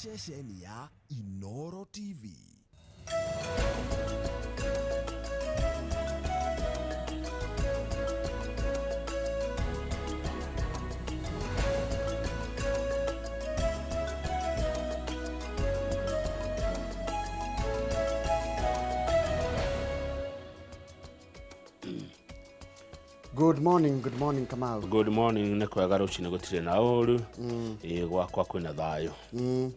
Ceceni ya Inoro TV. Good morning, good morning Kamau. Good morning, nĩ kwega rũcinĩ gũtirĩ na ũru. Ĩĩ gwakwa kwĩna thayũ.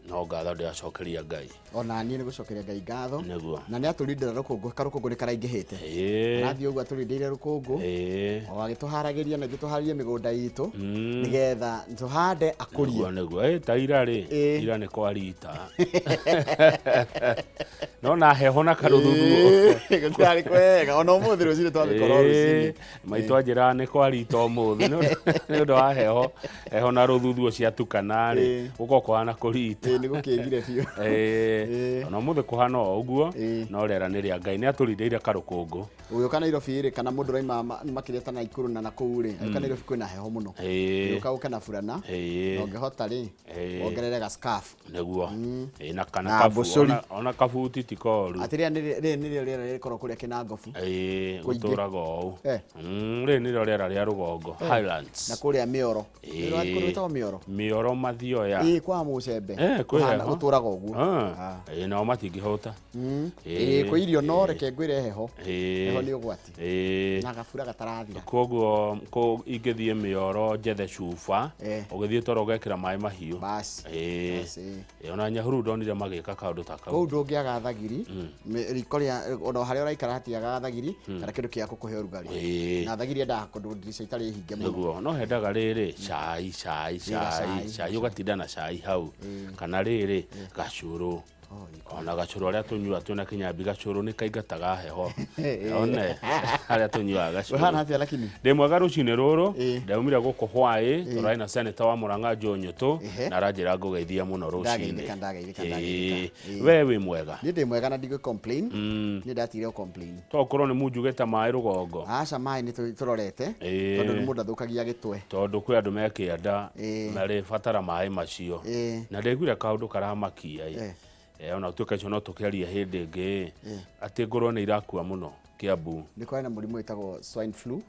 No ngatho ndĩracokeria Ngai. Ona niĩ nĩ gũcokeria Ngai ngatho. Nĩguo. Na nĩ atũrindĩra rũkũngũ, karũkũngũ nĩ karaingĩhĩte. Arathiĩ ũguo atũrindĩire rũkũngũ. O agĩtũharagĩria na ithuĩ tũharĩrie mĩgũnda itũ nĩgetha tũhande akũrie. Nĩguo nĩguo. Ĩ ta ira rĩ, ira nĩ kwa rita. No na heho na karũthuthuo. Gũtirarĩ kwega ona ũmũthĩ rũcinĩ twamĩkorwo rũcinĩ. Maitũ anjĩraga nĩ kwa rita ũmũthĩ nĩ ũndũ wa heho heho na rũthuthuo ciatukana rĩ gũkorwo kũhana kũrita. Ĩĩ nĩ gũkĩgire biũ. Ĩĩ ona ũmũthĩ kũhana o ũguo no rĩera nĩ rĩa Ngai nĩ atũrindĩire karũkũngũ. Ũgĩũka Nairobi rĩ kana mũndũ ũraima makĩria ta Naikuru na nakũu rĩ agĩũka Nairobi kwĩna heho mũno. Ũgĩũka ũke na burana na ũngĩhota rĩ wongerere ga scarf. Nĩguo. Ĩĩ na kana Na kabu mbũcũri. ona kabuti ti koru. Atĩ rĩrĩa rĩrĩ nĩrĩo rĩera rĩkoragwo kũrĩa Kĩnangobu. Ĩĩ Kũingĩ. gũtũraga ũũ. Rĩrĩ nĩrĩo rĩera rĩa rũgongo, Highlands. Na kũrĩa Mĩoro. Nĩ kũndũ gwĩtagwo Mĩoro? Mĩoro Mathioya. Ĩĩ kwa Mũcembe. Kwĩ heho. Gũtũraga ũguo. Ĩĩ nao matingĩhũta. Ĩĩ kwĩ irio no reke ngwĩre heho. Heho nĩ ũgwati. Na gabura gatarathira. Koguo ingĩthiĩ Mĩoro njethe cuba, ũgĩthiĩ toro ũgekĩra maĩ mahiũ. Basi. Ĩĩ ona Nyahururu ndonire magĩka kaũndũ ta kau. Kũu ndũngĩaga thagiri, riko rĩa ona harĩa ũraikara hatiagaga thagiri kana kĩndũ gĩa gũkũhe ũrugarĩ. Na thagiri yendaga kũndũ ndirica itarĩ hinge mũno. Nĩguo, no hendaga rĩrĩ cai cai cai cai ũgatinda na cai hau kana rĩrĩ gacũrũ. Ona gacũrũ arĩa tũnyuaga twĩna kĩnyambi gacũrũ nĩ kaingataga heho. One harĩa tũnyuaga gacũrũ. Ũhana atĩa lakini? Ndĩ mwega rũcinĩ rũrũ, ndaumire gũkũ hwaĩ, tũrarĩ na senator wa Murang'a Joe Nyũtũ, na aranjĩra ngũgeithie mũno rũcinĩ. Ndageithĩka, ndageithĩka, ndageithĩka. We wĩ mwega? Niĩ ndĩ mwega na ndigũ complain. Niĩ ndatigire gũ complain. To ũkorwo nĩ munjugĩte maĩ rũgongo? Aca maĩ nĩ tũrorete, tondũ mũndũ athũkagia gĩtwe. Tondũ kwĩ andũ me kĩanda marĩbatara maĩ macio. Na ndaiguire kaũndũ karamakia ĩ, ona gũtuĩka icio no tũkĩarie hĩndĩ ĩngĩ ĩ, atĩ ngũrwe nĩ irakua mũno Kiambu. Nĩ kwarĩ na mũrimũ wĩtagwo swine flu.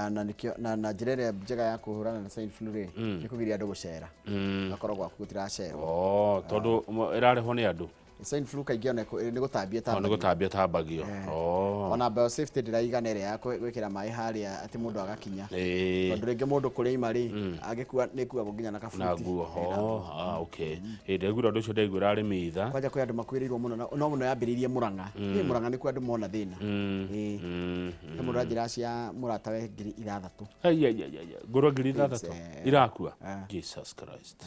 Na nĩkĩo na na njĩra ĩrĩa njega ya kũhũrana na swine flu rĩ, nĩ kũgiria andũ gũcera. Ũgakorwo gwaku gũtiracerwo. Oh, tondũ ĩrarehwo nĩ andũ? Swine flu kaingĩ ona nĩ gũtambia Oh, nĩ ĩtambagio. gũtambia ĩtambagio. Oh. Ona biosafety ndĩraigana ĩrĩa ya gwĩkĩra maĩ harĩa atĩ mũndũ agakinya. Tondũ rĩngĩ mũndũ kũrĩa aima rĩ, angĩkua nĩ ĩkuagwo nginya na kabuti. Na nguo. Oh, ah, okay. Ĩĩ ndaiguire ũndũ ũcio ndaigua ũrarĩ mitha. Kwanja kwĩ andũ makuĩrĩirwo mũno no mũno yambĩrĩirie Murang'a. Ĩ Murang'a nĩkuo andũ mona thĩna. Ĩĩ. He mũndũ ũranjĩra cia mũratawe 6,000. Ai, ai, ai, ai, ngũrwe 6,000 irakua? Jesus Christ.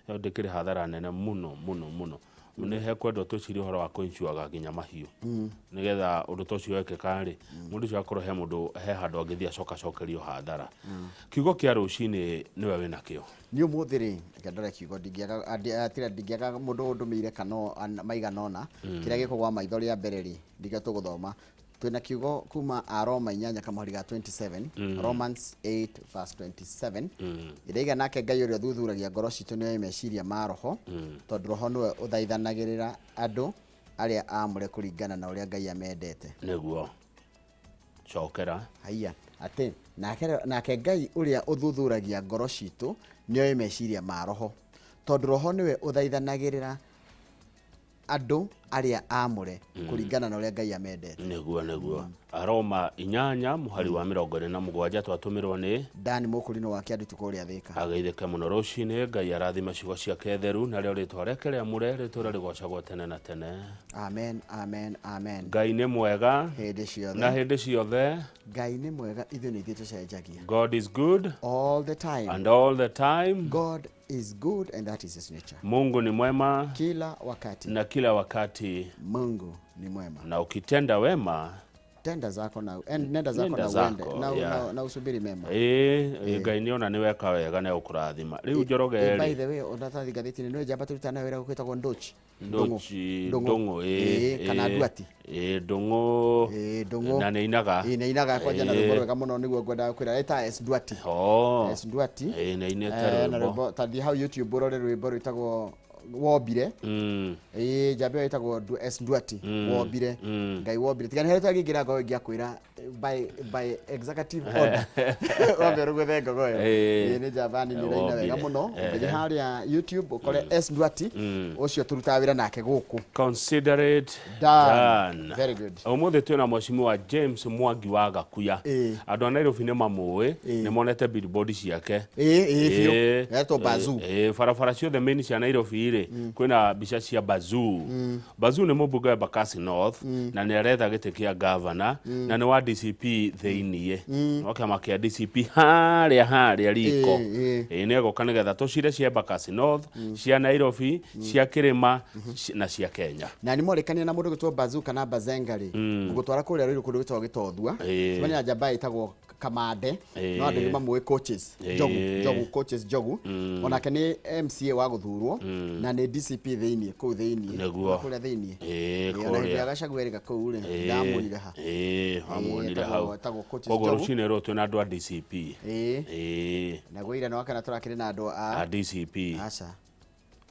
Ĩyo ndĩkĩrĩ hathara nene mũno mũno mũno. Nĩ hekwendwo twĩcirie ũhoro wa kũincuaga nginya mahiũ. Nĩgetha ũndũ ta ũcio wekĩka rĩ, mũndũ ũcio akorwo he mũndũ he handũ angĩthiĩ acokacokerio hathara. Kiugo kĩa rũcinĩ nĩwe wĩnakĩo. Niĩ ũmũthĩ rĩ, reke ndore kiugo ndingĩaga tiga ndingĩaga mũndũ ũndũmĩire kana maigana ũna, kĩrĩa gĩkũgwa maitho rĩa mbere rĩ, ndikĩo tũgũthoma. Twĩna kiugo kuma Aroma inyanya kamũhari ga 27, Romans 8 verse 27, ĩraiga nake Ngai ũrĩa ũthuthuragia ngoro citũ nĩoĩ meciria ma Roho, tondũ Roho nĩwe ũthaithanagĩrĩra andũ arĩa aamũre kũringana na ũrĩa Ngai amendete. Nĩguo. Cokera. Haiya, atĩ nake, nake Ngai ũrĩa ũthuthuragia ngoro citũ nĩoĩ meciria ma Roho, tondũ Roho nĩwe ũthaithanagĩrĩra andũ arĩa aamũre kũringana na ũrĩa Ngai amendete. Nĩguo nĩguo. Aroma inyanya mũhari wa 47 twatũmĩrwo nĩ Dani Mũkũrinũ wa Kĩandutu kũrĩa Thĩka. Ageithĩke mũno rũcinĩ, Ngai arathime ciugo ciake theru, narĩo rĩtwa rĩake rĩamũre rĩtũre rĩgocagwo tene na tene. Amen, amen, amen. Ngai nĩ mwega Hĩndĩ ciothe. na hĩndĩ ciothe. Ngai nĩ mwega, ithuĩ nĩ ithuĩ tũcenjagia. God is good All the time. and all the time. God is good and that is his nature. Mungu ni mwema Kila wakati. na kila wakati. Mungu ni mwema. Na ukitenda wema tenda zako na nenda zako Nenda na zako, uende na, yeah. na, na usubiri mema. Ĩĩ Ngai nĩ ona nĩ weka wega nĩ egũkũrathima. Rĩu Njoroge Ĩ, by rĩ, the way ũnatathi ngathĩti-inĩ nĩ njamba tũrutana wĩra gwĩtagwo Ndochi. Ndochi Ndũng'ũ ĩĩ kana Nduati. Ĩĩ Ndũng'ũ. Ĩĩ Ndũng'ũ. Na nĩ ainaga. Ĩĩ nĩ ainaga kwanja na rwĩmbo rwega mũno nĩguo ngwendaga kwĩra eta S Nduati. Oh. S Nduati. Ĩĩ nĩ ainĩte Na rwĩmbo. rwĩmbo ta thiĩ hau YouTube ũrore rwĩmbo rwĩtagwo Wombire. Ĩĩ, njamba ĩyo ĩtagwo S Nduati Wombire. Ngai wombire, tiga nĩ harĩa twagĩingĩra ngogoyo ingĩakwĩra by executive order wambe ũrũgũthe ngogoyo. Ĩĩ. Ĩĩ, nĩ njamba nini ĩraina wega Wombire. mũno. Ũngĩthiĩ harĩa YouTube ũkore S Nduati ũcio tũrutaga wĩra nake gũkũ. Consider it Done. done. Very good. Ũmũthĩ twĩna mheshimiwa James Mwangi wa Gakuya. Andũ a Nairobi nĩ mamũĩ, nĩ monete billboard ciake. Ĩĩ, biũ. Etwo Bazoo. Barabara ciothe main cia Nairobi rĩ, kwĩna mbica cia Bazoo. Bazoo nĩ mũmbunge wa Embakasi North na nĩ aretha gĩtĩ kĩa gavana na nĩ wa DCP thĩiniĩ no kĩama kĩa DCP harĩa riko. Ĩĩ. Ĩĩ, nĩ egũka nĩgetha tũcire cia Embakasi North, cia Nairobi, cia Kĩrĩma na cia Kenya. Na nĩ morĩkania na mũndũ gwĩtwo Bazoo kana Bazenga rĩ, ngũgũtwara kũrĩa Rũirũ kũndũ gwĩtagwo Gĩtothua. Cemania na njamba ĩtagwo Kamande, no andũ aingĩ mamũĩ Coaches Njogu. Njogu, Coaches Njogu, onake nĩ MCA wa gũthurwo na nĩ DCP thĩiniĩ kũu thĩiniĩ. Kũrĩa thĩiniĩ. Ĩĩ, Ona hĩndĩ kũrĩa. ya Gachagua erĩga kũu rĩ, ndamuonire ha. Ĩĩ, wamuonire hau. Etagwo Coaches Koguo Njogu. rũcinĩ rũrũ twĩna andũ a DCP. Ĩĩ. Naguo ira nĩwakana tũrakĩrĩ na andũ a a DCP. Aca.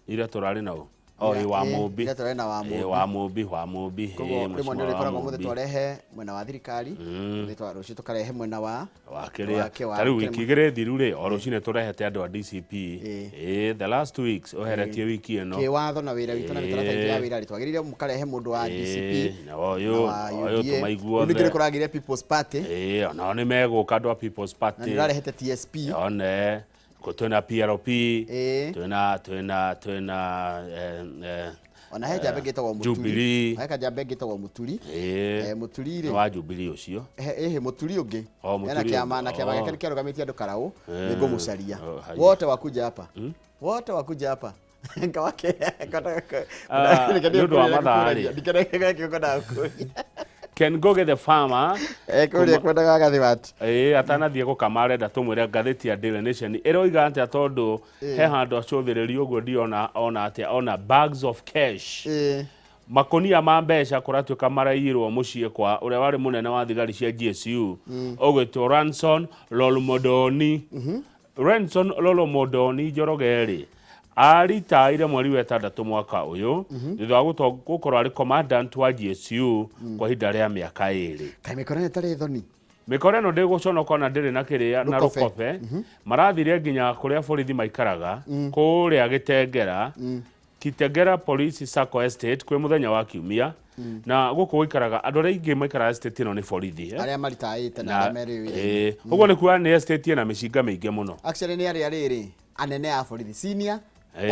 Ira tũrarĩ nao o ĩ wa Ĩĩ, Mũmbi. ira tũrarĩ na wa Ĩĩ, Mũmbi. wa Mũmbi, wa Mũmbi. Koguo Ĩĩ, rĩmwe nĩ mheshimiwa wa ũrĩkoragwo mũthĩ Mũmbi. twarehe mwena wa thirikari, mũthĩ rũciũ tũkarehe mwena wa Wa kĩrĩa wa ta rĩu kĩrĩma. wiki igĩrĩ thiru rĩ, o rũcinĩ tũrehete andũ a DCP. Ĩĩ, the last 2 weeks ũheretie wiki ĩno. Kĩwatho na wĩra witũ na mĩtaratara itũ ya wĩra rĩ, twagĩrĩire mũkarehe mũndũ wa DCP na ũyũ na wa na ũyũ UDA. tũmaiguo Rĩu ningĩ othe. nĩ kũragĩire People's Party. Ĩĩ, onao nĩ megũka andũ a People's Na Party. nĩ ũrarehete TSP. One kũ twĩna PLP. Twĩna Ona he njamba ĩngĩ ĩtagwo Mũturi. Jubilee. He kanjamba ĩngĩ ĩtagwo Mũturi. Ĩĩ. Mũturi Nĩ rĩ, wa Jubilee ũcio. Ĩhĩ, Mũturi ũngĩ. O, Ena Mũturi kĩama ũngĩ. na kĩama gĩake nĩ kĩarũgamĩtie andũ karaũ, nĩ ngũmũcaria. Oh, haya. Wote wakuja hapa, wote wakuja hapa. Ngawake. Ah, nĩ ũndũ wa mathaa rĩ. Ken Goge the farmer. Kũrĩa kwendaga gathĩ. Ĩĩ, atanathiĩ gũkama arenda tũmwĩre ngathĩti ya Daily Nation ĩroiga atĩa, tondũ he handũ acũthĩrĩrio ũguo ndiona ona atĩa, ona bags of cash, makonia ma mbeca kũratuĩka maraiyirwo mũciĩ kwa ũrĩa warĩ mũnene wa thigari cia GSU ũgwĩtwo Ranson Lolmodoni. Ranson Lolomodoni Njoroge rĩ, aritaire mweri wa ĩtandatũ mwaka ũyũ thutha wa gũkorwo arĩ commandant wa GSU kwa ihinda rĩa mĩaka 2. Kaĩ mĩkora ĩno ĩtarĩ thoni? Mĩkora ĩno ndĩgũconoka ona ndĩrĩ na kĩrĩa na Rũkobe. Rũkobe. Marathire nginya kũrĩa borithi maikaraga kũrĩa Gĩtengera, Kitengera Police Sacco Estate, kwĩ mũthenya wa kiumia, na gũkũ gũikaraga andũ arĩa aingĩ maikaraga estate ĩno nĩ borithi, eh? Arĩa maritaĩte na arĩa merĩ wĩra. Ĩĩ, ũguo nĩ kuga nĩ estate ĩna mĩcinga mĩingĩ mũno. Actually nĩ arĩa rĩrĩ anene a borithi, senior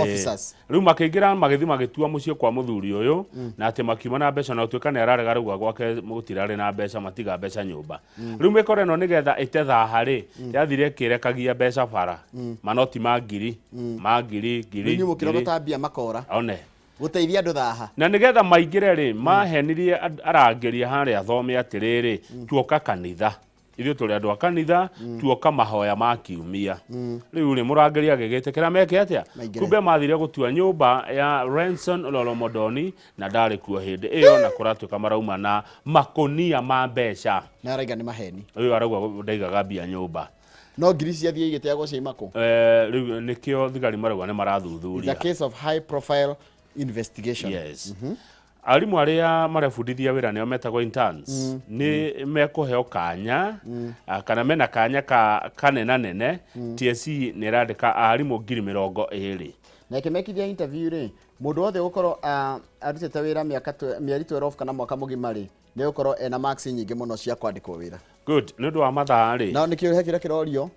officers. Rĩu makĩingĩra magĩthiĩ magĩtua mũciĩ kwa mũthuri ũyũ na atĩ makiuma na mbeca, na ũtuĩka nĩ ararega rĩu gwake gũtirarĩ na mbeca, matiga mbeca nyũmba. Rĩu mĩkora ĩno nĩgetha ĩte thaha rĩ, yathire ĩkĩrekagia mbeca bara, manoti ma ngiri, ma ngiri ngiri Rĩu inyuĩ ngiri. mũkĩrogota mbia makora One. Gũteithia andũ thaha. Na nĩgetha maingĩre rĩ, mahenirie arangĩri harĩa thome atĩrĩrĩ, tuoka kanitha, ithuĩ tũrĩ andũ a kanitha, tuoka mahoya ma kiumia. Rĩu rĩ, mũrangĩri agĩgĩtĩkĩra meke atĩa? Maingĩre. Kumbe mathire gũtua nyũmba ya Renson Lolomodoni na ndarĩ kuo hĩndĩ ĩyo, na kũratuĩka marauma na makonia ma mbeca. Na araiga nĩ maheni. Ũyũ arauga ndaigaga mbia nyũmba. No ngiri ciathiĩ igĩteagwo cia imako. Rĩu nĩkĩo thigari marauga nĩ It's a marathuthuria. case of high profile investigation. Yes. Arimũ arĩa marebundithia wĩra, nĩo metagwo interns, nĩ mekũheo kanya kana mena kanya ka kanenanene. TSC nĩ ĩrandĩka arimũ 20,000. Na ĩkĩmekithia interview rĩ, mũndũ wothe ũgũkorwo arutĩte wĩra mĩaka mĩeri 12 kana mwaka mũgima rĩ, nĩ ũgũkorwo ena marks nyingĩ mũno cia kwandĩkwo wĩra. Good. Nĩ ũndũ wa mathaa rĩ, Na nĩkĩo he kĩrĩa kĩrorio.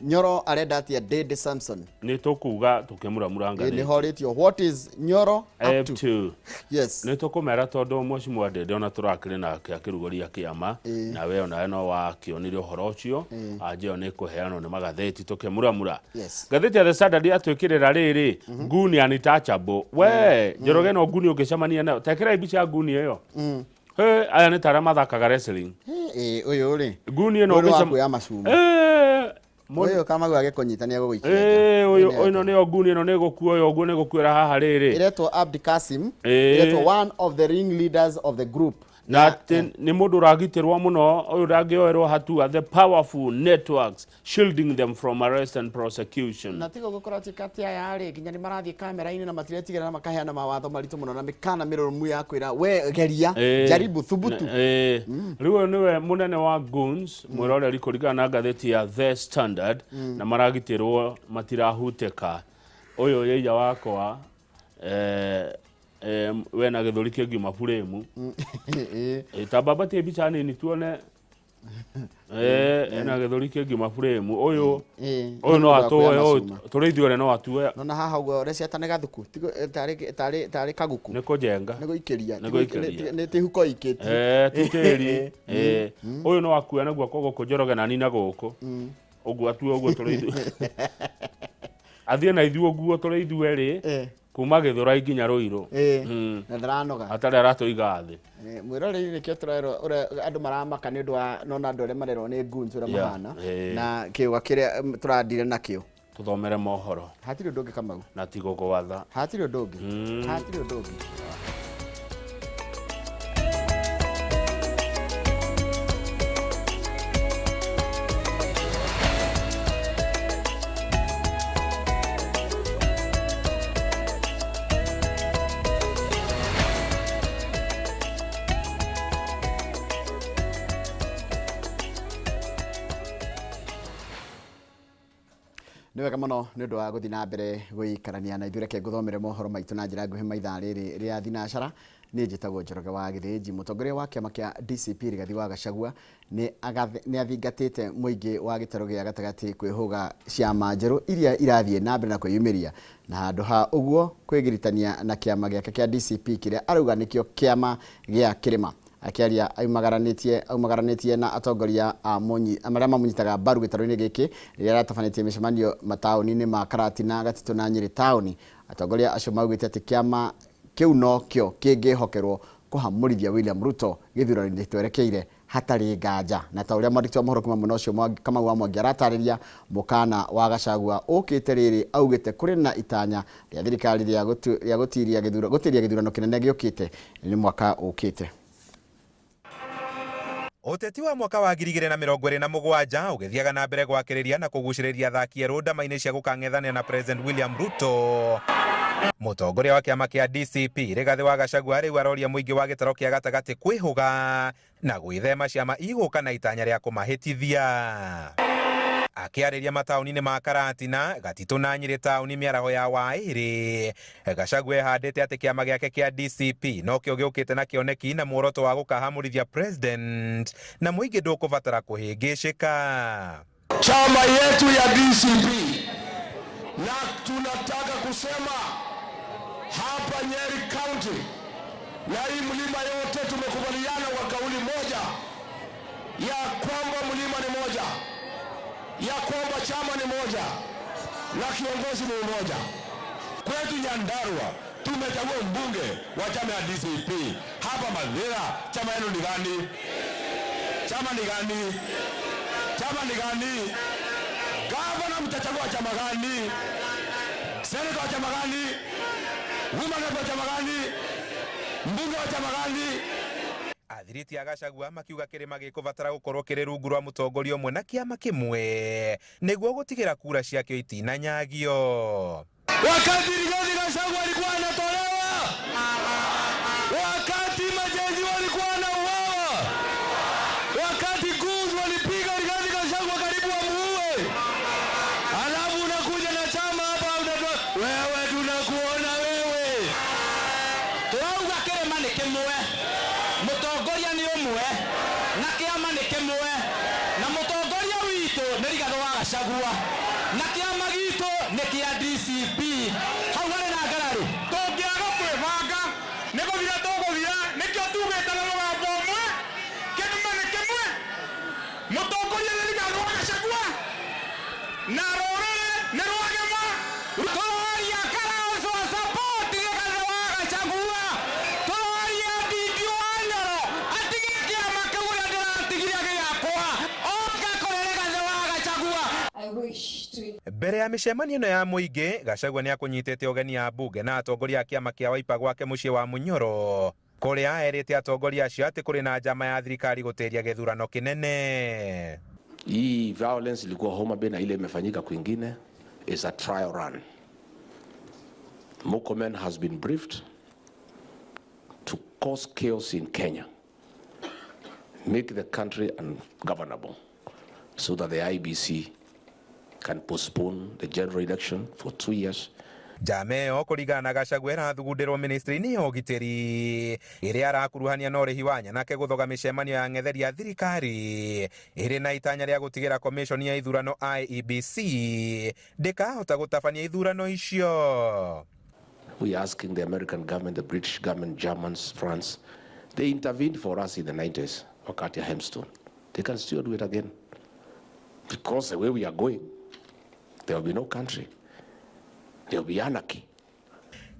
Nyoro arenda atĩa Dede Samson? Nĩ tũkuga tũkĩmuramura Ĩ, ngathĩti. nĩ horĩtio what is Nyoro up to? Up to. Yes. Nĩ tũkũmera tondũ mheshimiwa Ndende ona tũrakĩrĩ nake akĩrugũria kĩama, na we onawe no wakĩonire ũhoro ũcio. Anja ĩyo nĩ kũheanwo nĩ magathĩti tũkĩmuramura. Ngathĩti ya The Standard yatwĩkĩrĩra rĩrĩ, nguni untouchable. We Njoroge, no nguni ũngĩcemania nayo tekĩra mbica ya nguni ĩyo. He, aya nĩ ta arĩa mathakaga wrestling. Ĩ, ũyũ rĩ, Nguni ĩno ũyũ nĩ wa ũngĩcem- kuoya macuma. Ũyũ kamagu agĩkũnyita nĩ egũgũikia nja. Ĩ, ũyũ Ĩ, nĩ ĩno nĩyo nguni ĩno nĩ ĩgũkuoya ũguo, nĩ ĩgũkuĩra haha rĩrĩ. Ĩretwo Abdi Kasim. Ĩ. Ĩretwo one of the ring leaders of the group. Na atĩ nĩ mũndũ ũragitĩrwo mũno, ũyũ ndangĩoerwo hatua, the powerful networks shielding them from arrest and prosecution. Na tiga gũkorwo atĩ kati aya rĩ, nginya nĩ marathiĩ kamera-inĩ na matiretigĩra na makaheana mawatho maritũ mũno na mĩkana mĩrũmu ya kwĩra we geria, jaribu, thubutu. Rĩu ũyũ nĩwe mũnene wa goons, mwĩroreri, kũringana na ngathĩti ya The Standard, na maragitĩrwo matirahutĩka. Ũyũ yeiya wakwa, wena gĩthũri kĩngiuma buremu. Ta mbambatie mbica nini tuone. Ena gĩthũri kĩngiuma buremu ũyũ. Ũyũ no Nĩ ũndũ wa atũe kuoya ũyũ macuma. Tũrĩ ithuĩ erĩ no atue. Nona haha ũguo ũreciata nĩ gathuku, tarĩ tarĩ kaguku. Nĩ kũjenga. Nĩ gũikĩria. Nĩ gũikĩria. Nĩ ti huko ikĩtie. Ti tĩri. Ũyũ no akue na guoko gũkũ Njoroge na nina gũkũ ũguo, atue ũguo tũrĩ ithuĩ, athiĩ na ithuĩ ũguo tũrĩ ithuĩ erĩ kuma Gĩthũrai nginya Rũirũ. Na ndaranoga. Atarĩ aratũiga thĩ. Mwĩroreri, nĩkĩo tũrerwo ũrĩa andũ maramaka nĩ ũndũ wa nona andũ arĩa marerwo nĩ goons ũrĩa mahana na kĩũga kĩrĩa tũrandire nakĩo. Tũthomere mohoro. Hatirĩ ũndũ ũngĩ, Kamau. Na ti gũgwatha. Hatirĩ ũndũ ũngĩ, hatirĩ ũndũ ũngĩ. Nĩ wega mũno nĩ ũndũ wa gũthiĩ na mbere gũikarania na ithuĩ. Reke ngũthomere mohoro maitũ na njĩra nguhĩ maithaa rĩrĩ rĩa thinacara. Niĩ njĩtagwo Njoroge wa Gĩthĩnji. Mũtongoria wa kĩama kĩa DCP Rigathi wa Gachagua nĩ athingatĩte mũingĩ wa gĩtarũ gĩa gatagatĩ kwĩhũga ciama njerũ iria irathiĩ na mbere na kwĩyumĩria, na handũ ha ũguo kwĩgiritania na kĩama gĩake kĩa DCP kĩrĩa arauga nĩkĩo kĩama gĩa kĩrĩma. Akĩaria aumagaranĩtie na atongoria a marĩa mamũnyitaga mbaru gĩtarũ-inĩ gĩkĩ rĩrĩa aratabanĩtie mĩcemanio mataũni-inĩ ma Karatina, Gatitũ na Nyĩrĩ taũni, atongoria acio maugĩte atĩ kĩama kĩu nokĩo kĩngĩhokerwo kũhamũrithia William Ruto gĩthurano-inĩ twerekeire hatarĩ nganja. Na ta ũrĩa mwandĩki wa mohoro kuma mwena ũcio Kamau wa Mwangi aratarĩria, mũkana wa Gachagua ũkĩte rĩrĩ augĩte kũrĩ na itanya rĩa thirikari rĩa gũtĩria gĩthurano kĩnene gĩũkĩte nĩ mwaka ũkĩte. Ũteti wa mwaka wa 2027 ũgĩthiaga na mbere gwakĩrĩria na kũgucĩrĩria athaki erũ ndama-inĩ cia gũkang'ethanĩra na President William Ruto. Mũtongoria wa kĩama kĩa DCP Rigathĩ wa Gachagua rĩu aroria mũingĩ wa gĩtarũ kĩa gatagatĩ kwĩhũga na gwĩthema ciama igũka na itanya rĩa kũmahĩtithia. Akĩarĩria mataũni-inĩ ma Karatina, Gatitũ na Nyĩrĩ taũni mĩaraho ya Waĩrĩ, Gachagua ehandĩte atĩ kĩama gĩake kĩa DCP nokĩo gĩũkĩte na kĩoneki na muoroto wa gũkahamũrithia president na mũingĩ ndũkũbatara kũhĩngĩcĩka. Chama yetu ya DCP, na tunataka kusema hapa Nyeri County na hii mlima yote tumekubaliana kwa kauli moja ya kwamba mlima ni moja, ya kwamba chama ni moja na kiongozi ni mmoja. Kwetu Nyandarua tumechagua mbunge wa chama ya DCP. Hapa Mathira chama yenu ni gani? Chama ni gani? Chama ni gani? Gavana mtachagua chama gani? Senator wa chama gani? Woman rep wa chama gani? Mbunge wa chama gani? Athiriti a Gachagua makiuga kĩrĩma gĩkũbatara gũkorwo kĩrĩ rungu rwa mũtongoria ũmwe na kĩama kĩmwe nĩguo gũtigĩra kura ciakĩo itinanyagio. Wakati Rigathi Gachagua alikuwa anatolewa, wakati majenzi walikuwa wanauawa, wakati goons walipiga Rigathi Gachagua karibu wamuue, alafu unakuja na chama hapa unatoa wewe, tunakuona wewe. Turauga kĩrĩma nĩ kĩmwe, mũtongoria nĩ ũmwe na kĩama nĩ kĩmwe, na mũtongoria witũ nĩ Rigathĩ wa Gachagua na kĩama gitũ nĩ kĩa DCP. Hau harĩ na ngarari? Tũngĩaga kwĩbanga nĩ gũthira tũgũthira. Nĩkĩo tugĩte na mũgambo ũmwe, kĩrĩma nĩ kĩmwe, mũtongoria nĩ Rigathĩ wa Gachagua na rũrĩrĩ nĩ rwagema. Tũroria Kalonzo support Rigathĩ wa Gachagua, tũroria Ndindi wa Nyoro atige kĩama kĩu ũrĩa ndĩratigire gĩakwa, oke kũrĩ Rigathĩ wa Gachagua. I wish to Mbere ya mĩcemanio ĩno ya mũingĩ, Gachagua nĩ akũnyitĩte ũgeni a mbunge na atongoria a kĩama kĩa Wiper gwake mũciĩ wa Munyoro. Kũrĩa erĩte atongoria acio atĩ kũrĩ na njama ya thirikari gũtĩria gĩthurano kĩnene. Hii violence ilikuwa Homa Bay na ile imefanyika kwingine is a trial run. Murkomen has been briefed to cause chaos in Kenya, make the country ungovernable, so that the IEBC can postpone the general election for 2 years. Njama ĩyo, kũringana na Gachagua, ĩrathugundĩrwo ministry-inĩ ya ũgitĩri ĩrĩa arakuruhania na ũrĩhi wa nyanake gũthoga mĩcemanio ya ng'etheri ya thirikari ĩrĩ na itanya rĩa gũtigĩra commission ya ithurano IEBC ndĩkahota gũtabania ithurano icio. We are asking the American government, the British government, Germans, France, they intervened for us in the 90s, wakati ya Hempstone. They can still do it again. Because the way we are going, there will be no country. There will be anarchy.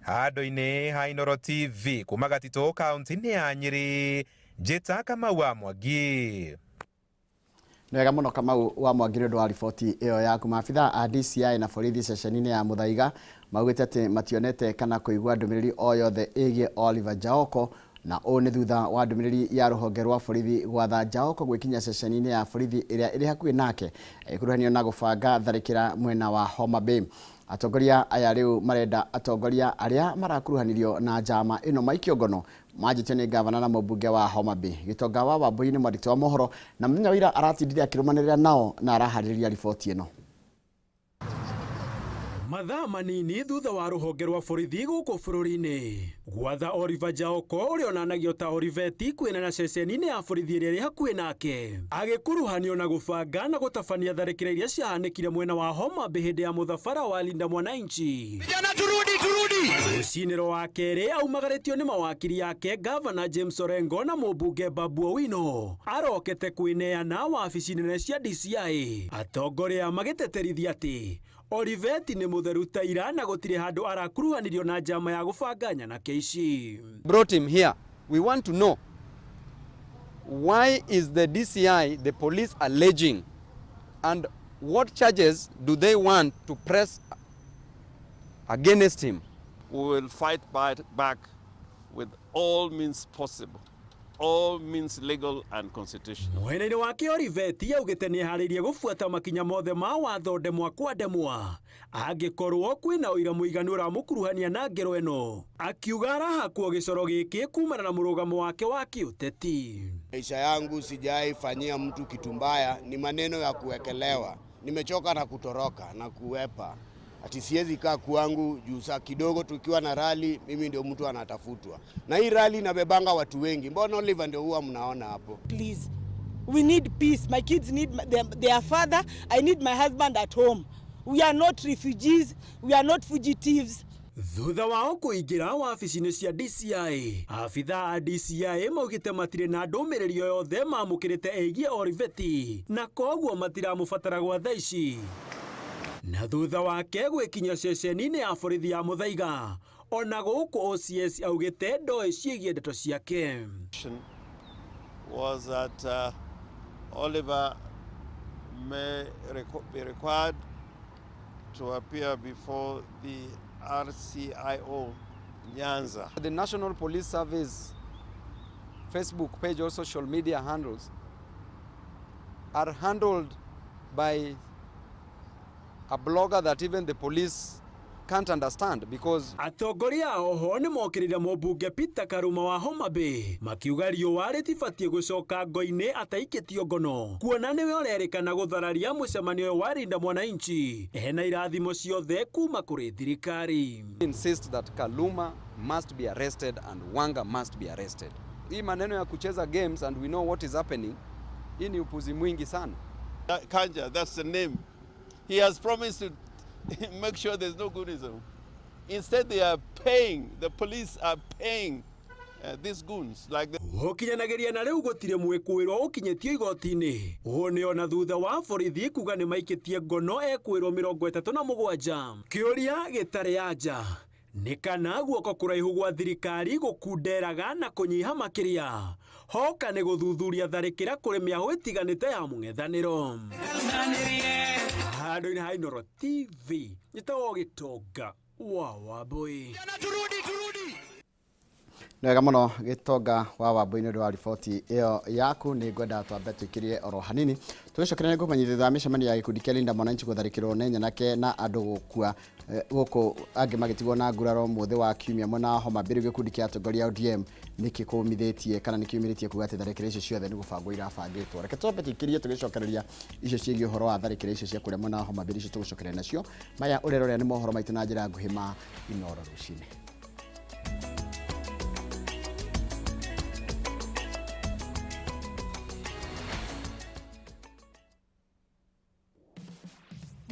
Handũ-inĩ ha Inooro TV kuma Gatitũ, kaunti-inĩ ya Nyĩrĩ, njĩta Kamau wa Mwangi. Nĩ wega mũno, Kamau wa Mwangi, nĩ ũndũ wa riboti ĩyo yaku. Maabitha a DCI na borithi ceceni-inĩ ya Muthaiga maugĩte atĩ mationete kana kũigua ndũmĩrĩri o yothe ĩgiĩ Oliver Jaoko, na ũũ nĩ thutha wa ndũmĩrĩri ya rũhonge rwa borithi gwatha Jaoko gwĩkinya ceceni-inĩ ya borithi ĩrĩa ĩrĩ hakuhĩ nake ĩkuruhanio na gũbanga tharĩkĩra mwena wa Homa Bay. Atongoria aya rĩu marenda atongoria arĩa marakuruhanirio na njama ĩno maikio ngono manjĩtio nĩ gavana na mũmbunge wa Homa Bay. Gĩtonga wa Wambui nĩ mwandĩki wa mohoro na mũthenya wa ira aratindire akĩrũmanĩrĩra nao na araharĩrĩria riboti ĩno. Mathaa manini thutha wa rũhonge rwa borithi gũkũ bũrũri-inĩ gwatha Oliver Jaoko, ũrĩa onanagio ta Oliveti, kwĩnana ceceni-inĩ ya borithi ĩrĩa ĩrĩ hakuhĩ nake agĩkuruhanio na gũbanga na gũtabania tharĩkĩra iria ciahanĩkire mwena wa Homa Bay hĩndĩ ya mũthabara wa Linda Mwananchi. Vijana, turudi, turudi. Rũcinĩ rwa kerĩ aumagarĩtio nĩ mawakiri yake, Gavana James Orengo na mũmbunge Babu Owino, arokete kwĩneana wabici nene cia DCI, atongoria magĩteterithia atĩ Oliveti nĩ mũtheru ta ira na gũtirĩ handũ arakuruhanirio na njama ya gũbanga nyanake ici. Brought him here. We want to know, why is the DCI, the police, alleging, and what charges do they want to press against him? We will fight back with all means possible, all means legal and constitutional. Mwena-inĩ wake, Oliveti augĩte nĩ eharĩirie gũbuata makinya mothe ma watho ndemwa kwa ndemwa angĩkorwo kwĩna ũira mũiganu ũramũkuruhania na ngero ĩno, akiuga arahakwo gĩcoro gĩkĩ kumana na mũrũgamo wake wa kĩũteti. Maisha yangu sijaifanyia mtu kitu mbaya, ni maneno ya kuwekelewa. Nimechoka na kutoroka na kuwepa, ati siwezi kaa kwangu juu saa kidogo tukiwa na rally, mimi ndio mtu anatafutwa, na hii rally inabebanga watu wengi. Mbona Oliver ndio huwa mnaona hapo? Please, we need peace. My kids need their father. I need my husband at home. We are not refugees. We are not fugitives. Thutha wao kũingĩra wabici-inĩ cia DCI, abithaa a DCI maugĩte matirĩ na ndũmĩrĩri o yothe mamũkĩrĩte ĩgiĩ Oliveti na koguo matiramũbatara gwa thaa ici. Na thutha wake gwĩkinya ceceni-inĩ ya borithi ya Muthaiga, ona gũkũ OCS augĩte ndoĩ ciĩgiĩ ndeto ciake. Was that Oliver may be required to appear before the RCIO Nyanza. The National Police Service Facebook page or social media handles are handled by a blogger that even the police can't understand because Atongoria a oho nĩ mokĩrĩire mũmbunge Peter Karuma wa Homa Bay, makiuga riũa rĩtibatiĩ gũcoka ngo-inĩ ataikĩtio ngono, kuona nĩwe ũrerĩkana gũthararia mũcemanio ũyũ wa Linda Mwananchi ena irathimo ciothe kuma kũrĩ thirikari. Insist that Kaluma must be arrested and Wanga must be arrested. Hii maneno ya kucheza games and we know what is happening, hii ni upuzi mwingi sana. Kanja, that's the name. He has promised to make sure there's no goonism. Instead, they are paying, the police are paying these goons like the Gũkinyanagĩria na rĩu gũtirĩ mwĩkũĩrwo ũkinyĩtio igoti-inĩ. Ũũ nĩ ona thutha wa borithi kuga nĩ maikĩtie ngono ekwĩrwo 37. Kĩũria gĩtarĩ anja nĩ kana guoko kũraihu gwa thirikari gũkunderaga na kũnyiha makĩria hoka nĩ gũthuthuria tharĩkĩra kũrĩ mĩahũ ĩtiganĩte ya mũng'ethanĩro. Handũ-inĩ ha Inooro TV, njĩtagwo Gĩtonga wa Wambui. Turudi, turudi. Nĩ wega mũno Gĩtonga wa Wambũi nĩ ũndũ wa riboti ĩyo yaku. Nĩ ngwenda twambe tũikĩrie oro hanini tũgĩcokeria. Nĩ ngũmenyithia thutha wa mĩcemanio ya gĩkundi kĩa Linda Mwananchi gũtharĩkĩrwo nĩ nyanake na andũ gũkua gũkũ angĩ magĩtigwo na nguraro mũthĩ wa kiumia mwena wa Homa Bay, gĩkundi kĩa atongoria a ODM nĩ kĩkũmithĩtie kana nĩ kĩumĩrĩtie kuga atĩ tharĩkĩro icio ciothe nĩ gũbangwo irabangĩtwo. Reke twambe tũikĩrie tũgĩcokereria icio ciĩgiĩ ũhoro wa tharĩkĩro icio cia kũrĩa mwena wa Homa Bay icio tũgũcokereria nacio. Maya ũrerorera nĩ mohoro maitũ na njĩra nguhĩ ma Inooro rũcinĩ.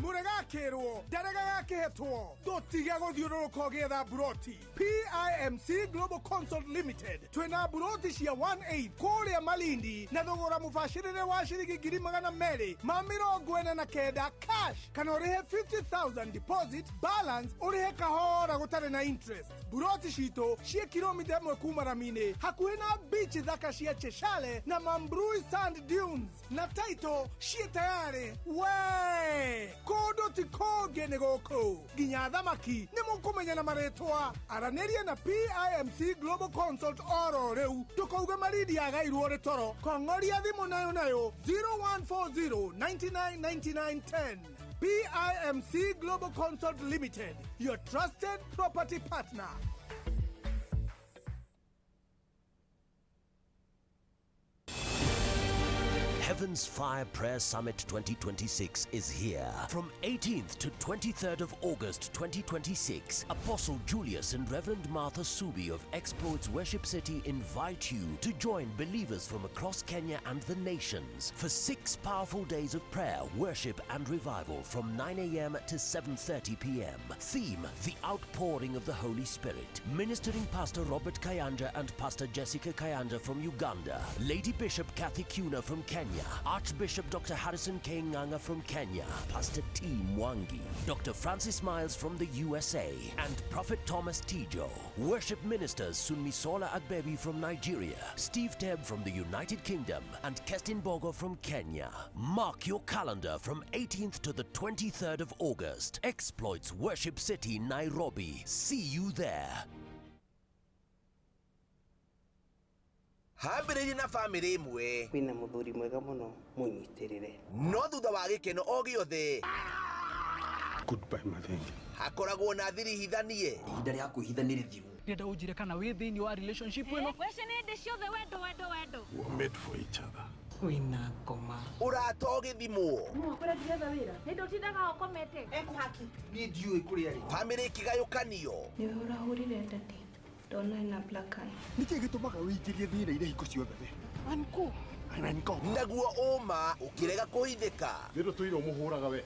Mũregakĩrwo ndarega gakĩhetwo ndũtige gũthiũrũrũka ũgĩetha mburoti. PIMC Global Consult Limited twĩna mburoti cia 18 kũrĩa Malindi na thogora mũbacĩrĩre wa ciringi 249,000 cash, kana ũrĩhe 50,000 deposit, balance ũrĩhe kahora gũtarĩ na interest. Mburoti citũ ciĩ kilomita 1 kuma rami-inĩ, hakuhĩ na beach thaka cia Cheshale na Mambrui Sand Dunes, na title ciĩ tayarĩ. We kũndũ ti kũngĩ nĩ gũkũ, nginya thamaki nĩ mũkũmenya na marĩtwa. Aranĩria na PIMC Global Consult oro rĩu, ndũkauge Malindi yagairwo rĩ toro. Kong'oria thimũ nayo nayo 0140 99 99 10. PIMC Global Consult Limited, your trusted property partner. Heaven's Fire Prayer Summit 2026 is here. From 18th to 23rd of August 2026, Apostle Julius and Reverend Martha Subi of Exploits Worship City invite you to join believers from across Kenya and the nations for 6 powerful days of prayer, worship and revival from 9 a.m. to 7:30 p.m. Theme, The Outpouring of the Holy Spirit. Ministering Pastor Robert Kayanja and Pastor Jessica Kayanja from Uganda, Lady Bishop Kathy Kuna from Kenya, Archbishop Dr. Harrison K. Nganga from Kenya, Pastor T. Mwangi, Dr. Francis Miles from the USA, and Prophet Thomas Tijo. Worship ministers Sunmisola Agbebi from Nigeria, Steve Tebb from the United Kingdom, and Kestin Bogo from Kenya. Mark your calendar from 18th to the 23rd of August. Exploits Worship City, Nairobi. See you there. Hambĩrĩirie na bamĩrĩ ĩmwe. Wĩna mũthuri mwega mũno, mũnyitĩrĩre. No thutha wa gĩkeno o gĩothe Goodbye, Mathenge. hakoragwo na thiri hithanie. Ihinda rĩa kwĩhitha nĩ rĩthiru. Ndĩrenda ũnjĩre kana wĩ thĩinĩ wa relationship ĩno. Wece nĩ hĩndĩ ciothe wendo wendo wendo. We're made for each other. Wĩna ngoma. Ũrata ũgĩthimwo. Mwakwĩra ndiretha wĩra nĩ ndũtindaga ũkomete. Ekuhaki niĩ ndiũĩ kũrĩa rĩ bamĩrĩ ĩkĩgayũkanio. Nĩwe ũrahũrire ndadi ndona ena black eye. Nĩkĩ gĩtũmaga wĩingĩrie thĩna-inĩ hingo ciothe we? Anko. Anko. Naguo ũma ũkĩrega kũhithĩka. Nĩ ndũtũire ũmũhũraga we.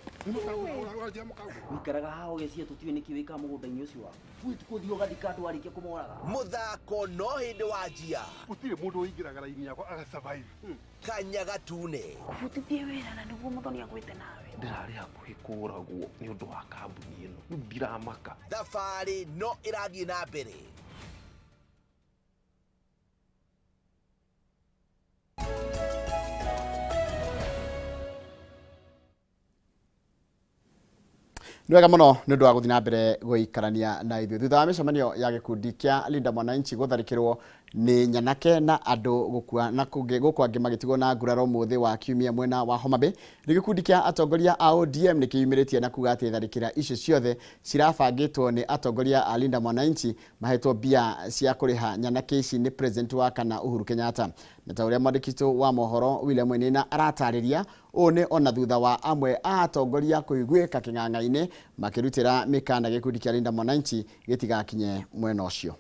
Wĩikaraga haha ũgĩciria tũtiũĩ nĩkĩ wĩkaga mũgũnda-inĩ ũcio waku. Wĩ ũthiĩ ũgathika andũ warĩkia kũmoraga. Mũthako no hĩndĩ wanjia. Gũtirĩ mũndũ ũingĩraga raini yakwa agasurvive. Kanya gatune. Ũbutithie wĩra na nĩguo Mũthoni agwĩte nawe. Ndĩrarĩ hakuhĩ kũragwo nĩ ũndũ wa kambuni ĩno, rĩu ndiramaka. Thabarĩ no ĩrathiĩ na mbere. Nĩ wega mũno nĩ ũndũ wa gũthiĩ na mbere gũikarania na ithuĩ. Thutha wa mĩcemanio ya gĩkundi kĩa Linda Mwananchi gũtharĩkĩrwo nĩ nyanake na andũ gũkua na kũngĩ gũkũ angĩ magĩtigwo na nguraro mũthĩ wa kiumia mwena wa Homa Bay, rĩu gĩkundi kĩa atongoria a ODM nĩ kĩyumĩrĩtie na kuga atĩ tharĩkĩra icio ciothe cirabangĩtwo nĩ atongoria a Linda Mwananchi mahetwo mbia cia kũrĩha nyanake ici nĩ president wa kana Uhuru Kenyatta. Na ta ũrĩa mwandĩki witũ wa mohoro William Wainaina aratarĩria, ũũ nĩ ona thutha wa amwe a atongoria kũiguĩka kĩng'ang'a-inĩ makĩrutĩra mĩkana gĩkundi kĩa Linda Mwananchi gĩtigakinye mwena ũcio.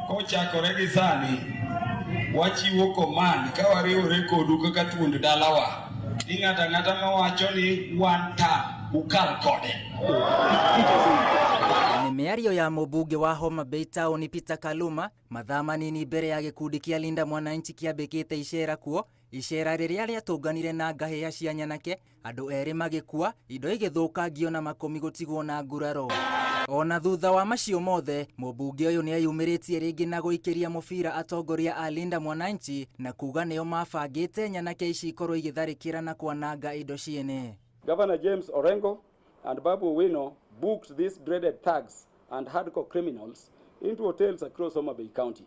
Kochakore gi sani, wachiwo command ka wariwore kodu kaka thuond dalawa ni ng'ato ang'ata mawacho ni one term ukal kode. Nĩ mĩario ya mũmbunge wa Homa Bay Town Peter Kaluma mathaa manini mbere ya gĩkundi kĩa Linda Mwananchi kĩambĩkĩte icera kuo, icera rĩrĩa rĩatũnganire na ngahĩha cia nyanake, andũ erĩ magĩkua, indo igĩthũkangio na makũmi gũtigwo na nguraro. Ona thutha wa macio mothe, mũmbunge ũyũ nĩeyumĩrĩtie rĩngĩ na gũikĩria mũbira atongoria a Linda Mwananchi na kuga nĩo mabangĩte nyanake ici ikorwo igĩtharĩkĩra na kwananga indo ciene. Governor James Orengo and Babu Owino booked these dreaded thugs and hardcore criminals into hotels across Homa Bay County,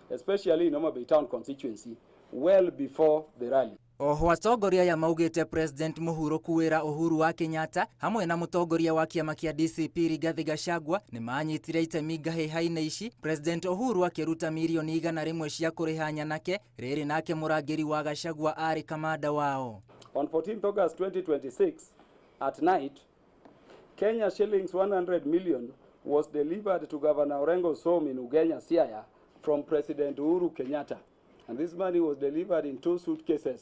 especially in Homa Bay Town constituency, well before the rally. Oho atongoria aya maugĩte President mũhurũku wĩra Uhuru wa Kenyatta hamwe na mũtongoria wa kĩama kĩa DCP Rigathi Gachagua nĩ manyitire itemi ngahĩha-inĩ ici, President Uhuru akĩruta mirioni 100 cia kũrĩha nyanake, rĩrĩ nake mũrangĩri wa Gachagua arĩ kamanda wao. On 14th August 2026 at night, Kenya shillings 100 million was delivered to Governor Orengo's home in Ugenya, Siaya, from President Uhuru Kenyatta. And this money was delivered in 2 suitcases.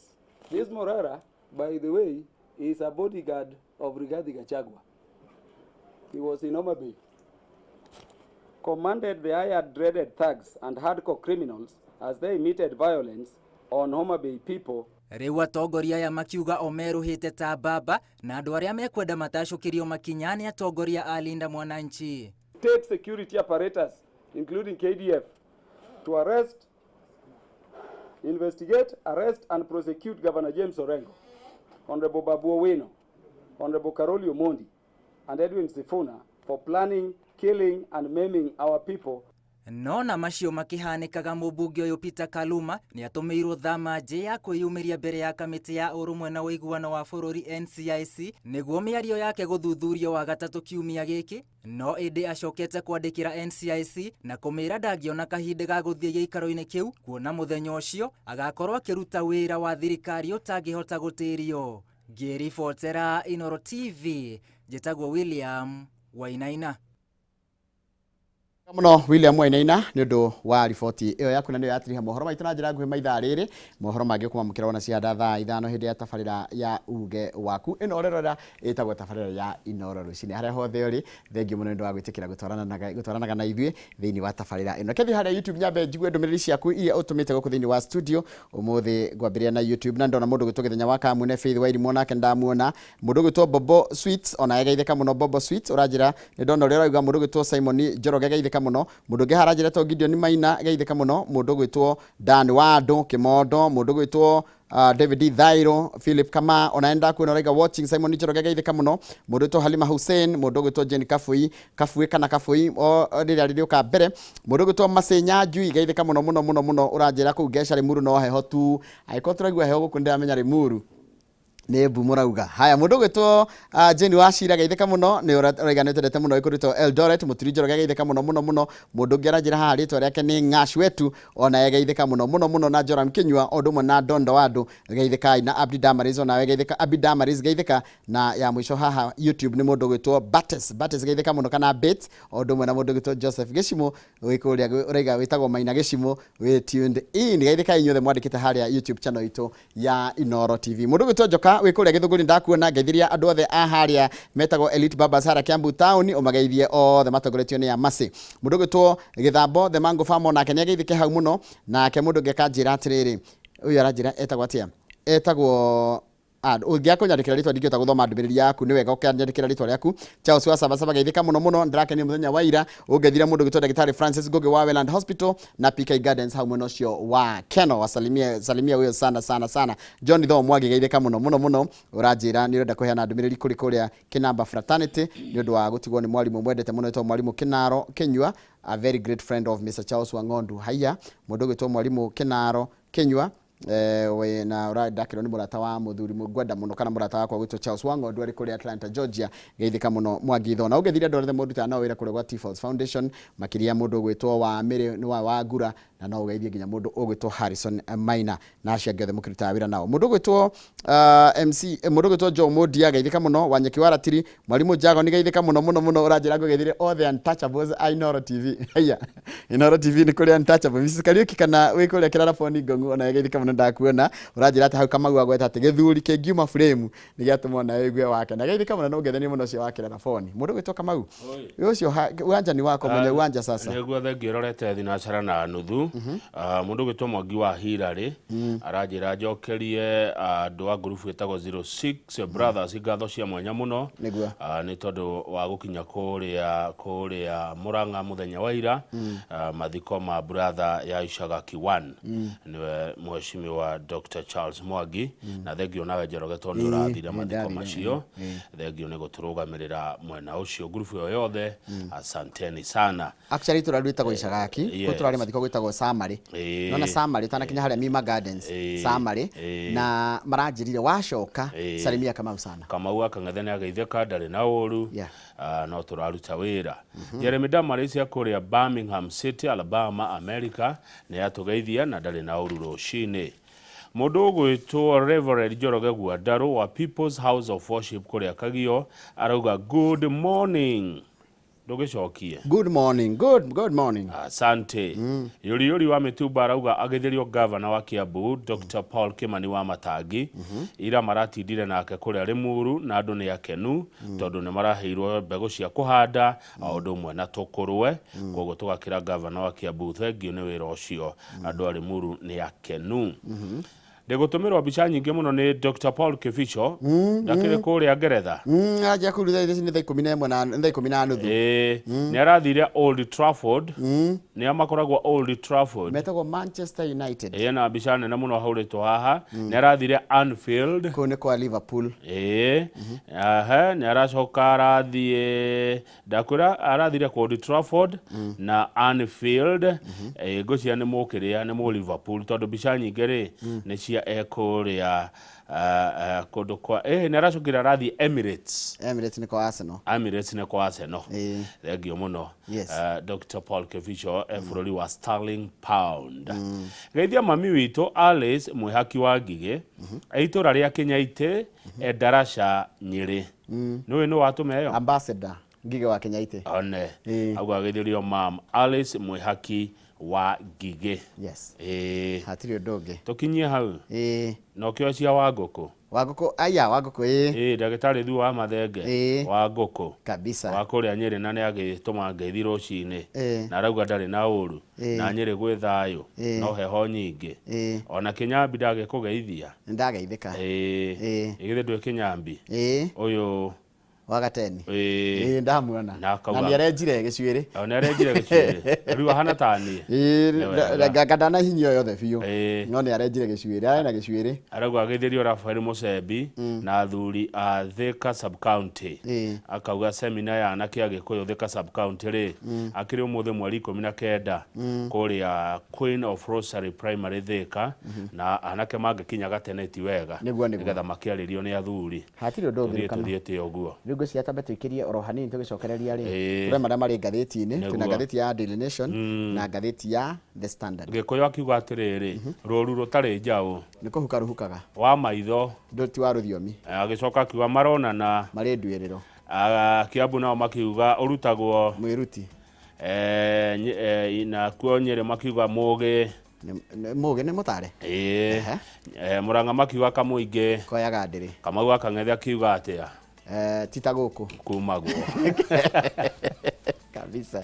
This Morara, by the way, is a bodyguard of Rigathi Gachagua. He was in Homa Bay. Commanded the hired dreaded thugs and hardcore criminals as they meted violence on Homa Bay people. Rĩu atongoria aya makiuga o meruhĩte ta mbamba na andũ arĩa mekwenda matacũkĩrio makinya nĩ atongoria a Linda Mwananchi. State security apparatus, including KDF, to arrest, investigate, arrest and prosecute Governor James Orengo, Honorable Babu Owino, Honorable Caroli Omondi, and Edwin Sifuna for planning, killing and maiming our people. No na macio makĩhanĩkaga mũmbunge ũyũ Peter Kaluma nĩ atũmĩirwo thama nje ya kwĩyumĩria mbere ya kamĩtĩ ya ũrũmwe na ũiguano wa bũrũri NCIC nĩguo mĩario yake gũthuthurio Wagatatũ kiumia gĩkĩ, no ĩndĩ acokete kwandĩkĩra NCIC na kũmĩra ndangĩona kahinda ga gũthiĩ gĩikaro-inĩ kĩu kuona mũthenya ũcio agakorwo akĩruta wĩra wa thirikari ũtangĩhota gũtĩrio. Ngĩribotera Inooro TV, njĩtagwo William Wainaina. Muno William Wainaina nĩ ũndũ wa riboti ĩyo yaku na nĩyo yatiriha mohoro maitũ na njĩra nguhĩ maithaa rĩrĩ. Mohoro mangĩ ũkũmamũkĩra ona cia thaa 5 hĩndĩ ya tabarĩra ya uge waku ĩno ũrerora ĩtagwo tabarĩra ya Inooro rũcinĩ. Harĩa hothe ũrĩ, thengiũ mũno nĩ ũndũ wa gwĩtĩkĩra gũtwaranaga na ithuĩ thĩinĩ wa tabarĩra ĩno. Kethi harĩa YouTube nyambe njigue ndũmĩrĩri ciaku iria ũtũmĩte gũkũ thĩinĩ wa studio ũmũthĩ. Ngwambĩrĩria na YouTube na ndona mũndũ gwĩtwo Gĩthenya wa Kamune Faith Wairimũ, nake ndamuona. Mũndũ gwĩtwo Bobo Sweets ona geithĩka mũno. Bobo Sweets ũranjĩra nĩ ndona ũrĩa ũrauga. Mũndũ gwĩtwo Simon Njoroge geithĩka mũno. Mũndũ ũngĩ haranjĩra to Gideon Maina geithĩka mũno. Mũndũ gwĩtwo Dan Wando Kimondo, mũndũ gwĩtwo David Thairo, Philip Kama ona enda kuona ũraiga watching. Simon Njoroge geithĩka mũno. Mũndũ gwĩtwo Halima Hussein, mũndũ gwĩtwo Jane Kafui Kafui kana Kafui o rĩrĩa rĩrĩũka mbere. Mũndũ gwĩtwo Masenya Njui geithĩka mũno mũno mũno mũno. Ũranjĩra kũu Ngeca Limuru no heho tu, angĩkorwo tũraigua heho gũkũ nĩndĩramenya Limuru nĩ mbu mũrauga. Haya, mũndũ gwĩtwo Jane Wachira geithĩka mũno, nĩ ũraiga nĩ twendete mũno. Ĩkũrĩtwo Eldoret Mũturi Njoroge geithĩka mũno mũno mũno. Mũndũ ũngĩ aranjĩra haha rĩtwa rĩake nĩ Ng'ash Wetu ona geithĩka mũno mũno mũno, na Joram Kinyua o ũndũ ũmwe na Dondo Wandu geithĩkai, na Abdi Damaris onawe geithĩka, Abdi Damaris geithĩka. Na ya mũico haha YouTube nĩ mũndũ gwĩtwo Bates Bates geithĩka mũno, kana Bates, o ũndũ ũmwe na mũndũ gwĩtwo Joseph Gĩcimũ wĩ kũrĩa ũraiga wĩtagwo Maina Gĩcimũ wĩ tuned in. Geithĩkai inyuothe mwandĩkĩte harĩa YouTube channel itũ ya Inooro TV. Mũndũ gwĩtwo Njoka wĩ kũrĩa Gĩthũngũri ndakuona, ngeithiria andũ othe a harĩa metagwo Elite Barbers harĩa Kiambu Town, ũmageithie othe matongoretio nĩ Amasi. Mũndũ gwĩtwo Gĩthambo the Mango Farm nake nĩ ageithĩke hau mũno. Nake mũndũ ũngĩ akanjĩra atĩrĩrĩ, ũyũ aranjĩra etagwo atĩa, etagwo ũngĩaga kũnyandĩkĩra rĩtwa ndingĩhota gũthoma ndũmĩrĩri yaku, nĩ wega ũkanyandĩkĩra rĩtwa rĩaku. Charles wa Sabasaba geithĩka mũno mũno, ndĩrakenio mũthenya wa ira. Ũngethira mũndũ gwĩtwo ndagĩtarĩ Francis Ngugi wa Welland Hospital na PK Gardens hau mwena ũcio wa Keno, wasalimia salimia huyo sana sana sana. John Tho Mwangi geithĩka mũno mũno mũno, ũranjĩra nĩ ũrenda kũheana ndũmĩrĩri kũrĩ kũrĩa Kinamba Fraternity nĩ ũndũ wa gũtigwo nĩ mwarimũ mwendete mũno wĩtagwo mwarimũ Kinaro Kinyua, a very great friend of Mr Charles Wang'ondu. Haiya, mũndũ ũgwĩtwo mwarimũ Kinaro Kinyua we na ndakĩrwo nĩ mũrata wa mũthuri ngwenda mũno kana mũrata wakwa gwĩtwo Charles Wang'ondu arĩ kũrĩa Atlanta Georgia, geithĩka mũno Mwangi Tho. Na ũngĩthire andũ othe mũndutaga nao wĩra kũrĩa gwa T-Falls Foundation, makĩria mũndũ ũgwĩtwo wa Mĩrĩ nĩ wa Wangura, na no ũgeithie nginya mũndũ ũgwĩtwo Harrison Maina na acio angĩ othe mũkĩrutaga wĩra nao. Mũndũ ũgwĩtwo MC, mũndũ ũgwĩtwo Joe Mũndia geithĩka mũno, Wanyeki wa Ratiri, Mwarimũ Jago nĩ geithĩka mũno mũno mũno. Ũranjĩra ngũgeithire othe untouchables a Inooro TV. Haiya, Inooro TV nĩ kũrĩ untouchable. Mrs Kariuki kana wĩ kũrĩa Kĩraraboni Ngong'u ona geithĩka mũno, ndakuona. Ũranjĩra atĩ hau Kamau agweta atĩ gĩthuri kĩngiuma frame nĩ gĩatũma ona ũigue wake na geithĩka mũno, na ũngethanie mũno ũcio wa Kĩraraboni. Mũndũ ũgwĩtwo Kamau ũcio uwanja ni wako mwenye uwanja sasa. Nĩguo, thengiũ. Ũrorete 3:30. Ah, mũndũ ũgĩtwo Mwangi wa Hirarĩ aranjĩra njokerie andũ a ngurubu ĩtagwo 06 Brothers ngatho cia mwanya mũno. Nĩguo. Ah, nĩ tondũ wa gũkinya kũrĩa kũrĩa Mũrang'a mũthenya wa ira, ah, mathiko ma brother ya Icagaki 1, nĩwe mheshimiwa Dr. Charles Mwangi, na thengio nawe Njoroge tondũ nĩ ũrathire nĩ mathiko ndathire, macio. Thengio nĩ gũtũrũgamĩrĩra mwena ũcio, ngurubu ĩyo yothe, asanteni sana. Actually itũra rĩu rĩtagwo Icagaki. Yes. Kũu tũrarĩ mathiko gwĩtagwo Samarĩ. Nona Samarĩ ũtanakinya harĩa Mima Gardens. Samarĩ. Na maranjĩrire wacoka salimia Kamau sana. Kamau akang'ethe nĩ ageithĩka, ndarĩ na ũru. Ah, no tũraruta wĩra. Jeremy Damaris ya kũrĩa Birmingham City, Alabama, America, nĩ atũgeithia na ndarĩ na ũru rũcinĩ. Mũndũ ũgwĩtwo Reverend Njoroge Gwandarũ wa People's House of Worship kũrĩa Kagio arauga good morning, ndũgĩcokie. Good morning, good morning. Asante. Yũri Yũri wa Mĩtumba arauga agĩthĩrio gavana wa Kiambu Dr. Paul Kimani wa Matangi, ira maratindire nake kũrĩa Limuru na andũ nĩ akenu tondũ nĩ maraheirwo mbegũ cia kũhanda o ũndũ ũmwe na tũkũrwe. Koguo tũgakĩra gavana wa Kiambu thengio nĩ wĩra ũcio, andũ a Limuru nĩ akenu. Ndĩgũtũmĩrwo mbica nyingĩ mũno nĩ Dr. Paul Kibicho, ndakĩrĩ kũrĩa Ngeretha. Anjia kũruta ici nĩ thaa 11 na nĩ thaa 10:30. Ĩĩ, nĩ arathire Old Trafford, nĩ a makoragwo Old Trafford. Metagwo Manchester United. Ĩĩ, na mbica nene mũno ahũrĩtwo haha. Nĩ arathire Anfield. Kũu nĩ kwa Liverpool. Ĩĩ, aha, nĩ aracoka arathiĩ, ndakwĩra arathire kwa Old Trafford na Anfield. Ĩĩ, ngwĩciria nĩ mũkĩrĩa nĩ mũ Liverpool tondũ mbica nyingĩ rĩ nĩ cia ekũrĩa kũndũ kwa nĩ aracokire arathiĩ Emirates. Emirates nĩ kwa Arsenal. Emirates nĩ kwa Arsenal. Thengio mũno. Yes. Dr. Paul Kibicho e bũrũri wa Sterling Pound. Geithia mami witũ Alice Mwĩhaki wa Ngigĩ e itũra rĩa Kĩnyaitĩ e Ndaraca Nyĩrĩ. Nĩũĩ nũ watũma ĩyo? Ambassador Ngigĩ wa Kĩnyaitĩ. One. Auga agĩthĩrio mam Alice Mwĩhaki wa Ngigĩ. Yes. Ĩĩ. Hatirĩ ũndũ ũngĩ. Tũkinyie hau. Ĩĩ. Na ũkĩoya cia Wangũkũ. Wangũkũ, aya Wangũkũ ĩĩ. Ĩĩ, ndagĩtarĩ thu wa Mathenge. Ĩĩ. Wangũkũ. Kabisa. Wa kũrĩa Nyĩrĩ na nĩ agĩtũma ngeithi rũcinĩ. Ĩĩ. Na arauga ndarĩ na ũru. Ĩĩ. Na Nyĩrĩ gwĩ thayũ. Ĩĩ. No heho nyingĩ. Ĩĩ. Ona Kĩnyambi ndagĩkũgeithia. Nĩ ndageithĩka. Ĩĩ. Ĩĩ. Ĩ githĩ ndwĩ Kĩnyambi? Ĩĩ. Ũyũ wa Gateni. Ĩĩ. Ĩĩ, ndamuona. Na Na akauga. nĩ arenjire gĩcuĩrĩ. O nĩ arenjire gĩcuĩrĩ. Rĩu ahana ta niĩ. Ĩĩ, Nĩ wega. nganga ndanahinyio yothe biũ. Ĩĩ. No nĩ arenjire gĩcuĩrĩ, arĩ na gĩcuĩrĩ. Arauga agĩthĩrio Rafael Mũcembi na athuri a Thika sub county. Akauga semina ya anake a Gĩkũyũ Thika sub county rĩ, akĩrĩ ũmũthĩ mweri 19 kũrĩa Queen of Rosary Primary Thika, na anake mangĩkinya gatene ti wega Nĩguo, nĩguo. nĩgetha makĩarĩrio nĩ athuri. Hatirĩ ũndũ ũngĩ Tũthiĩ kana. tũthiĩte ũguo. Rĩu ngwĩciria tambe tũikĩrie oro hanini tũgĩcokereria rĩ. Ĩĩ. Tũrore marĩa marĩ ngathĩti-inĩ. Twĩna Nĩguo. ngathĩti ya Daily Nation na ngathĩti ya The Standard. Gĩkũyũ akiuga atĩrĩrĩ, rũru rũtarĩ njaũ nĩ kũhuka rũhukaga. Wa maitho ti wa rũthiomi. Agĩcoka akiuga maronana marĩ nduĩrĩro. Kiambu nao makiuga ũrutagwo mwĩruti. Nakuo Nyĩrĩ makiuga mũgĩ. Mũgĩ nĩ mũtare. Ĩĩ. Mũrang'a makiuga kamũingĩ. Koyaga ndĩrĩ. Kamau akang'ethe akiuga atĩa? Ti ta gũkũ. Kumagwo. Kabisa.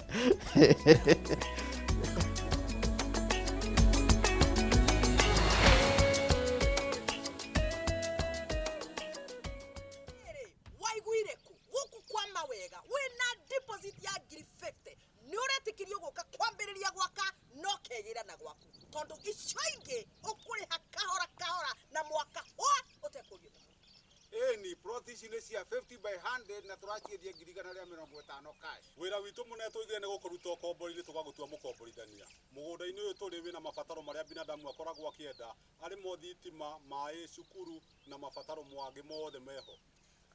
Waiguire ku gũkũ kwa mawega wĩna deposit ya ngiri 50 nĩ ũretĩkĩrio gũka kwambĩrĩria gwaka no kegĩra na gwaku tondũ icio ingĩ ũkũrĩha kahora kahora na mwaka hwa ũtekũrio. Ĩni plot ici nĩ cia 50 by 100 na tũraciendia 150,000 cash. Wĩra witũ mũnene tũigire nĩ gũkũruta ũkombori-inĩ tũgagũtua mũkomborithania. Mũgũnda-inĩ ũyũ tũrĩ wĩna mabataro marĩa binadamu akoragwo akĩenda, arĩ mo thitima, maĩ, cukuru na mabataro mangĩ mothe meho.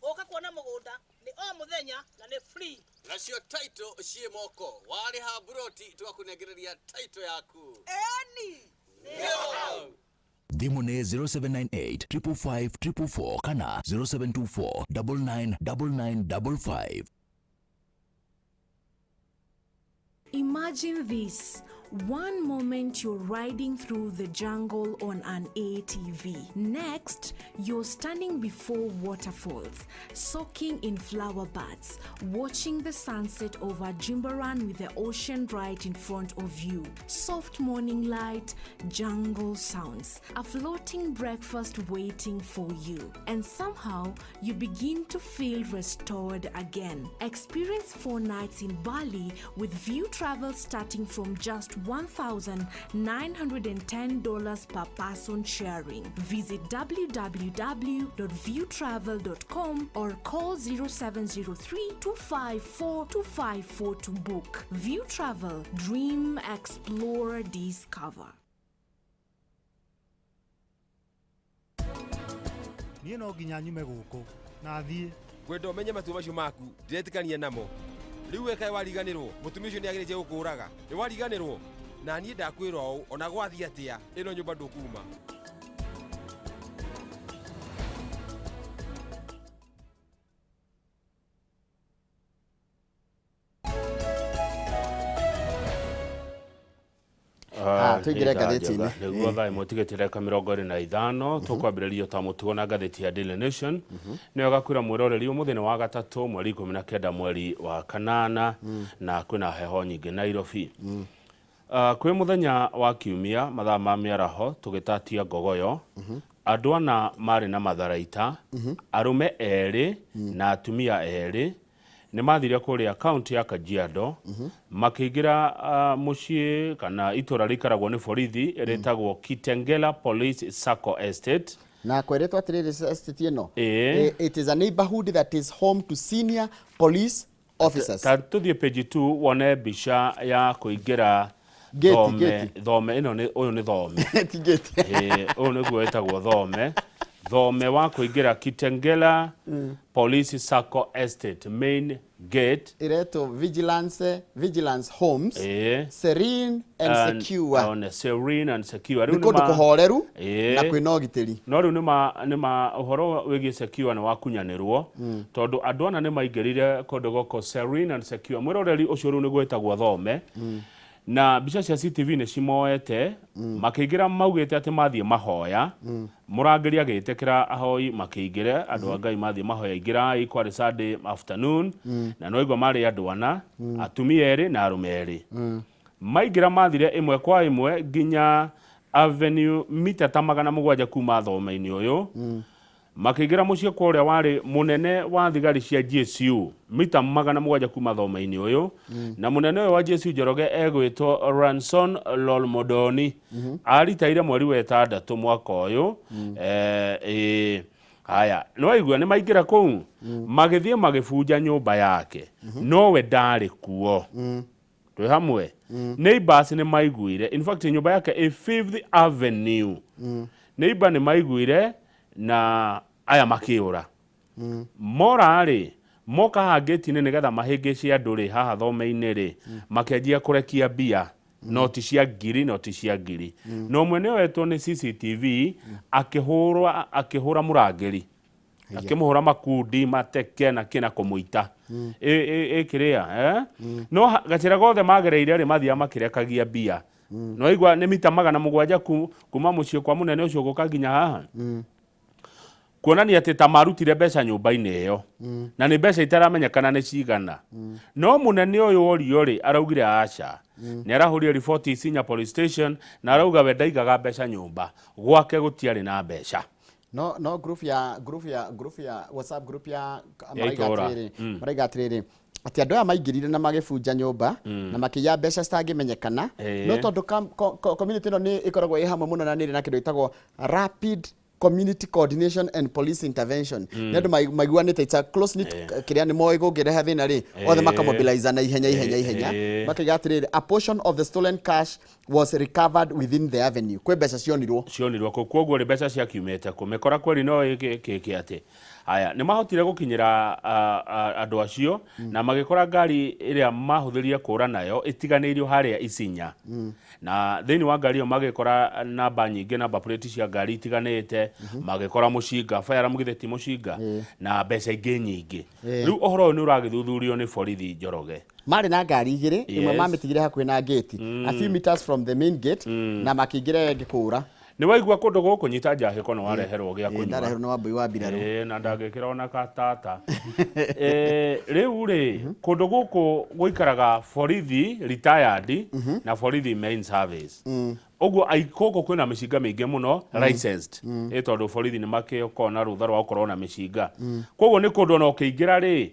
Ũka kuona mũgũnda nĩ o mũthenya na nĩ free. Nacio title ciĩ moko, warĩha mburoti tũgakũnengereria title yaku. Ĩni. Thimũ nĩ 0798 555 444 kana 0724 999955. Imagine this. One moment you're riding through the jungle on an ATV. Next, you're standing before waterfalls, soaking in flower buds, watching the sunset over Jimbaran with the ocean right in front of you. Soft morning light, jungle sounds, a floating breakfast waiting for you. And somehow, you begin to feel restored again. Experience 4 nights in Bali with View Travel starting from just $1,910 per person sharing. Visit www.viewtravel.com or call 0703 254 254 to book. View Travel, dream, explore, discover. Niĩ no nginya nyume gũkũ na thiĩ. Ngwenda ũmenye matua macio maku ndiretĩkania namo. Rĩu we kaĩ wariganĩrwo mũtumia ũcio nĩageretie gũkũraga? Nĩ wariganĩrwo? Na niĩ ndakwĩra ũũ ona gwathiĩ atĩa ĩno nyũmba ndũkuma. Ah, tũingĩre ngathĩti-inĩ. Nĩguo thaa ĩmwe tigĩte ndagĩka 25 tũkwambĩrĩria ta mũtugo na ngathĩti ya Daily Nation. Nĩyo gakwĩra mwĩroreri ũmũthĩ nĩ wa gatatũ mweri 19 mweri wa kanana na kwĩna heho nyingĩ Nairobi. Kwĩ mũthenya wa kiumia mathaa ma mĩaraho tũgĩtatia ngogoyo andũ ana marĩ na matharaita arũme erĩ na atumia erĩ nĩ mathire kũrĩa kaunti ya Kajiado makĩingĩra mũciĩ kana itũra rĩikaragwo nĩ borithi rĩtagwo Kitengela Police Sacco Estate. Na kweretwo atiriri estate ĩno Ĩĩ. It is a neighborhood that is home to senior police officers. Ta tũthiĩ page 2 wone mbica ya kũingĩra Gate, thome gate. thome ĩno nĩ ũyũ nĩ thome. Ti gate. Ĩĩ, ũyũ nĩguo wĩtagwo thome. Thome wa kũingĩra Kitengela Police Sacco Estate main gate. Iretwo vigilance homes. Ĩĩ. Serene and secure. On serene and secure. Nĩ Rĩu kũndũ kũhoreru Ĩĩ. na kwĩna ũgitĩri. No rĩu nĩma ũhoro wĩgiĩ secure nĩ wakunyanĩrwo tondũ andũ ana nĩ maingĩrire kũndũ gũkũ serene and secure. Mwĩroreri ũcio rĩu nĩguo wĩtagwo thome. Na mbica cia CCTV nĩ cimoete makĩingĩra maugĩte atĩ mathiĩ mahoya. Mũrangĩri agĩtĩkĩra ahoi makĩingĩre andũ a Ngai mathiĩ mahoya ingĩrai kwarĩ Sunday afternoon. Na no igua marĩ andũ ana atumia erĩ na arũme erĩ. Maingĩra mathire ĩmwe kwa ĩmwe nginya avenue mita ta 700 kuma thome-inĩ ũyũ. Makĩingĩra mũciĩ kwa ũrĩa warĩ mũnene wa thigari cia GSU mita 700 kuma thome-inĩ ũyũ. Na mũnene ũyũ wa GSU Njoroge egwĩtwo Ranson Lolmodoni. Aritaire mweri wa ĩtandatũ mwaka ũyũ. Haya, nĩ waigua nĩ maingĩra kũu magĩthiĩ magĩbunja nyũmba yake nowe ndarĩ kuo. Twĩ hamwe. Neighbors nĩ maiguire, in fact nyũmba yake ĩ Fifth Avenue. Neighbor nĩ maiguire na aya makĩũra. Mora rĩ moka haha gate-inĩ nĩgetha mahĩngĩce andũ rĩ haha thome-inĩ rĩ makĩanjia kũrekia mbia noti cia ngiri noti cia ngiri. Na ũmwe nĩ oetwo nĩ CCTV akĩhũra mũrangĩri. Akĩmũhũra makundi mateke na kĩna kũmũita. Ĩkĩrĩa, eh? No gacĩra gothe magereire rĩ mathiaga makĩrekagia mbia. No igua nĩ mita 700 kuma mũciĩ kwa mũnene ũcio gũka nginya haha. Kuonania atĩ ta marutire mbeca nyũmba-inĩ ĩyo. Na nĩ mbeca itaramenyekana nĩ cigana. No mũnene ũyũ orio rĩ araugire aca. Nĩ arahũrire riboti Isinya police station na arauga we ndaigaga mbeca nyũmba. Gwake gũtiarĩ na mbeca. No, no group ya group ya group ya WhatsApp group ya Ya itũũra. Maraiga atĩrĩrĩ atĩ andũ aya maingĩrire na magĩbunja nyũmba na makĩiya mbeca citangĩmenyekana. No tondũ community ĩno nĩ ĩkoragwo ĩ hamwe mũno na nĩ ĩrĩ na kĩndũ gĩtagwo rapid community coordination and police intervention. Nĩ andũ maiguanĩte, it's a close knit kĩrĩa nĩ moĩ kũngĩrehe thĩna rĩ, othe makamobilize na ihenya, ihenya, ihenya. Makaiga atĩrĩrĩ, a portion of the stolen cash was recovered within the avenue. Kwĩ mbeca cionirwo. Cionirwo kũu, kwoguo rĩ mbeca ciakiumĩte kũ. Mĩkora kweri no ĩkĩke atĩ. Haya, nĩ mahotire gũkinyĩra andũ acio na magĩkora ngari ĩrĩa mahũthĩrire kũra nayo ĩtiganĩirio harĩa Isinya. Na thĩinĩ wa ngari ĩyo magĩkora namba nyingĩ, namba plate cia ngari itiganĩte. Magĩkora mũcinga, firearm githĩ ti mũcinga, na mbeca ingĩ nyingĩ. Ĩĩ. Rĩu ũhoro ũyũ nĩ ũragĩthuthurio nĩ borithi, Njoroge. Marĩ na ngari igĩrĩ, ĩmwe mamĩtigire hakuhĩ na gate, a few meters from the main gate, na makĩingĩra ĩyo ĩngĩ kũũra. Nĩ waigua kũndũ gũkũ nyita njahĩko nĩ wareherwo gĩa Ĩĩ, kũnyua. Ndareherwo nĩ Wambui wa mbirarũ. Ĩĩ, na ndangĩkĩra ona katata. Rĩu rĩ, kũndũ gũkũ gũikaraga borithi retired na borithi main service. Ũguo gũkũ kwĩna mĩcinga mĩingĩ mũno licensed. Ĩ tondũ borithi nĩ makĩkoragwo na rũtha rwa gũkorwo na mĩcinga. Koguo nĩ kũndũ ona ũkĩingĩra rĩ,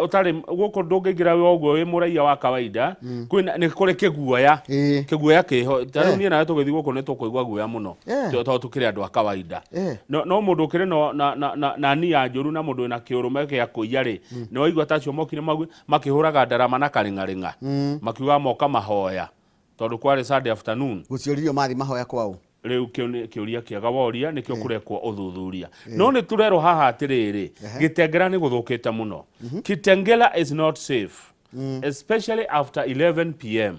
ũtarĩ gũkũ ndũngĩingĩra wĩ ũguo wĩ mũraiya wa kawaida. Kwĩna nĩ kũrĩ kĩguoya. Kĩguoya kĩho. Ta rĩu niĩ nawe tũgĩthiĩ gũkũ nĩ tũkũigua guoya mũno. Tondũ tũkĩrĩ andũ a kawaida. No mũndũ ũkĩrĩ na nia njũru na mũndũ wĩna kĩũrũme gĩa kũiya rĩ, nĩ waigua ta acio mokire makĩhũraga ndarama na karĩng'arĩng'a. Makiuga moka mahoya. Tondũ kwarĩ Sunday afternoon. Gũciũririo mathi mahoya kwaũ? Rĩu kĩu nĩ kĩũria kĩega woria, nĩkĩo kũrekwo ũthuthuria. No nĩ tũrerwo haha atĩrĩrĩ, Gĩtengera nĩ gũthũkĩte mũno. Kitengela is not safe, especially after 11 p.m.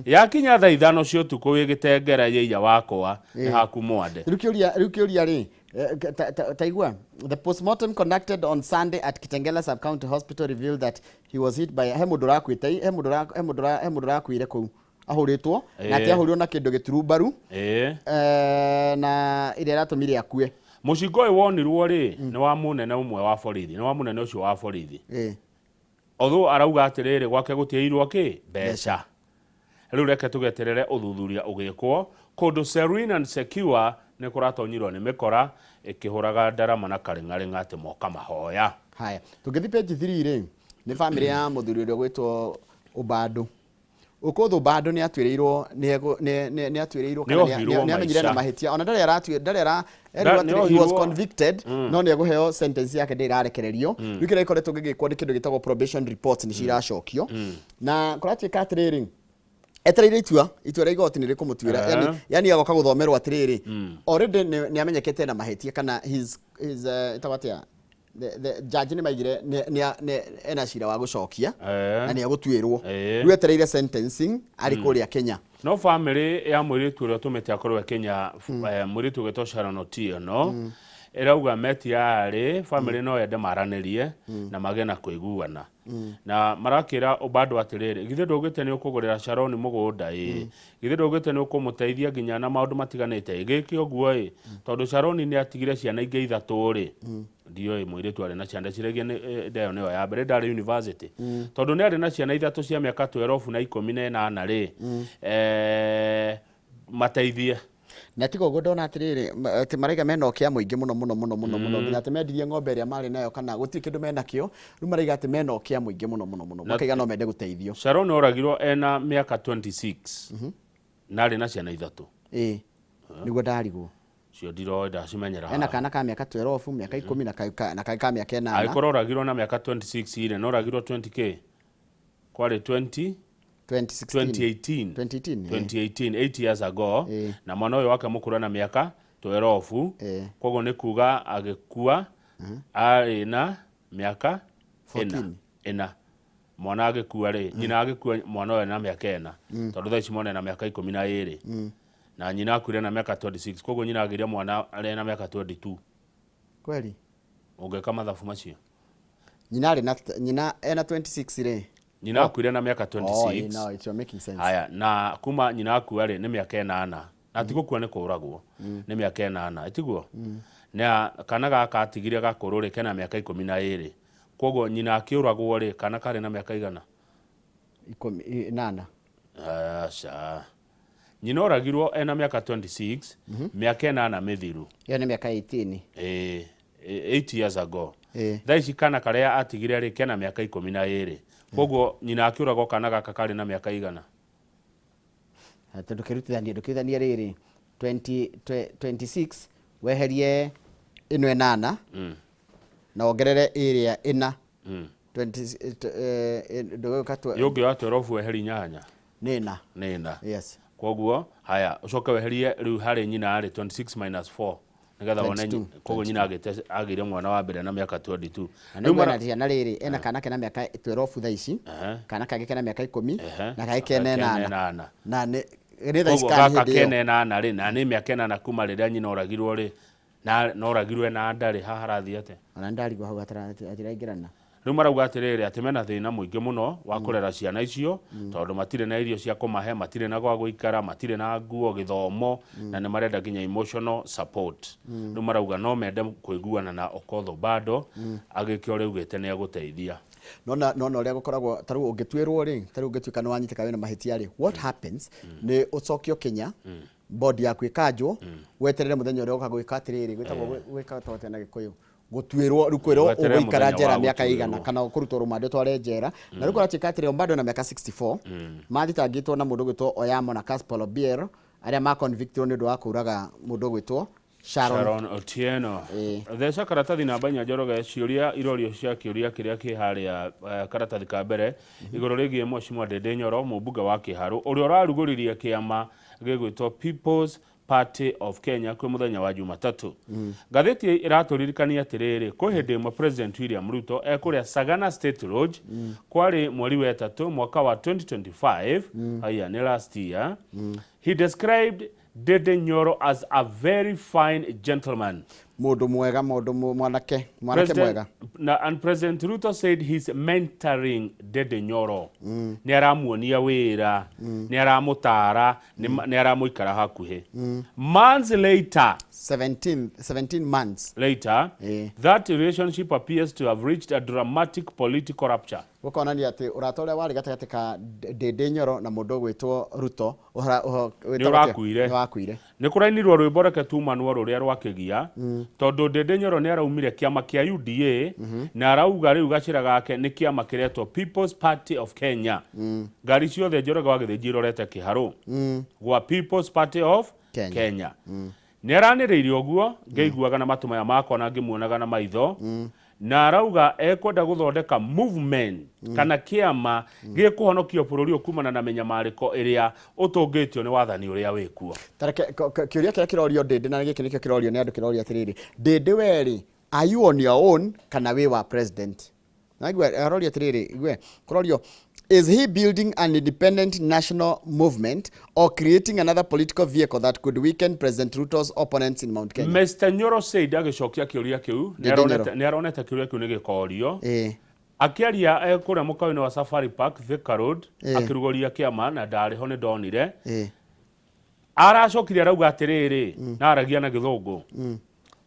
Yakinya thaa 5 cia ũtukũ wĩ Gĩtengera yĩiya wakwa nĩ haku mwande. Rĩu kĩũria rĩ, taigua, the postmortem conducted on Sunday at Kitengela Sub-County Hospital revealed that he was hit by, he mũndũ ũrakuĩte, he mũndũ ũrakuire kũu ahũrĩtwo na atĩ ahũrirwo na kĩndũ gĩturumbaru na ĩrĩa ĩratũmire akue. Mũcinga ũyũ wonirwo rĩ, nĩ wa mũnene ũmwe wa borithi, nĩ wa mũnene ũcio wa borithi. Although arauga atĩrĩrĩ, gwake gũtiairwo kĩ mbeca. Rĩu reke tũgeterere ũthuthuria ũgĩkwo. Kũndũ serene and secure nĩ kũratonyirwo nĩ mĩkora ĩkĩhũraga ndarama na karĩng'arĩng'a atĩ moka mahoya. Haya, tũngĩthiĩ page 3 rĩ, nĩ famĩlĩ ya mũthuri ũrĩa ũgwĩtwo Ũbandũ. Ũkũthũ Bado nĩ atuĩrĩirwo nĩ atuĩrĩirwo kana Nĩ ohirwo nĩ amenyire na maica. mahĩtia ona ndarĩ aratuĩ ndarĩ ara erirwo Nĩ atĩrĩ, he was ohirwo. convicted, no nĩ egũheo sentence yake, ndĩ ĩrarekererio. Rĩu kĩrĩa gĩkoretwo gĩgĩkwo nĩ kĩndũ gĩtagwo probation report nĩcio iracokio, na kũratuĩka atĩrĩrĩ, etereire itua rĩa igoti nĩ rĩkũmũtuĩra. Yani agoka gũthomerwo atĩrĩrĩ, already nĩ amenyekete na mahĩtia kana his ĩtagwo atĩa, the judge nĩ maigire ena cira wa gũcokia na nĩ egũtuĩrwo. Rĩu etereire sentencing arĩ kũrĩa Kenya. No famĩlĩ ya mũirĩtu ũrĩa ũtũmĩte akorwo e Kenya, mũirĩtu ũgĩtwo Sharon Otieno, ĩrauga metiarĩ famĩlĩ no yende maranĩrie na magĩe na kũiguana, na marakĩra bado atĩrĩrĩ, githĩ ndũgĩte nĩ ũkũgũrĩra Sharon mũgũnda? Ĩ githĩ ndũgĩte nĩ ũkũmũteithia nginya na maũndũ matiganĩte? Ĩ gĩke ũguo ĩ tondũ Sharon nĩ atigire ciana ingĩ ithatũ rĩ, ndiũĩ mũirĩtu arĩ na ciana, ndeciragia nĩ ĩyo nĩyo ya mbere, ndarĩ university, tondũ nĩ arĩ na ciana ithatũ cia mĩaka 12 na 18 rĩ, mateithie. Na tiga ũguo, ndona atĩrĩrĩ, atĩ maraiga mena ũkĩa mũingĩ mũno mũno mũno mũno mũno, nginya atĩ mendirie ng'ombe ĩrĩa marĩ nayo kana gũtirĩ kĩndũ menakĩo. Rĩu maraiga atĩ mena ũkĩa mũingĩ mũno mũno mũno, makaiga no mende gũteithio. Sharon oragirwo ena mĩaka 26 na arĩ na ciana ithatũ. Ĩĩ, nĩguo ndarigwo. Cio ndiroĩ, ndacimenyera Ena haha. kana ka mĩaka 12, mĩaka 10 na kangĩ ka mĩaka 8. Angĩkorwo oragirwo na mĩaka 26 rĩ, no oragirwo 20k kwarĩ 20 2016. 2018. 2018, 2018, 8 years ago. Na mwana ũyũ wake mũkũrũ na mĩaka 12, koguo nĩ kuga agĩkua arĩ na mĩaka ĩna. 14. Ĩna. Mwana agĩkua rĩ, nyina agĩkua mwana ũyũ na mĩaka 4, tondũ thaa ici mwana ena mĩaka 12, na nyina akuire na mĩaka 26, koguo nyina agĩire mwana arĩ na mĩaka 22. Kweli? Ũngĩka mathabu macio. Nyina arĩ na nyina ena 26 rĩ. Nyina akuire na mĩaka Oh, 26. No, it's making sense. Haya, na kuma nyina akua rĩ, nĩ mĩaka 8, na ti gũkua nĩ kũragwo, nĩ mĩaka 8 ĩtiguo? Na kana gaka atigire gakũrũ rĩ, kena mĩaka 12, koguo nyina akĩũragwo rĩ, kana karĩ na mĩaka igana? 18. Aca, nyina oragirwo ena mĩaka 26, mĩaka 8 mĩthiru. Ĩyo nĩ mĩaka 18. Ĩĩ, 8 years ago. Thaa ici kana karĩa atigire rĩ, kena mĩaka 12, koguo nyina akĩũragwo kana gaka karĩ na mĩaka igana? Atĩ ndũkĩrutithanie rĩrĩ, 20 26 weherie ĩno 8 na wongerere ĩrĩa 4. 20 ndũgũka Yũngĩoya 12 weheri 8. Nĩ 4. Nĩ 4. Yes. Koguo haya, ũcoke weherie rĩu harĩ nyina rĩ, 26 minus 4, nĩgetha wone. 22. Koguo nyina agĩire mwana wa mbere na mĩaka 22. Na Rĩu nĩguo ena ciana rĩrĩ, ena kana kena mĩaka 12 thaa ici, kana kangĩ kena mĩaka 10 na kangĩ kena kena 8. 8. Na nĩ thaa ici Koguo kana gaka hĩndĩ ĩyo kena 8 rĩ, na nĩ mĩaka 8 kuma rĩrĩa nyina oragirwo rĩ. Na noragirwe na ndarĩ haha harathiĩ atĩa? Ona ndarigwo hau hatiraingĩrana. Rĩu marauga atĩrĩrĩ atĩ mena thĩna mũingĩ mũno wa kũrera ciana icio tondũ matirĩ na irio cia kũmahe, matirĩ na gwa gũikara, matirĩ na nguo, gĩthomo na nĩ marenda nginya emotional support. Rĩu marauga no mende kũiguana na Okoth Obado agĩke ũrĩa augĩte nĩ egũteithia. Nona nona ũrĩa gũkoragwo ta rĩu ũngĩtuĩrwo rĩ, ta rĩu ũngĩtuĩka nĩ wanyitĩka wĩna mahĩtia rĩ, what happens nĩ ũcokio Kenya, bond yaku ĩkanjwo, weterere mũthenya ũrĩa ũka gwĩka atĩrĩrĩ, gwĩtagwo gwĩka atĩa na Gĩkũyũ? Gũtuĩrwo, rĩu kwĩrwo Weterere ũgũikara mũthenya njera wa mĩaka ĩigana gũtuĩrwo. kana ũkũrutwo rũmande ũtware njera. Na rĩu kũratuĩka atĩrĩ, Ombado ena mĩaka 64, mathitangĩtwo na mũndũ ũgwĩtwo Oyamo na Caspal Obiero arĩa ma convictirwo nĩ ũndũ wa kũraga mũndũ ũgwĩtwo Sharon. Sharon Otieno. Theca karatathi namba inya Njoroge ciũria irorio cia kĩũria kĩrĩa kĩ harĩa karatathi ka mbere igũrũ rĩgiĩ Mheshimiwa Ndindi Nyoro mũmbunge wa Kĩharũ ũrĩa ũrarugũririe kĩama gĩgwĩtwo People's Party of Kenya kwĩ mũthenya wa Jumatatũ. Ngathĩti ĩratũririkania atĩrĩrĩ, kwĩ hĩndĩ ĩmwe President William Ruto ekũrĩa Sagana State Lodge kwarĩ mweri wa ĩtatũ mwaka wa 2025, haiya nĩ last year, he described Ndindi Nyoro as a very fine gentleman. Mũndũ mwega, mũndũ mwanake, mwanake mwega. Na, and President Ruto said he's mentoring Ndindi Nyoro. Nĩ aramuonia wĩra, nĩ aramũtaara, nĩ aramũikara hakuhĩ. Months later, 17 months later, that relationship appears to have reached a dramatic political rupture. Gũkonania atĩ ũrata ũrĩa warĩ gatagatĩ ka Ndindi Nyoro na mũndũ ũgwĩtwo Ruto Nĩ ũrakuire. Nĩ wakuire. Nĩ kũrainirwo rwĩmbo reke tumanwo rũrĩa rwakĩgia tondũ Ndindi Nyoro nĩ araumire kĩama kĩa UDA na arauga rĩu gacĩra gake nĩ kĩama kĩretwo People's Party of Kenya. Ngari ciothe Njoroge wa Gĩthĩnji irorete Kĩharũ gwa People's Party of Kenya. Kenya. Nĩ aranĩrĩire ũguo ngĩiguaga na matũ maya makwa na ngĩmuonaga na maitho na arauga ekwenda gũthondeka movement kana kĩama gĩkũhonokia bũrũri ũyũ kumana na mĩnyamarĩko ĩrĩa ũtũngĩtio nĩ wathani ũrĩa wĩkuo. Tareke kĩũria kĩrĩa kĩrorio Ndindi na gĩkĩ nĩkĩo kĩrorio nĩ andũ kĩrorio atĩrĩrĩ, Ndindi we rĩ, are you on your own kana wĩ wa president? Naigua arorio atĩrĩrĩ, igue kũrorio is he building an independent national movement or creating another political vehicle that could weaken President Ruto's opponents in Mount Kenya? Mr. Nyoro said agĩcokia kĩũria kĩu Ndindi Nyoro. nĩ aronete kĩũria kĩu nĩ gĩkorio akĩaria kũrĩa mũkawa-inĩ wa Safari Park Thika Road akĩrugũria kĩama na ndarĩ ho nĩ ndonire aracokire arauga atĩrĩrĩ na aragia na gĩthũngũ.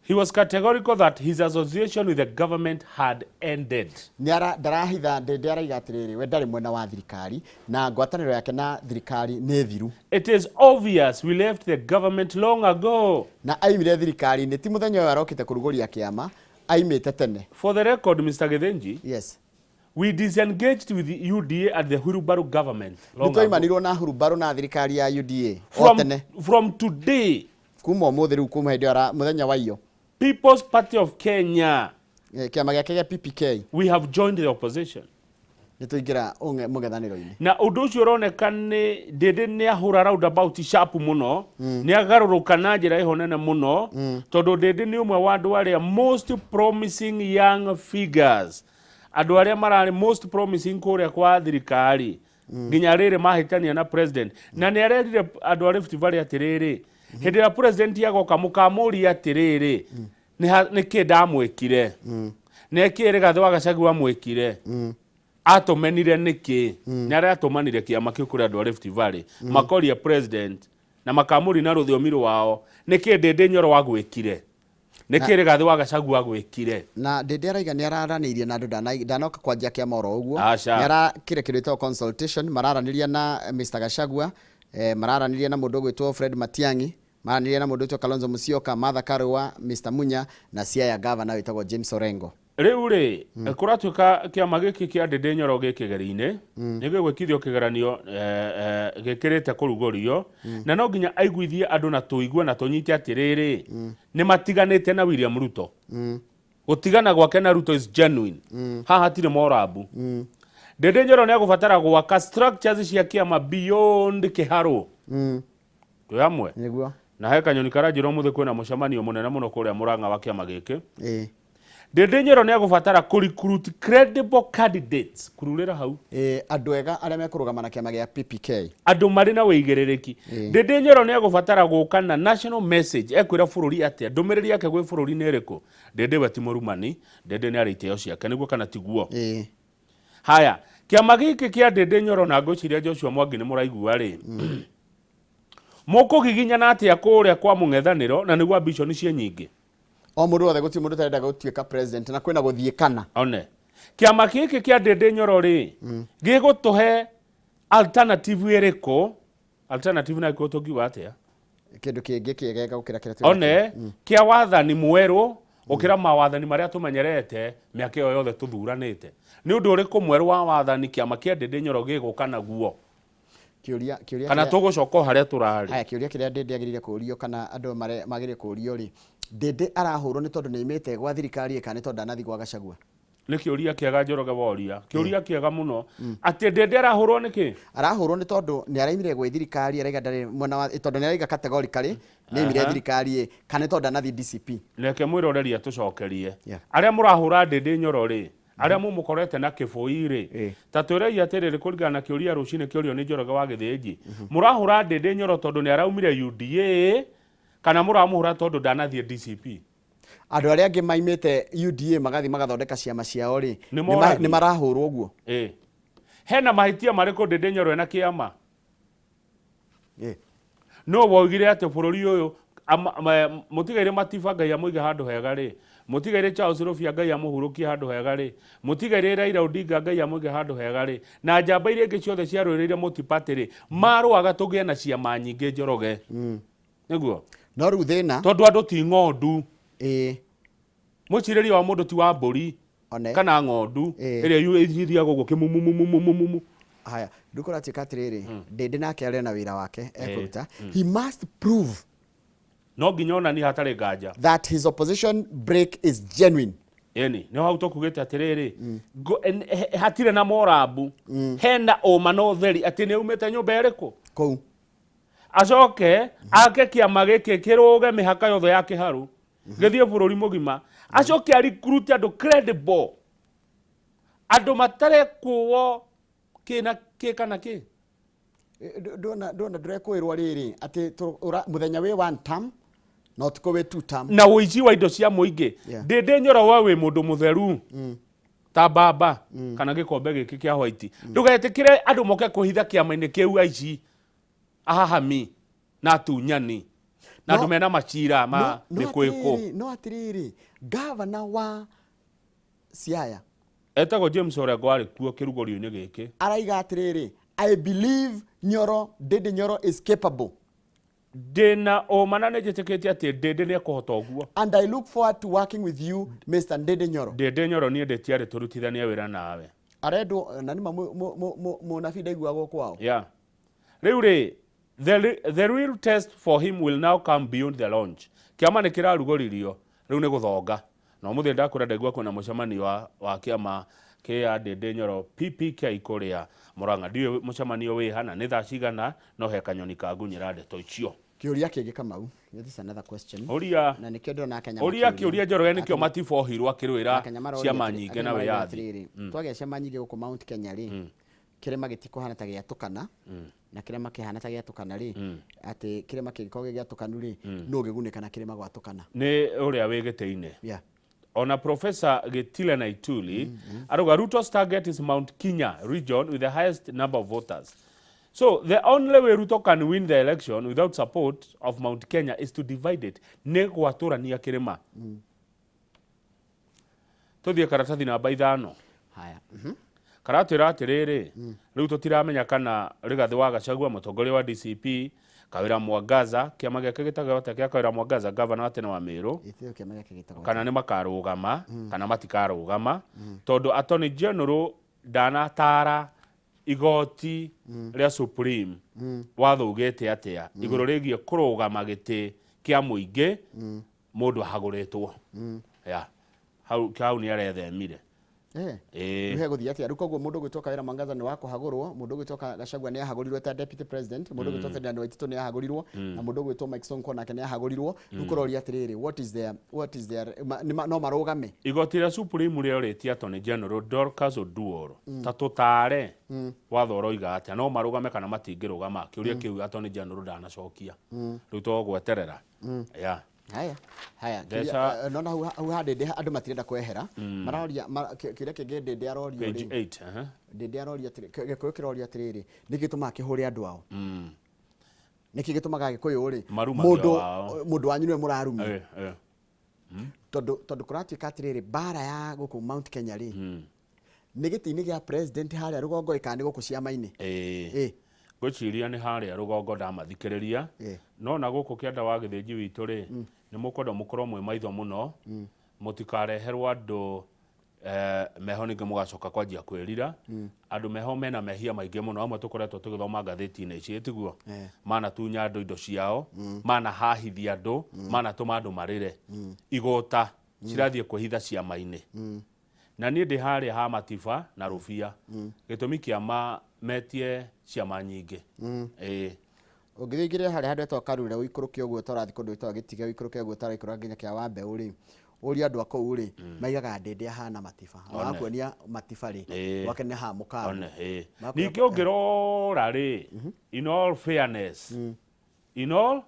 He was categorical that his association with the government had ended. Nĩ ndarahitha Ndindi araiga atĩrĩrĩ, we ndarĩ mwena wa thirikari na ngwatanĩro yake na thirikari nĩ thiru. It is obvious we left the government long ago. Na aimire thirikari-inĩ ti mũthenya ũyũ arokĩte kũrugũria kĩama, aimĩte tene. For the record, Mr. Githinji, Yes. we disengaged with the UDA at the Hurubaru government long ago. Nĩtwaimanirwo na hurumbarũ na thirikari ya UDA o tene. From today, kuma ũmũthĩ rĩu kuma hĩndĩ ĩyo mũthenya wa iyo, People's Party of Kenya, kĩama gĩake gĩa PPK, we have joined the opposition. Nĩ tũingĩra mũng'ethanĩro-inĩ. Na ũndũ ũcio ũroneka nĩ Ndindi nĩ ahũra roundabout sharp mũno, nĩ agarũrũka na njĩra ĩho nene mũno, tondũ Ndindi nĩ ũmwe wa andũ arĩa most promising young figures, andũ arĩa mararĩ most promising kũrĩa kwa thirikari nginya rĩrĩ mahĩtania na president. Na nĩ arerire andũ a Rift Valley atĩrĩrĩ, hĩndĩ ĩrĩa president agoka mũkamũria atĩrĩrĩ, nĩ kĩ ndamwĩkire, nĩ kĩ Rigathĩ wa Gachagua amwĩkire, atũmenire nĩkĩ? Nĩ aratũmanire kĩama kĩu kũrĩ andũ a Rift Valley makoria president na makamũria na rũthiomi rwao, nĩkĩ Ndindi Nyoro agwĩkire, nĩkĩ Rigathĩ wa Gachagua agwĩkire? Na Ndindi araiga nĩ araranĩirie na andũ, ndanoka kwanjia kĩama oro ũguo. Aca. Nĩ arakire kĩndũ gĩtagwo consultation, mararanĩria na Mr. Gachagua, mararanĩria na mũndũ ũgwĩtwo Fred Matiang'i, maranĩria na mũndũ ũgwĩtwo Kalonzo Musyoka, Martha Karua, Mr. Munya na Siaya governor wĩtagwo James Orengo. Rĩu rĩ, kũratuĩka kĩama gĩkĩ kĩa Ndindi Nyoro gĩ kĩgeri-inĩ, nĩ gĩgwĩkithio kĩgeranio gĩkĩrĩte kũrugũrio, na no nginya aiguithie andũ na tũigue na tũnyite atĩrĩrĩ, nĩ matiganĩte na William Ruto. Gũtigana gwake na Ruto is genuine. Haha hatirĩ morambu. Ndindi Nyoro nĩ agũbatara gwaka structures cia kĩama beyond Kĩharũ. Twĩ hamwe? Nĩguo. Na he kanyoni karanjĩra ũmũthĩ kwĩna mũcemanio mũnene mũno kũrĩa Mũrang'a wa kĩama gĩkĩ. Ndĩndĩ Nyoro nĩ agũbatara kũ recruit credible candidates kururĩra hau. Ĩĩ, andũ ega arĩa mekũrũgama na kĩama gĩa PPK. Andũ marĩ na wĩigĩrĩrĩki. Ndĩndĩ Nyoro nĩ agũbatara gũka na national message, ekwĩra bũrũri atĩa, ndũmĩrĩri yake gwĩ bũrũri nĩ ĩrĩkũ. Ndĩndĩ we ti mũrumani, Ndĩndĩ nĩ arĩ itĩo ciake, nĩguo kana tiguo? Haya, kĩama gĩkĩ kĩa Ndĩndĩ Nyoro na ngwĩciria Joshua Mwangi nĩ mũraigua rĩ, mũkũgiginyana atĩa kũrĩa kwa mũng'ethanĩro na nĩguo ambition ciĩ nyingĩ? O mũndũ wothe gũtirĩ mũndũ ũtarenda gũtuĩka president na kwĩna gũthiĩ kana. One. Kĩama gĩkĩ kĩa Ndĩndĩ Nyoro rĩ, gĩgũtũhe alternative ĩrĩkũ? Alternative na gĩkũyũ tũngiuga atĩa? Kĩndũ kĩngĩ kĩegega gũkĩra kĩrĩa twĩ One, nakĩo. kĩa wathani mwerũ gũkĩra mawathani marĩa tũmenyerete mĩaka ĩyo yothe tũthuranĩte. Nĩ ũndũ ũrĩkũ mwerũ wa wathani kĩama kĩa Ndĩndĩ Nyoro gĩgũka naguo? Kĩũria kĩũria Kana kĩrĩa- tũgũcoka o harĩa tũrarĩ? Haya, kĩũria kĩrĩa Ndĩndĩ agĩrĩire kũũrio kana andũ magĩrĩire kũũrio rĩ, Ndĩndĩ arahũrwo nĩ tondũ nĩ aimĩte gwa thirikari ĩ kana nĩ tondũ ndanathiĩ gwa Gachagua? Nĩ kĩũria kĩega Njoroge woria. Kĩũria kĩega mũno. Atĩ Ndĩndĩ arahũrwo nĩkĩ? Arahũrwo nĩ tondũ nĩ araimire gwĩ thirikari araiga ndarĩ mwena wa tondũ nĩ araiga categorically nĩ aimire thirikari ĩ kana nĩ tondũ ndanathiĩ DCP? Reke mwĩroreri atũcokerie. Arĩa mũrahũra Ndĩndĩ Nyoro rĩ, arĩa mũmũkorete na kĩbũi rĩ, ta twĩrei atĩrĩrĩ kũringana na kĩũria rũcinĩ kĩorio nĩ Njoroge wa Gĩthĩnji, mũrahũra Ndĩndĩ Nyoro tondũ nĩ araumire UDA kana mũramũhũra tondũ ndanathiĩ DCP? Andũ arĩa angĩ maimĩte UDA magathiĩ magathondeka ciama ciao rĩ, Nĩ moragio. nĩ marahũrwo ũguo? Ĩ. Hena mahĩtia marĩkũ Ndĩndĩ Nyoro ena kĩama? Nũ woigire atĩ bũrũri ũyũ mũtigairĩ Matiba Ngai amũige handũ hega rĩ, mũtigairĩ Charles Rũbia Ngai amũhurũkie handũ hega rĩ, mũtigairĩ Raila Odinga Ngai amũige handũ hega rĩ, na njamba iria ingĩ ciothe ciarũĩrĩire mũtipatĩ rĩ, marũaga tũgĩe na ciama nyingĩ Njoroge. Nĩguo? No rĩu thĩna tondũ andũ ti ng'ondu. Mwĩcirĩrie wa mũndũ ti wa mbũri kana ng'ondu ĩrĩa ĩthiaga ũguo kĩmumumumumumu. Haya, rĩu kũratuĩka atĩrĩrĩ, Ndĩndĩ nake arĩ na wĩra wake ekũruta. He must prove no nginya onanie hatarĩ nganja that his opposition break is genuine. Ĩni, nĩho hau tũkugĩte atĩrĩrĩ, hatirĩ na morambu, hena ũma na ũtheri atĩ nĩ aumĩte nyũmba ĩrĩkũ kũu, acoke ake kĩama gĩkĩ kĩrũge mĩhaka yothe ya kĩharũ gĩthiĩ bũrũri mũgima, acoke a recruit andũ credible, andũ matarekũo kĩ na kĩ kana kĩ. Ndona ndona ndũrekwĩrwo rĩrĩ atĩ mũthenya wĩ one term na ũtukũ wĩ two term. Na ũici wa indo cia mũingĩ. Ndĩndĩ Nyoro, we wĩ mũndũ mũtheru ta mbamba kana gĩkombe gĩkĩ kĩa white, ndũgetĩkĩre andũ moke kũhitha kĩama-inĩ kĩu aici, ahahami na atunyani na andũ mena macira ma mĩkwĩkũ. No atĩrĩrĩ, gavana wa Siaya etagwo James Orengo arĩ kuo kĩrugũrio-inĩ gĩkĩ. Araiga atĩrĩrĩ, I believe Nyoro, Ndĩndĩ Nyoro is capable. Ndĩna ũma na nĩnjĩtĩkĩtie atĩ Ndĩndĩ nĩekũhota ũguo. And I look forward to working with you, Mr. Ndĩndĩ Nyoro. Ndĩndĩ Nyoro, niĩ ndĩtiarĩ tũrutithanie wĩra nawe. Arendwo na nĩma mũnabii ndaiguagwo kwao. Yeah. Rĩu rĩ, the real test for him will now come beyond the launch. Kĩama nĩ kĩrarugũririo, rĩu nĩ gũthonga. Na ũmũthĩ ndakwĩra ndaigua kwĩna mũcemanio wa kĩama kĩa Ndĩndĩ Nyoro PPK kũrĩa Murang'a. Ndiũĩ mũcemanio wĩ ha na nĩ thaa cigana, no he kanyoni kangunyĩra ndeto icio. Kĩũria kĩngĩ Kamau, this is another question. Ũria. Na nĩkĩo ndĩrona Akenya Ũria makĩũria. kĩũria Njoroge nĩkĩo Akenya- Matiba ohirwo akĩrũĩra Akenya maroria ciama atĩrĩ- nyingĩ Akenya na maroria wĩyathi. atĩrĩrĩ, twagĩa ciama nyingĩ gũkũ Mount Kenya rĩ, kĩrĩma gĩtikũhana ta gĩatũkana, na kĩrĩma kĩhana ta gĩatũkana rĩ, atĩ kĩrĩma kĩngĩkorwo gĩ gĩatũkanu rĩ, nũ ũngĩgunĩka na kĩrĩma gwatũkana? Nĩ ũrĩa wĩ gĩtĩ-inĩ. Ona Professor Gitile Naituli arauga Ruto's target is Mount Kenya region with the highest number of voters. So the only way Ruto can win the election without support of Mount Kenya is to divide it. Nĩ gwatũrania kĩrĩma. Tũthiĩ karatathi namba 5. Haya. Karatwĩra atĩrĩrĩ, rĩu tũtiramenya kana Rigathĩ wa Gachagua mũtongoria wa DCP, Kawĩra Mwangaza, kĩama gĩake gĩtagwo atĩa kĩa Kawĩra Mwangaza, gavana wa tene wa Meru, Gĩtĩo kĩama gĩake gĩtagwo kana nĩ makarũgama kana matikarũgama, tondũ Attorney General ndanatara igoti rĩa Supreme watho ugĩte atĩa igũrũ rĩgiĩ kũrũgama gĩtĩ kĩa mũingĩ mũndũ ahagũrĩtwo. Ya hau hau nĩ arethemire. Ĩĩ. Rĩu hegũthiĩ atĩa rĩu koguo mũndũ ũgwĩtwo Kawĩra Mwangaza nĩ wa kũhagũrwo, mũndũ ũgwĩtwo Gachagua nĩ ahagũrirwo ta deputy president, mũndũ ũgwĩtwo Ferdinand Waititu nĩ ahagũrirwo, na mũndũ ũgwĩtwo Mike Sonko nake nĩ ahagũrirwo. Rĩu kũroria atĩrĩrĩ, what is their, what is their, ma, nĩ ma, no marũgame? Igoti rĩa Supreme rĩorĩtie Attorney General Dorcas Oduor ta tũtare watho ũroiga atĩa, no marũgame kana matingĩrũgama? Kĩũria kĩu Attorney General ndanacokia. Rĩu tũgweterera. Yeah. Haya, haya. Mbeca- Kĩũria, nona hau hau ha Ndĩndĩ andũ matirenda kwehera. Maroria kĩũria kĩngĩ Ndĩndĩ arorio Page rĩ. 8, aha. Ndĩndĩ aroria atĩrĩ, Gĩkũyũ kĩroria atĩrĩrĩ, nĩkĩ gĩtũmaga kĩhũre andũ ao? Nĩkĩ gĩtũmaga Gĩkũyũ rĩ, Marumagia wao. mũndũ wanyu nĩwe mũrarumia? Tondũ, tondũ kũratuĩka atĩrĩrĩ, mbara ya gũkũ Mount Kenya rĩ, nĩ gĩtĩ-inĩ gĩa president harĩa rũgongo ĩ kana nĩ gũkũ ciama-inĩ? Ngwĩciria nĩ harĩa rũgongo ndamathikĩrĩria. No na gũkũ kĩanda wa Gĩthĩnji witũ rĩ, nĩ mũkwenda mũkorwo mwĩ maitho mũno, mũtikareherwo andũ meho ningĩ mũgacoka kwanjia kwĩrira. Andũ meho mena mehia maingĩ mũno, amwe tũkoretwo tũgĩthoma ngathĩti-inĩ ici, tiguo? Manatunya andũ indo ciao, manahahithia andũ, manatũma andũ marĩre. Igũta cirathiĩ kwĩhitha ciama-inĩ. Na niĩ ndĩ harĩa ha Matiba na Rũbia. Gĩtũmi kĩa ma metie ciama nyingĩ. Ũngĩthiĩ ũingĩrĩre harĩa handũ hetagwo Karura ũikũrũke ũguo ta ũrathiĩ kũndũ gwĩtagwo Gĩtige ũikũrũke ũguo ta ũraikũrũka nginya kĩa Wambeũ rĩ, ũrie andũ a kũu rĩ, maigaga Ndĩndĩ ahana Matiba. One. Magakuonia Matiba rĩ, gwake nĩ ha mũkamu. One, ĩĩ. Magakuonia Ningĩ ũngĩrora rĩ, in all fairness, in all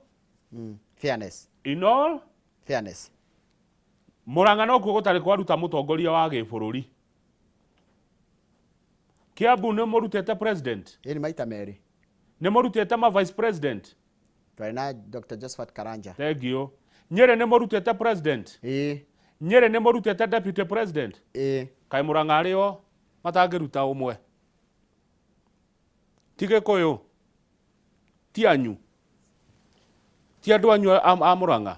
Fairness. In all fairness. Murang'a nokuo gũtarĩ kwaruta mũtongoria wa gĩbũrũri. Kiambu nĩ mũrutĩte president? Ĩĩ nĩ maita merĩ. Nĩ mũrutĩte ma vice president? Twarĩ na Dr. Josephat Karanja. Thank you. Nyĩrĩ nĩ mũrutĩte president? Ĩĩ. Nyĩrĩ nĩ mũrutĩte deputy president? Ĩĩ. Kaĩ Murang'a arĩ o matangĩruta ũmwe? Ti Gĩkũyũ? Ti anyu? Ti andũ anyu a Murang'a?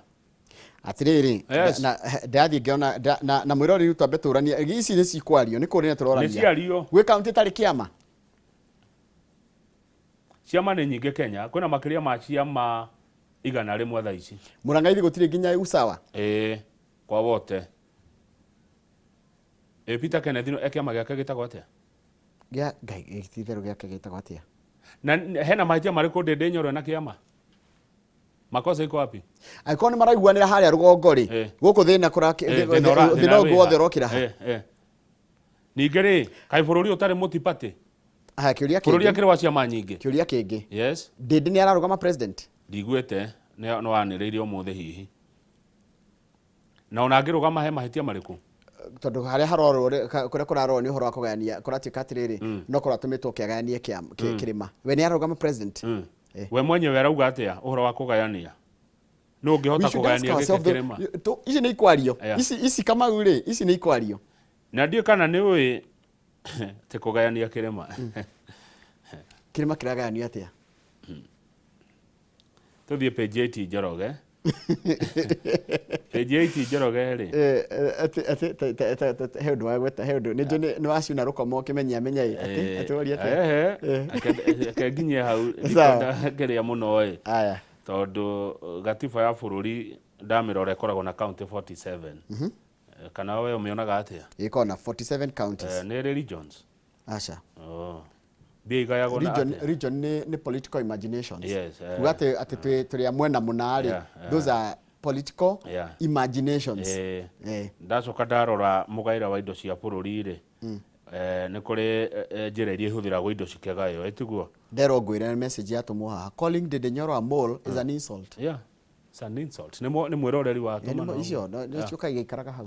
Atiriri, Yes. na ndathiĩ ngĩona na mwĩroreri rĩu twambe tũranie, ici nĩ cikwario, nĩ kũrĩa tũrorania. Nĩ ciario. Gwĩ kaunti ĩtarĩ kĩama? Ciama nĩ nyingĩ Kenya, kwĩna makĩria ma ciama 100 thaa ici. Murang'a ithi gũtirĩ nginya usawa? Ĩĩ, kwa wote. Ĩ Peter Kenneth e kĩama gĩake gĩtagwo atĩa? Gĩa Ngai, ĩ, ti itherũ gĩake gĩtagwo atĩa? Na hena mahĩtia marĩkũ Ndĩndĩ Nyoro na kĩama? Makosa iko wapi? Angĩkorwo nĩ maraiguanĩra harĩa rũgongo rĩ, gũkũ thĩna kũra- Thĩna ũra- thĩna thĩna ũngĩ wothe wĩha. ũrokĩra ha? Ningĩ rĩ, kaĩ bũrũri ũtarĩ multi-party? Haya, kĩũria Bũrũri kĩngĩ. akĩrĩ wa ciama nyingĩ. Kĩũria kĩngĩ. Yes. Ndĩndĩ nĩ ararũgama president? Ndiguĩte, nĩ wanĩrĩire ũmũthĩ hihi. Na ona angĩrũgama he mahĩtia marĩkũ? Tondũ harĩa harorwo rĩ, kũrĩa kũrarorwo nĩ ũhoro wa kũgayania, kũratuĩka atĩrĩrĩ, no kũratũmĩtwo kĩagayanie kĩrĩma. We nĩ ararũgama president? We mwenyewe arauga atĩa ũhoro wa kũgayania? Nũ ũngĩhota We should ask kũgayania gĩkĩ ourselves though, kĩrĩma? ici nĩ ikwario. Yeah. Ici, ici Kamau rĩ, ici nĩ ikwario. Na ndiũĩ kana nĩ ũĩ ti kũgayania kĩrĩma. Kĩrĩma kĩragayanio atĩa? Tũthiĩ page 8 Njoroge. Page 8 Njoroge rĩ. Atĩ, atĩ, ta, ta, ta, ta, ta, he ũndũ wagweta, he ũndũ. Nĩ njũĩ nĩ wacuna rũkomo ũkĩmenya, menya ĩ, atĩ, atĩ woria atĩa? Reke nginyie hau, Sawa. ndikwenda kĩrĩa mũno ĩ. Aya. Tondũ gatiba ya bũrũri ndamĩrora ĩkoragwo na county 47. Kana we ũmĩonaga atĩa? Ĩkoragwo na 47 counties. Nĩ ĩrĩ regions? Aca. Oh. Mbia igayagwo na Region, atĩa? region nĩ political imaginations. Yes, Kuga atĩ tũrĩ a mwena mũna rĩ, those are political imaginations. Ndacoka ndarora mũgaĩra wa indo cia bũrũri rĩ, nĩ kũrĩ njĩra iria ihũthĩragwo indo cikĩgaywo, ĩ tiguo? Nderwo ngwĩre message yatũmwo haha, calling Ndindi Nyoro a mole is an insult. Yeah. It's an insult. Nĩ mwĩroreri wa tũma na Icio, ũguo. no, nĩcio igaikaraga hau.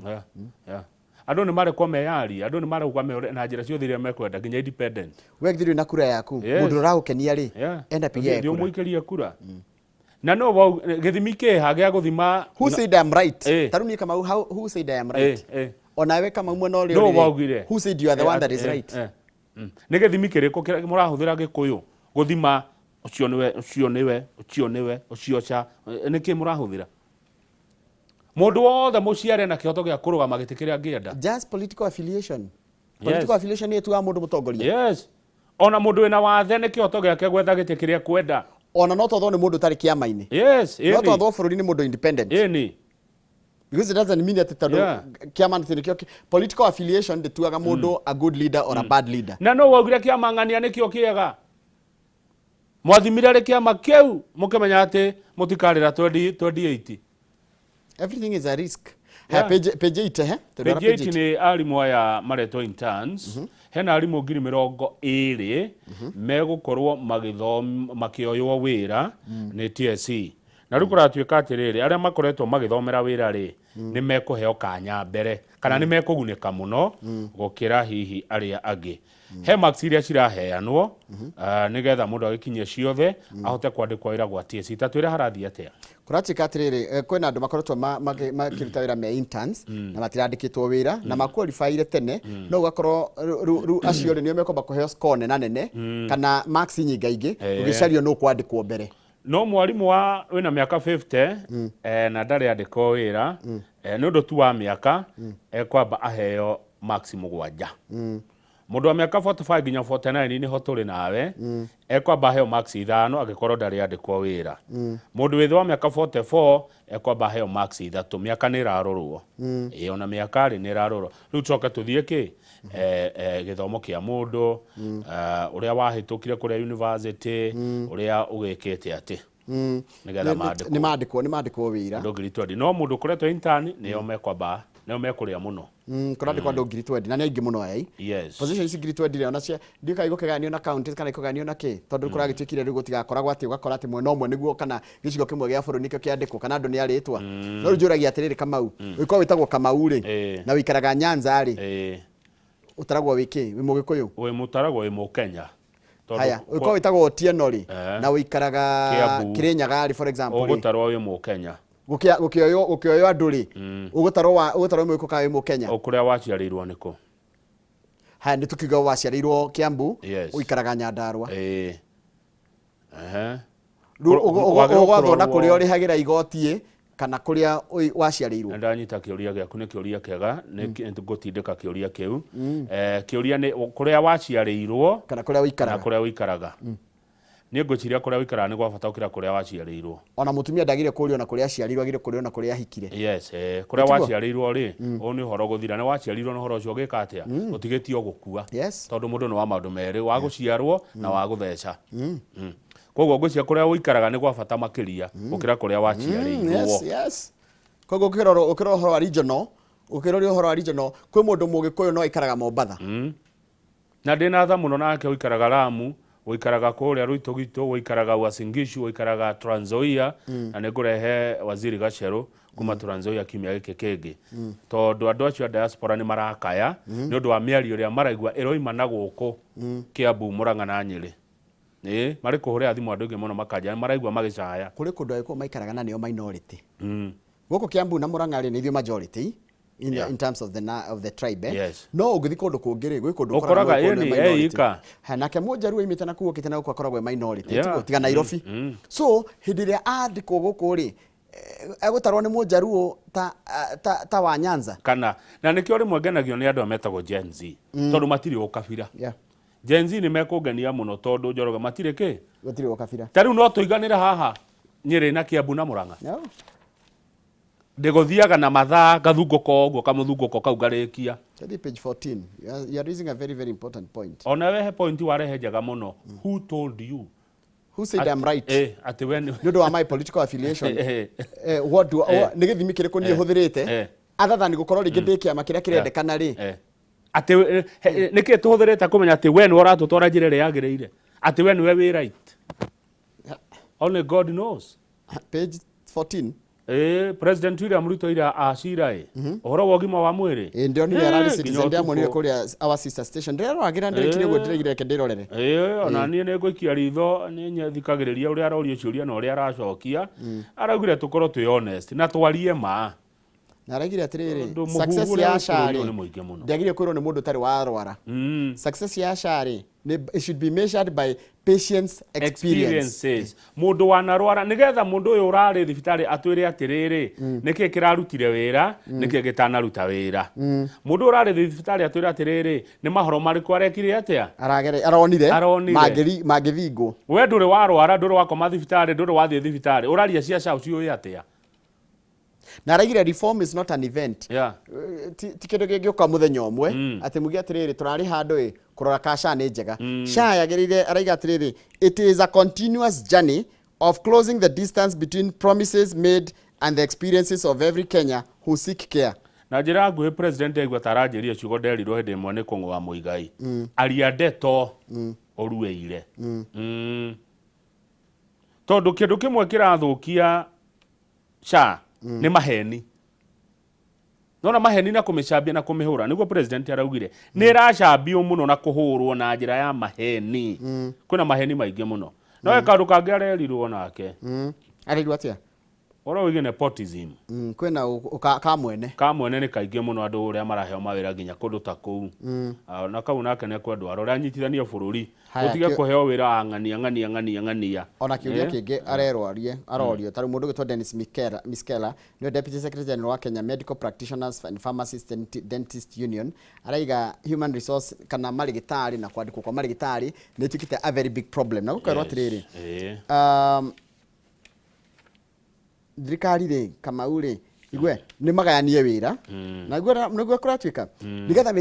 Andũ nĩ marekwo meyarie, andũ nĩ marauga na njĩra ciothe iria mekwenda, nginya independent. We githĩ ndũrĩ na kura yaku? Yes. Mũndũ ũragũkenia rĩ, enda pigia Thiĩ kura. ũmũikĩrie kura. Na no wau, gĩthimi kĩha gĩa gũthima Who said I am right? Ta rĩu niĩ Kamau, who said I am right? Onawe Kamau mwena ũrĩa Nũ ũrĩ rĩ, waugire? who said you are the one that is right? Nĩ gĩthimi kĩrĩkũ kĩrĩa mũrahũthĩra Gĩkũyũ gũthima ũcio nĩwe, ũcio nĩwe, ũcio nĩwe, ũcio ca? Nĩ kĩ mũrahũthĩra? Mũndũ wothe mũciare na kĩhoto gĩa kũrũgama gĩtĩ kĩrĩa angĩenda. Just political affiliation. Political affiliation nĩ ĩtuaga mũndũ mũtongoria. Yes. Ona mũndũ wĩna wathe nĩ kĩhoto gĩake gwetha gĩtĩ kĩrĩa ekwenda. Ona no twathwo nĩ mũndũ ũtarĩ kĩama-inĩ. Yes, No ĩni. twathwo bũrũri nĩ mũndũ independent. Ĩni. Because it doesn't mean atĩ tondũ kĩama atĩ nĩkĩo political affiliation ndĩtuaga mũndũ a good leader or a bad leader. Na no waugire kĩama ng'ania nĩkĩo kĩega. Mwathimire rĩ kĩama kĩu mũkĩmenya atĩ mũtikarĩra 2028. Everything is a risk. Haya, page 8 he. Tũrora. Page 8 nĩ arimũ aya maretwo interns. Hena arimũ 20,000 megũkorwo magĩthom makĩoywo wĩra nĩ TSC. Na rĩu kũratuĩka atĩrĩrĩ, arĩa makoretwo magĩthomera wĩra rĩ, nĩ mekũheo kanya mbere kana nĩ mekũgunĩka mũno gũkĩra hihi arĩa angĩ. He marks iria ciraheanwo nĩgetha mũndũ agĩkinyie ciothe ahote kwandĩkwo wĩra gwa TSC. Ta twĩre harathiĩ atĩa? Kũratuĩka atĩrĩrĩ, kwĩna andũ makoretwo makĩruta wĩra me interns na matirandĩkĩtwo wĩra na maqualifyire tene, no ũgakorwo rĩu acio rĩ nĩo mekwamba kũheo score nena nene kana marks nyingaingĩ ũgĩcario nũ kwandĩkwo mbere. No mwarimũ wa wĩna mĩaka 50 na ndarĩ andĩkwo wĩra nĩ ũndũ tu wa mĩaka, ekwamba aheo marks 7. Mũndũ wa mĩaka 45 nginya 49, nĩho tũrĩ nawe, ekwamba aheo marks 5 angĩkorwo ndarĩ andĩkwo wĩra. Mũndũ wĩ thĩ wa mĩaka 44 ekwamba aheo marks 3. Mĩaka nĩ ĩrarorwo. Ĩĩ, ona mĩaka rĩ nĩ ĩrarorwo. Rĩu tũcoke tũthiĩ kĩ gĩthomo kĩa mũndũ, ũrĩa wahĩtũkire kũrĩa university, ũrĩa ũgĩkĩte atĩ nĩgetha mandĩkwo. Nĩ mandĩkwo wĩra. Andũ 20,000, no mũndũ ũkoretwo intern nĩo mekwamba, nĩo mekũrĩa mũno. Kũrandĩkwo andũ 20,000 na nĩ aingĩ mũno aya. Position ici 20,000 rĩ, ona cia ndiũĩ kana igũkĩgayanio na counties kana ikũgayanio na kĩ, tondũ kũragĩtuĩkire rĩu gũtigakoragwo atĩ ũgakora atĩ mwena ũmwe nĩguo kana gĩcigo kĩmwe gĩa bũrũri nĩkĩo kĩandĩkwo kana andũ nĩ arĩtwa. No rĩu njũragia atĩrĩrĩ, Kamau, ũngĩkorwo wĩtagwo Kamau rĩ na wĩikaraga Nyanza rĩ, ũtaragwo wĩ kĩ? Wĩ Mũgĩkũyũ? Wĩ mũtaragwo wĩ Mũkenya. Tondũ Haya, ũngĩkorwo wĩtagwo Otieno rĩ na wĩikaraga Kiambu. Kĩrĩnyaga rĩ, for example rĩ, ũgũtarwo wĩ Mũkenya. Gũkĩoywo andũ rĩ, ũgũtarwo wĩ Mũgĩkũyũ kana wĩ Mũkenya? O kũrĩa waciarĩirwo nĩkũ? Haya, nĩ tũkiuga waciarĩirwo Kiambu, ũikaraga Nyandarua. Ĩĩ. Ehe. Rĩu Wagĩrĩirwo ũgwathwo na kũrorwo- kũrĩa ũrĩhagĩra igoti ĩ, kana kũrĩa waciarĩirwo? Nĩ ndanyita kĩũria gĩaku, nĩ kĩũria kĩega, nĩ ngũtindĩka kĩũria kĩu. Kĩũria nĩ kũrĩa waciarĩirwo kana kũrĩa ũikaraga. Na kũrĩa ũikaraga. Niĩ ngwĩciria kũrĩa ũikaraga nĩ gwa bata gũkĩra kũrĩa waciarĩirwo. Ona mũtumia ndagĩrĩire kũũrio na kũrĩa aciarirwo, agĩrĩire kũũrio na kũrĩa ahikire. Yes, kũrĩa Nĩtiguo? waciarĩirwo rĩ, ũyũ nĩ ũhoro gũthira. Nĩ waciarirwo na ũhoro ũcio ũgĩka atĩa? Ũtigĩtio gũkua. Tondũ mũndũ nĩ wa maũndũ merĩ, wa gũciarwo na wa gũtheca. Koguo ngwĩciria kũrĩa ũikaraga nĩ gwa bata makĩria gũkĩra kũrĩa waciarĩirwo. Yes. Koguo ũkĩrora ũhoro wa regional, ũkĩroria ũhoro wa regional, kwĩ mũndũ Mũgĩkũyũ no aikaraga Mombatha. Na ndĩna tha mũno nake ũikaraga Lamu, ũikaraga kũrĩa Rũitũgitũ, ũikaraga Uasin Gishu, ũikaraga Trans Nzoia, na nĩ ngũrehe Waziri Gacerũ kuma Trans Nzoia kiumia gĩkĩ kĩngĩ. Tondũ andũ acio a diaspora nĩ marakaya nĩ ũndũ wa mĩario ĩrĩa maraigua ĩroima na gũkũ Kiambu, Murang'a na Nyĩrĩ. Ĩĩ, marĩ kũhũrĩra thimũ andũ aingĩ mũno makanjĩra nĩ maraigua magĩcaya. Kũrĩ kũndũ Agĩkũyũ maikaraga na nĩo minority. Gũkũ Kiambu na Murang'a rĩ, nĩ ithuĩ majority in terms of the, na, of the tribe, eh? No ũngĩthiĩ kũndũ kũngĩ rĩ, gwĩ kũndũ ũkoraga ũkoraga ĩni, nĩ minority. ika. Ha, nake Mũnjaruo oimĩte na kũu okĩte na gũkũ akoragwo e minority, tiguo? Tiga Nairobi. So hĩndĩ ĩrĩa andĩkwo gũkũ rĩ, egũtarwo nĩ Mũnjaruo ta wa Nyanza. Kana na nĩkĩo rĩmwe ngenagio nĩ andũ aya metagwo Gen Z, tondũ matirĩ ũkabira. Gen Z nĩ mekũngenia mũno tondũ Njoroge matirĩ kĩ? Gũtirĩ ũkabira. Ta rĩu no tũiganĩre haha Nyĩrĩ na Kiambu na Murang'a? No. Ndĩgũthiaga na mathaa ngathungũka ũguo kamũthungũko kau ngarĩkia. Tũthiĩ page 14. You are raising a very very important point. Ona wehe point warehe njega mũno. Who told you? Who said I'm right? Atĩ we nĩ Nĩ ũndũ wa my political affiliation. What do nĩ gĩthimi kĩrĩkũ niĩ hũthĩrĩte other than gũkorwo rĩngĩ ndĩ kĩama kĩrĩa kĩrendekana rĩ? Atĩ nĩkĩ tũhũthĩrĩte kũmenya atĩ we nĩwe ũratũtwara njĩra ĩrĩa yagĩrĩire? Atĩ we nĩwe wĩ right? Only God knows. Page 14. President William Ruto ira acira ĩ ũhoro wa ũgima wa mwĩrĩ. Ĩ, ndĩronire ararĩ Nginya Citizen, ndĩramuonire ũtukũ. kũrĩa our sister station, ndĩreroragĩra, ndĩrĩkire ũguo, ndĩraigire reke ndĩrorere. Ĩĩ, ona niĩ nĩ ngũikia ritho, nĩ thikagĩrĩria ũrĩa arorio ciũria na ũrĩa aracokia. Araugire tũkorwo twĩ honest na twarie ma. Na araigire atĩrĩrĩ, Tondũ mũhuhu success ũrĩa ya wĩ SHA bũrũri ũyũ rĩ, nĩ mũingĩ mũno. ndĩagĩrĩire kwĩrwo nĩ mũndũ ũtarĩ warwara. Success ya SHA rĩ, it should be measured by patient's experience. Experiences. Mũndũ wanarwara nĩgetha mũndũ ũyũ ũrarĩ thibitarĩ atwĩre atĩrĩrĩ, nĩkĩ kĩrarutire wĩra, nĩkĩ gĩtanaruta wĩra. Mũndũ ũrarĩ thibitarĩ atwĩre atĩrĩrĩ, nĩ mahoro marĩkũ arekire atĩa? Aragere, aronire, Aronire. Mangĩthingwo. We ndũrĩ warwara, ndũrĩ wakoma thibitarĩ, ndũrĩ wathiĩ thibitarĩ, ũraria cia SHA ũciũĩ atĩa? Na araigire reform is not an event. Yeah. Ti kindu gĩngĩũka mũthenya ũmwe atĩ muge atĩrĩrĩ, tũrarĩ handũ ĩ kũrora ka SHA nĩ njega. SHA yagĩrĩire, araiga atĩrĩrĩ, it is a continuous journey of closing the distance between promises made and the experiences of every Kenya who seek care. Na njĩra ya nguhĩ, president aigua ta aranjĩria ciugo nderirwo hĩndĩ ĩmwe nĩ kũng'ũa Mũigai. Aria ndeto ũruĩire. Tondũ kĩndũ kĩmwe kĩrathũkia SHA nĩ maheni. Nona maheni na kũmĩcambia na kũmĩhũra, nĩguo president araugire nĩ ĩracambio mũno na kũhũrwo na njĩra ya maheni. Kwĩna maheni maingĩ mũno. No he kaũndũ kangĩ arerirwo nake. Arerirwo atĩa? Ũhoro wĩgiĩ nepotism. Kwĩna ka mwene. Ka mwene nĩ kaingĩ mũno, andũ ũrĩa maraheo mawĩra nginya kũndũ ta kũu. Ah, na kau nake nĩ ekwendwo arore anyitithanie bũrũri. Haya, ũtige kũheo wĩra ang'ania ng'ania ng'ania ng'ania. Ona kĩũria kĩngĩ arerwo arie, arorio tarĩu mũndũ ũgĩtwo Dennis Miskela, nĩwe Deputy Secretary General wa Kenya Medical Practitioners and Pharmacists and Dentist Union, araiga human resource kana marĩgĩtarĩ na kwandĩkwo kwa marĩgĩtarĩ nĩ ĩtuĩkĩte a very big problem, na gũkerwo atĩrĩrĩ, thirikari rĩ, Kamau rĩ, igue nĩ magayanie wĩra na nĩguo kũratuĩka nĩgetha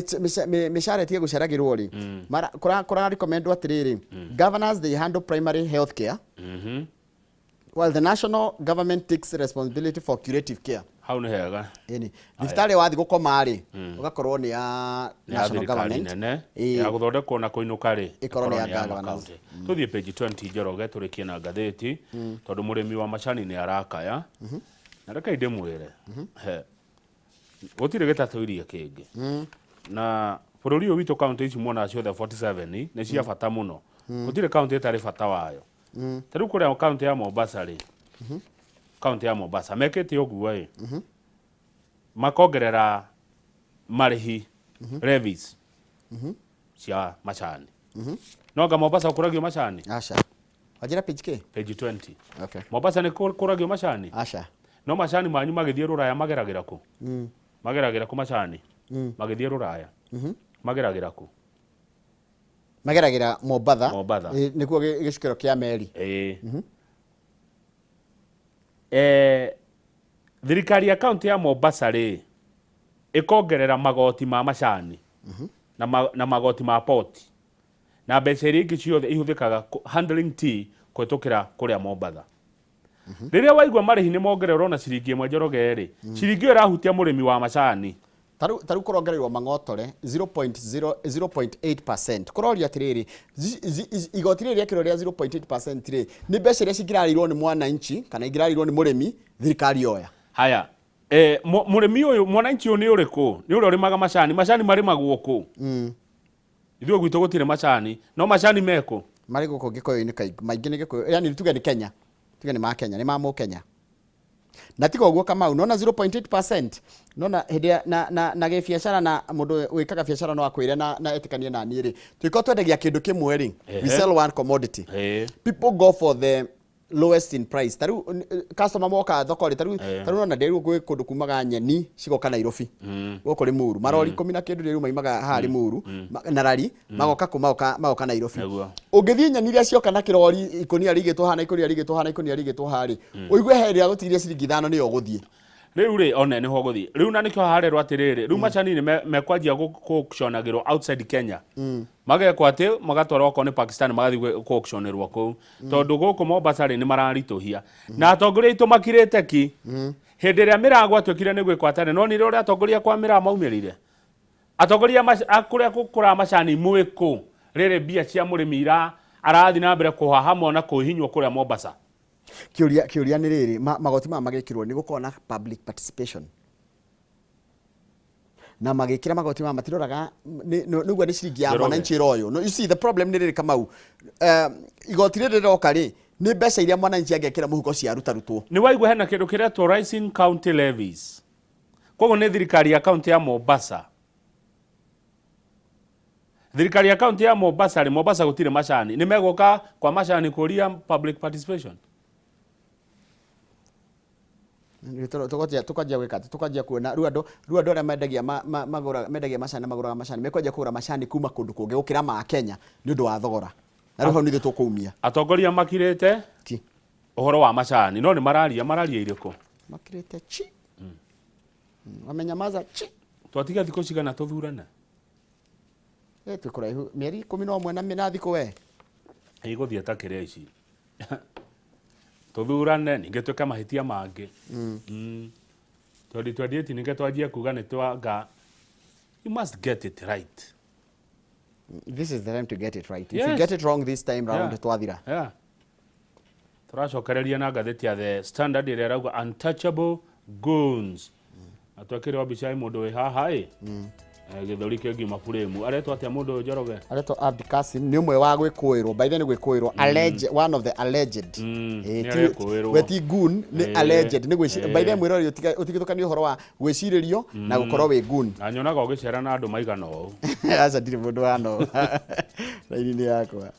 mĩcara ĩtige gũceragĩrwo rĩ, kũra recommendwo atĩrĩrĩ, governors they handle primary health care while the national government takes responsibility for curative care. Hau nĩ hega. Ĩni thibitarĩ wathiĩ gũkoma rĩ, ũgakorwo nĩ ya nĩ ya national thirikari government nene ya gũthondekwo na kũinũka rĩ, ĩkorwo nĩ ya ĩkorwo governors. makaunti. Tũthiĩ page 20, Njoroge, tũrĩkie na ngathĩti, tondũ mũrĩmi wa macani nĩ arakaya. Na reke ndĩmwĩre, he gũtirĩ gĩtatũirie kĩngĩ na bũrũri ũyũ witũ. Kaunti ici muonaga ciothe 47 nĩ cia bata mũno. Gũtirĩ kaunti ĩtarĩ bata wayo. Ta rĩu kũrĩa kaunti ya Mombasa rĩ, kaunti ya Mombasa mekĩte ũguo ĩ, makongerera marĩhi, levies cia macani. No anga Mombasa ũkũragio macani? Aca. Wanjĩra page kĩ? Page 20. Okay. Mombasa nĩ kũragio macani? Aca. No macani manyu magĩthiĩ rũraya mageragĩra kũ? Mageragĩra kũ macani magĩthiĩ rũraya? Mageragĩra kũ? Mageragĩra Mombatha. Mombatha. Nĩkuo gĩcukĩro kĩa meri. Ĩĩ. Thirikari ya kaunti ya Mombasa rĩ, ĩkongerera magoti ma macani na magoti ma poti na mbeca iria ingĩ ciothe ihũthĩkaga handling tea kũhetũkĩra kũrĩa Mombatha. Rĩrĩa waigua marĩhi nĩ mongererwo na ciringi 1, Njoroge rĩ, ciringi ĩyo ĩrahutia mũrĩmi wa macani. Tarĩu kũrongererwo mang'otore 0.0 0.8%, kũrorio atĩrĩrĩ, igoti rĩrĩ rĩekĩrwo rĩa 0.8% rĩ, nĩ mbeca iria cingĩrarĩirwo nĩ mwananchi kana ingĩrarĩirwo nĩ mũrĩmi, thirikari yoya. Haya, mũrĩmi ũyũ, mwananchi ũyũ nĩ ũrĩkũ? Nĩ ũrĩa ũrĩmaga macani. Macani marĩmagwo kũ? Ithuĩ gwitũ gũtirĩ macani, no macani mekũ? Marĩ gũkũ Gĩkũyũ-inĩ kaingĩ, maingĩ nĩ Gĩkũyũ, yani tuge nĩ Kenya, tuge nĩ ma Kenya, nĩ ma Mũkenya. Na tiga ũguo Kamau, nona 0.8%, nona hĩndĩ ya na gĩbiacara, na mũndũ wĩkaga biacara no akwĩre na etĩkanie na niĩ rĩ, tũngĩkorwo twendagia kĩndũ kĩmwe rĩ, we sell one commodity, people go for the lowest in price. Tarĩu customer moka thoko rĩ, tarĩu tarĩu nona ndĩrĩu gwĩ kũndũ kumaga nyeni cigoka Nairobi, gũkũ Limuru, marori 10 na kĩndũ rĩu maimaga haha Limuru na rari magoka kũ, magoka Nairobi. Ũngĩthiĩ nyeni iria cioka na kĩrori, ikũnia rĩigĩtwo haha na ikũnia rĩigĩtwo haha na ikũnia rĩigĩtwo haha rĩ, ũigue he ĩrĩa gũtigiria ciringi 5 nĩyo ũgũthiĩ. Rĩu rĩ, one nĩho gũthiĩ rĩu, na nĩkĩo harerwo atĩrĩrĩ, rĩu macani nĩ mekwanjia kũ-auctionagĩrwo outside Kenya. Magekwo atĩ magatwarwo okorwo nĩ Pakistan, magathiĩ kũ-auctionĩrwo kũu, tondũ gũkũ Mombasa rĩ, nĩ mararitũhia na atongoria aitũ makirĩte ki. Hĩndĩ ĩrĩa mĩraa gwatuĩkire nĩ gwĩkwo atĩrĩ, no nire ũrĩa atongoria kwa mĩraa maumĩrire, atongoria a kũrĩa gũkũraga macani mwĩkũ rĩrĩ, mbia cia mũrĩmi ira arathiĩ na mbere kũhahamwo na kũhihinywo kũrĩa Mombasa. Kĩũria nĩ rĩrĩ, magoti maya magĩkĩrwo nĩ gũkorwo na public participation, na magĩkĩra magoti maya matiroraga nĩguo nĩ ciringi ya Njoroge. mwananchi ĩroywo. No, you see the problem nĩ rĩrĩ Kamau, igoti rĩrĩ rĩroka rĩ, nĩ mbeca iria mwananchi angĩkĩra mũhuko ciarutarutwo. Nĩ waigua hena kĩndũ kĩretwo rising county levies, koguo nĩ thirikari ya kaunti ya Mombasa. Thirikari ya kaunti ya Mombasa rĩ, Mombasa gũtirĩ macani, nĩ megũka kwa macani kũria public participation? Tũkanjia gwĩka atĩ tũkanjia kuona rĩu andũ arĩa mendagia mendagia macani na magũraga macani mekwanjia kũgũra macani kuma kũndũ kũngĩ gũkĩra ma Kenya nĩ ũndũ wa thogora, na rĩu hau nĩ ithuĩ tũkũumia. Atongoria makirĩte Ki. ũhoro wa macani, no nĩ mararia irĩkũ? Makirĩte chi. Wamenyamaza chi. Twatiga thikũ cigana tũthurane? Eh, twĩ kũraihu mĩeri 11 na na thikũ we. Igũthiĩ ta kĩrĩa ici. Tũthurane ningĩ twĩke mahĩtia mangĩ. 2028 ningĩ twanjie kuga nĩ twanga. You must get it right. This is the time to get it right. If you Yes. get it wrong this time round, Yeah. twathira. Yeah. Tũracokereria na ngathĩti ya The Standard ĩrĩa ĩrauga untouchable goons. Na twekĩrwo mbica ya mũndũ wĩ haha ĩ. Gĩthũri kĩngima buremu. Aretwo atĩa mũndũ ũyũ Njoroge? Aretwo Abdi Kasim nĩ ũmwe wa gwĩkũĩrwo, by the way nĩ gwĩkũĩrwo, alleged, one of the alleged. Nĩ arekũĩrwo. We ti goon, nĩ alleged, nĩ gwĩci- by the way mwĩroreri ũtigithũkanie ũhoro wa gwĩcirĩrio na gũkorwo wĩ goon. Na nyonaga ũgĩcera na andũ maigana ũũ. Aca ndirĩ mũndũ wa no raini-inĩ yakwa.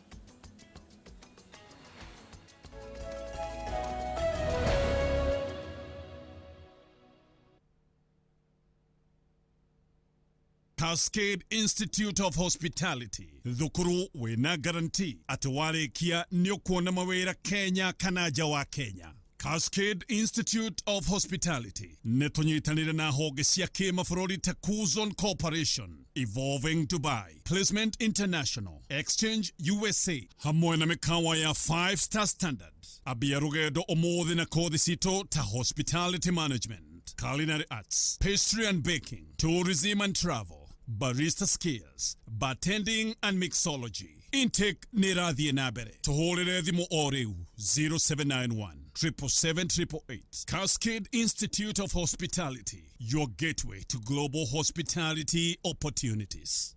Cascade Institute of Hospitality thukuru wina guarantee atĩ warĩkia nĩ ũkuona mawĩra Kenya kana nja wa Kenya. Cascade Institute of Hospitality nĩ tũnyitanĩre na honge cia kĩmabũrũri ta Kuzon Corporation, Evolving Dubai, Placement International, Exchange USA hamwe na mĩkawa ya 5 star standard. Ambia rũgendo ũmũthĩ na kothi citũ ta Hospitality Management, Culinary Arts, Pastry and Baking, Tourism and Travel, Barista Skills, Bartending and Mixology. Intake nĩ ĩrathiĩ na mbere. Tũhũrĩre thimũ o rĩu 0791 777 Cascade Institute of Hospitality, your gateway to global hospitality opportunities.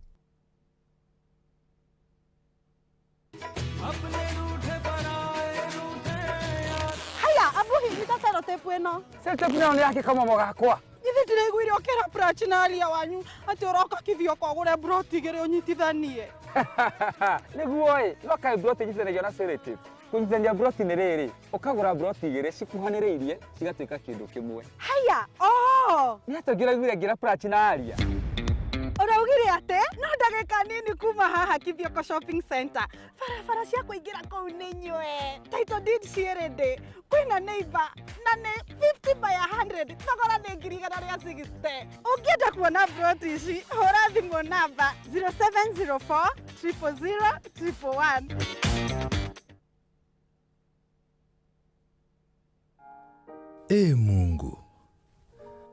Haya, abuhi nyita sellotape ĩno. Sellotape nayo nĩ yake kamamo gakwa. Githĩ ndiraiguire ũkĩra Prachi na aria wanyu atĩ ũroka Kithioko ũgũre broti igĩrĩ ũnyitithanie. Nĩguo ĩ, no kaĩ broti inyitithanagio na sellotape. Kũnyitithania broti nĩ rĩrĩ, ũkagũra broti igĩrĩ cikuhanĩrĩirie cigatuĩka kĩndũ kĩmwe. Haya, oo. Nĩ atĩa ũngĩraiguire ngĩra Prachi na aria? Ũraugire atĩ no ndagĩka nini kuma haha Kithioko Shopping Center. Barabara cia kũingĩra kũu nĩ nywe. Title deed ciĩ ready. Kwĩna neighbor na nĩ 50 by 100 thogora nĩ 160,000. Ũngĩenda kuona broti ici, hũra thimũ namba 0704 000 111. Ee Mungu,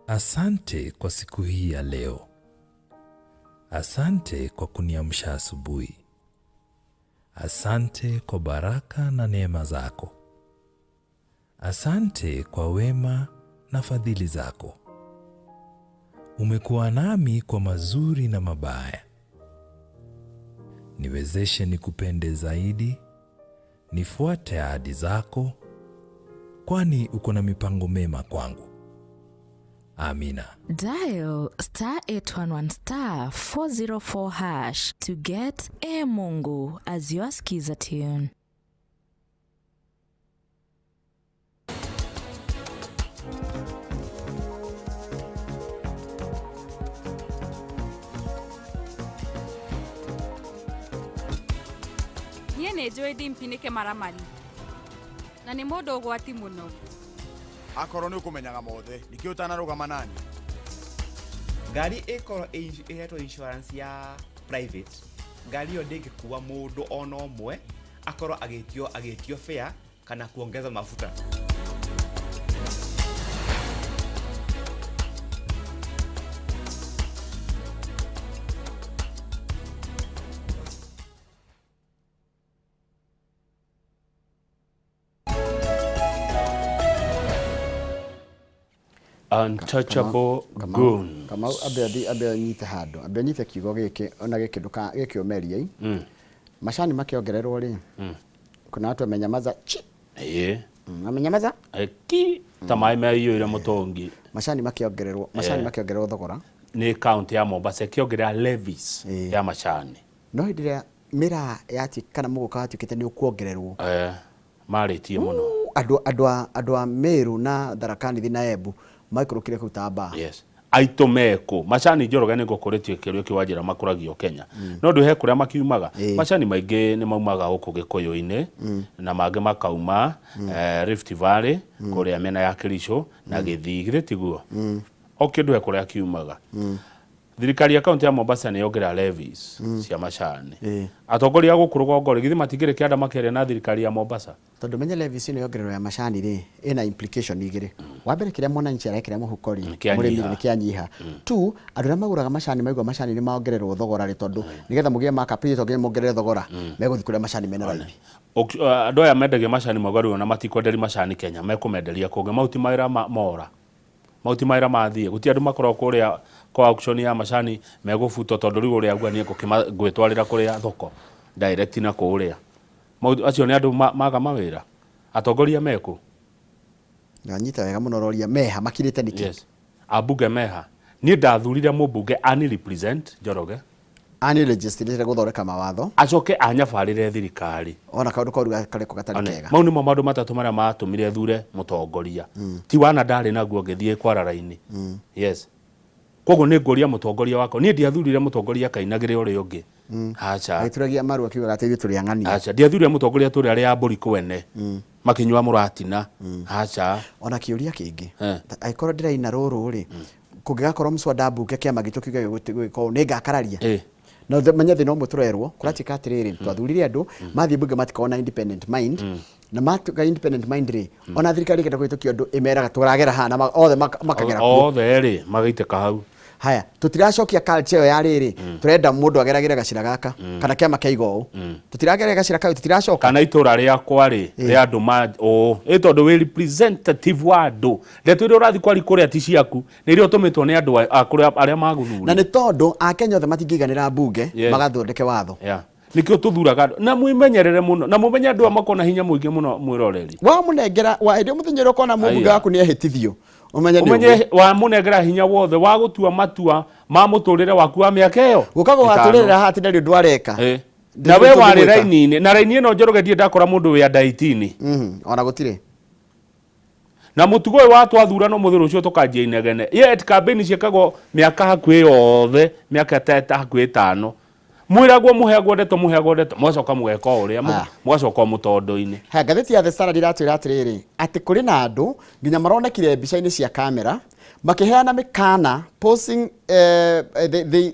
asante kwa siku hii ya leo. Asante kwa kuniamsha asubuhi. Asante kwa baraka na neema zako. Asante kwa wema na fadhili zako. Umekuwa nami kwa mazuri na mabaya. Niwezeshe nikupende zaidi, nifuate ahadi zako, kwani uko na mipango mema kwangu. Amina. Dial star 811 star 404 hash to get E Mungu as your skiza tune. Niĩ nĩ njũĩ Dimpi nĩ kĩmaramari na nĩ mũndũ ũgwati mũno. Akorwo nĩ ũkũmenyaga mothe nĩkĩ ũtanarũgama nani? Ngari ĩkorwo ĩhetwo insurance ya private, ngari ĩyo ndĩngĩkua mũndũ ona ũmwe akorwo agĩtio fare kana kuongeza mafuta. Untouchable goons. Kamau ambe ambe anyite handũ, ambe anyite kiugo gĩkĩ ona gĩkĩ ndũka gĩkĩũmerie. Macani makĩongererwo rĩ, kuna watu wamenyamaza chi. Wamenyamaza ki ta maĩ meiyũire mũtũngi. Macani makĩongererwo, macani makĩongererwo thogora. Nĩ kaunti ya Mombasa ĩkĩongerera levies ya macani. No hĩndĩ ĩrĩa mĩraa yatuĩka kana mũgũka watuĩkĩte nĩ ũkuongererwo. Marĩtie mũno. Andũ a Meru na Tharaka Nithi na Embu maikũrũkire kũu ta mbaa. Yes. Aitũ mekũ macani Njoroge nĩ ngũkũrĩtie kĩũria kĩu wanjĩra makũragio Kenya. No ndũ he kũrĩa makiumaga. Macani maingĩ nĩ maumaga gũkũ Gĩkũyũ-inĩ na mangĩ makauma Rift Valley kũrĩa mĩena ya Kericho na Gĩthii, githĩ tiguo? O kĩndũ he kũrĩa kiumaga. Thirikari ya kaunti ya Mombasa nĩ yongerera levies cia macani. Atongoria a gũkũ rũgongo rĩ, githĩ matingĩrĩ kĩanda makĩaria na thirikari ya Mombasa? Tondũ menye levies ĩno yongererwo ya macani rĩ, ĩna implication igĩrĩ. Wa mbere kĩrĩa mwananchi arekĩra mũhuko rĩ, Kĩanyiha. mũrĩmi rĩ, nĩ kĩanyiha. Two, andũ arĩa magũraga macani maigua macani nĩ mongererwo thogora rĩ, tondũ nĩgetha mũgĩe markup rĩ, to nginya mongerere thogora, megũthiĩ kũrĩa macani mena raithi. Andũ aya mendagia macani mauga rĩu ona matikwenderia macani Kenya, mekũmenderia kũngĩ. Mau ti mawĩra mora. Mau ti mawĩra mathiĩ. Gũtirĩ andũ makoragwo kũrĩa kwa auction ya macani megũbutwo tondũ rĩu ũrĩa auga niĩ ngwĩtwarĩra kũrĩa thoko direct na kũrĩa. Mau acio nĩ andũ maga mawĩra. Atongoria mekũ? Nanyita wega mũno ũroria meha makirĩte nĩkĩ? Yes. Ambunge meha. Niĩ ndathurire mũmbunge ani represent Njoroge. Ani legislate gũthondeka mawatho. Acoke anyabarĩre thirikari. Ona kaũndũ koru karĩko gatarĩ kega. Mau nĩmo maũndũ matatũ marĩa matũmire thure mũtongoria. Ti wana ndarĩ naguo ngĩthiĩ kwara raini. Yes. Koguo nĩ ngũria mũtongoria wakwa. Niĩ ndiathurire mũtongoria akainagĩre ũrĩa ũngĩ. Aca. Agĩturagia maru akiugaga atĩ ithuĩ tũrĩ ang'ania. Aca. Ndiathurire mũtongoria tũrĩ arĩa a mbũri kwene. Makĩnyua mũratina. Aca. Ona kĩũria kĩngĩ. Angĩkorwo ndĩraina rũrũ rĩ, kũngĩgakorwo mswada mbunge kĩama gitũ kiuge gĩgwĩka ũũ, nĩ ngakararia? Na menye thĩna ũmwe tũrerwo, kũratuĩka atĩrĩrĩ, twathurire andũ, mathiĩ mbunge matikoragwo na independent mind, na matuĩka independent mind rĩ, ona thirikari ĩkĩenda kũhĩtũkia ũndũ ĩmeraga tũragera haha na othe makagera kuo. Othe rĩ, magaitĩka hau. Haya, tũtiracokia culture ĩyo ya rĩrĩ, tũrenda mũndũ ageragĩre gacĩra gaka, kana kĩama kĩaiga ũũ. Tũtiragerera gacĩra kau, tũtiracoka. Kana itũra rĩakwa rĩ, rĩa andũ ma ũũ. Ĩ tondũ wĩ representative wa andũ. Ndeto iria ũrathiĩ kwaria kũrĩa ti ciaku, nĩ iria ũtũmĩtwo nĩ andũ a kũrĩa arĩa magũthurire. Na nĩ tondũ Akenya othe matingĩiganĩra mbunge, magathondeke watho. Nĩkĩo tũthuraga andũ. Na mwĩmenyerere mũno. Na mũmenye andũ aya makoragwo na hinya mũingĩ mũno mwĩroreri. Wamũnengera, wa hĩndĩ ĩyo mũthenya ũrĩa ũkona mũmbunge Aya. waku nĩ ehĩtithio, ũmenye nĩ Ũmenye ũguo. wamũnengera hinya wothe wa gũtua matua ma mũtũrĩre waku wa mĩaka ĩyo. Gũka gũgatũrĩrĩra haha atĩ ndarĩ ũndũ areka. Na we warĩ raini-inĩ, na raini ĩno Njoroge ndirĩ ndakora mũndũ wĩ under 18. Ona gũtirĩ. Na mũtugo ũyũ wa twathurana ũmũthĩ rũciũ tũkanjia inegene. Yet campaign ciĩkagwo mĩaka hakuhĩ yothe, mĩaka ta hakuhĩ ĩtano. Mwĩragwo mũheagwo ndeto, mũheagwo ndeto, mũgacoka mũgeka o ũrĩa, mũgacoka o mũtondo-inĩ. Haya, ngathĩti ya The Standard iratwĩra atĩrĩrĩ, atĩ kũrĩ na andũ nginya maronekire mbica-inĩ cia kamera makĩheana mĩkana posing,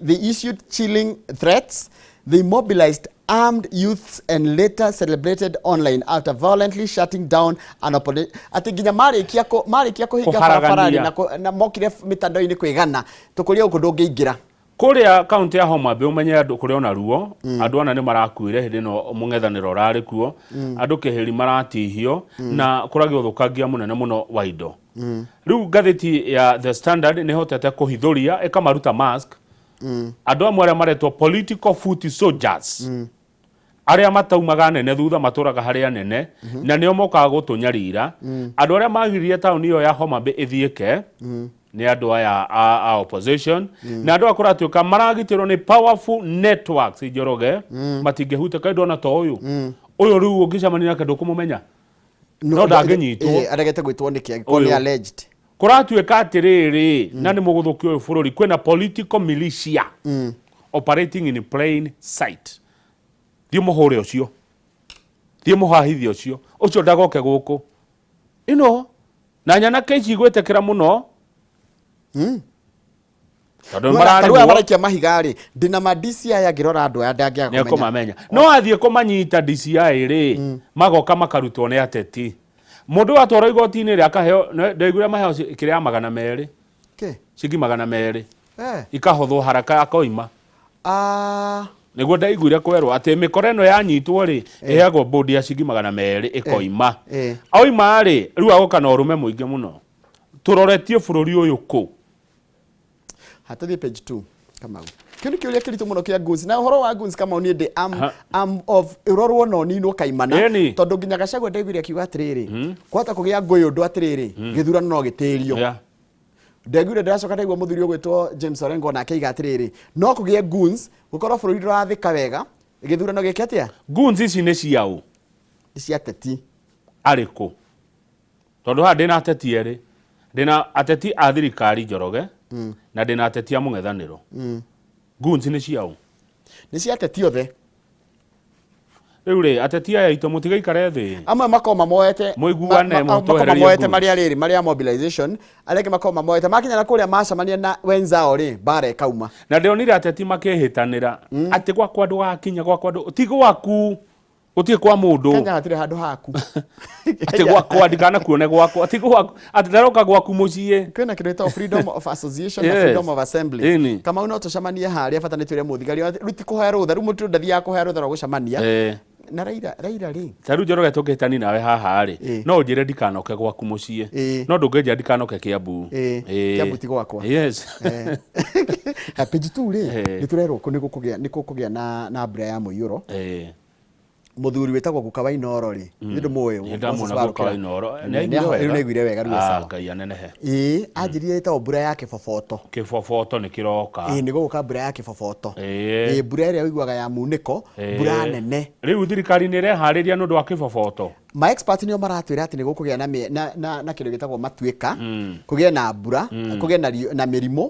they issued chilling threats, they mobilized armed youths and later celebrated online after violently shutting down an opposition atĩ nginya marĩkia marĩkia kũhinga barabara rĩ, na mokire mĩtandao-inĩ kwĩgana tũkũria gũkũ ndũngĩingĩra. Kũrĩa kaunti ya Homa Bay ũmenye andũ kũrĩ ona ruo, andũ ana nĩ marakuire hĩndĩ ĩno mũng'ethanĩro ũrarĩ kuo, andũ kĩhĩri maratihio na kũragĩa ũthũkangia mũnene mũno wa indo. Rĩu ngathĩti ya The Standard nĩ ĩhotete kũhithũria ĩkamaruta mask andũ amwe arĩa maretwo political foot soldiers, arĩa mataumaga nene thutha matũraga harĩ anene na nĩo mokaga gũtũnyarira. Andũ arĩa magiririe taũni ĩyo ya Homa Bay ĩthiĩke nĩ andũ aya a opposition, na andũ aya kũratuĩka maragitĩrwo nĩ powerful networks Njoroge, matingĩhutĩka. Ndona ta ũyũ ũyũ rĩu ũngĩcemania nake ndũkũmũmenya, no ndangĩnyitwo. Aregete gwĩtwo nĩkĩ angĩkorwo nĩ Ũyũ. alleged? Kũratuĩka atĩrĩrĩ, na nĩ mũgũthũkia ũyũ bũrũri, kwĩna political militia operating in plain sight. Thiĩ mũhũre ũcio, thiĩ mũhahithie ũcio, ũcio ndagoke gũkũ ino na nyanake ici igwĩtĩkĩra mũno. Tondũ nĩ Tarĩu aya mararĩhwo. maraikia mahiga rĩ, ndĩna ma DCI angĩrora andũ aya ndangĩaga kũmenya. Nĩekũmamenya. No athiĩ kũmanyita DCI rĩ, magoka makarutwo nĩ ateti. Mũndũ atwarwo igoti-inĩ rĩ, akaheo, ndaiguire maheo kĩrĩa ya magana merĩ. Kĩ? Ciringi magana merĩ. Ikahothwo haraka akoima. Nĩguo ndaiguire kwerwo atĩ mĩkora ĩno yanyitwo rĩ, ĩheagwo bond ya ciringi magana merĩ ĩkoima. Oima rĩ, rĩu agoka na ũrũme mũingĩ mũno. Tũroretie bũrũri ũyũ kũ? Hatũthiĩ page 2 Kamau. Kĩu nĩ kĩũria kĩritũ mũno kĩa goons. Na ũhoro wa goons Kamau niĩ ndĩ am of ũrorwo na ũninwo kaimana. Tondũ nginya Gachagua ndaiguire akiuga atĩrĩrĩ, kwahota kũgĩa ngũĩ ũndũ atĩrĩrĩ, gĩthurano no gĩtĩrio. Ndaiguire ndĩracoka ndaigua mũthuri ũgwĩtwo James Orengo nake aiga atĩrĩrĩ, no kũgĩe goons, gũkorwo bũrũri ndũrathĩka wega, gĩthurano gĩke atĩa? Goons ici nĩ cia ũ? Nĩ cia ateti. Arĩkũ? Tondũ haha ndĩna ateti erĩ, ndĩna ateti a thirikari Njoroge na ndĩna ateti a mũng'ethanĩro. Goons nĩ cia ũ? Nĩ cia ateti othe. Rĩu rĩ, ateti aya aitũ mũtigaikare thĩ. Amwe makoragwo mamoete Mũiguane, makoragwo mũtwehererie mamoete goons. marĩa rĩrĩ marĩa mobilization, arĩa angĩ makoragwo mamoete makinya na kũrĩa macemania na wenzao rĩ, mbara ĩkauma. Na ndĩronire ateti makĩhĩtanĩra atĩ gwakwa ndũgakinya, gwakwa ndũ ti gwaku, gũtirĩ kwa mũndũ. Kenya hatirĩ handũ haku. Atĩ gwakwa ndikanakuone gwakwa, ti gwaku, atĩ ndaroka gwaku mũciĩ. Kwĩna kĩndũ gĩtagwo freedom of association na Yes. freedom of assembly. Ĩni. Kamau no tũcemanie harĩa bata nĩ twĩre mũthigari rĩu ti kũhoya rũtha, rĩu mũndũ ndathiaga kũhoya rũtha rwa gũcemania. Na Raila Raila rĩ, Ta rĩu Njoroge tũngĩhĩtani nawe haha rĩ, no ũnjĩre ndikanoke gwaku mũciĩ. No ndũngĩnjĩra ndikanoke Kiambu. Kiambu ti gwakwa. Yes. Page 2 rĩ, nĩ tũrerwo nĩ gũkũgĩa nĩ gũkũgĩa na mbura ya mũiyũro. Mũthuri wĩtagwo Guka wa Inooro rĩ, nĩ ndũmũĩ? Nĩ ndamwona Guka wa Inooro. Nĩ rĩu nĩaiguire wega, rĩu e Ah, sawa. Ngai anenehe. Ĩĩ, anjĩrire ĩtagwo mbura ya kĩboboto. Kĩboboto nĩ kĩroka. Ĩĩ, nĩ gũgũka mbura ya kĩboboto. Ĩĩ, mbura ĩrĩa ũiguaga ya munĩko, mbura nene. Rĩu thirikari nĩ ĩreharĩria nĩ ũndũ wa kĩboboto? Ma expert nĩo maratwĩra atĩ nĩ gũkũgĩa na, mĩ- na, na, na kĩndũ gĩtagwo matuĩka, kũgĩe na mbura, kũgĩe na, na mĩrimũ,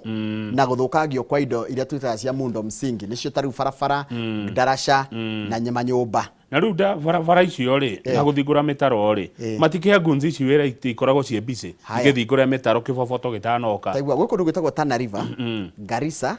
na gũthũkangio kwa indo iria twĩtaga cia muundo msingi, nĩcio ta rĩu barabara, ndaraca, na manyũmba. Na rĩu nda barabara icio rĩ, na gũthingũra mĩtaro rĩ, matikĩhe ngunzi ici wĩra itikoragwo ciĩ busy Haya. igĩthingũra mĩtaro kĩboboto gĩtanoka. Taigua gwĩ kũndũ gwĩtagwo Tana River, Garissa,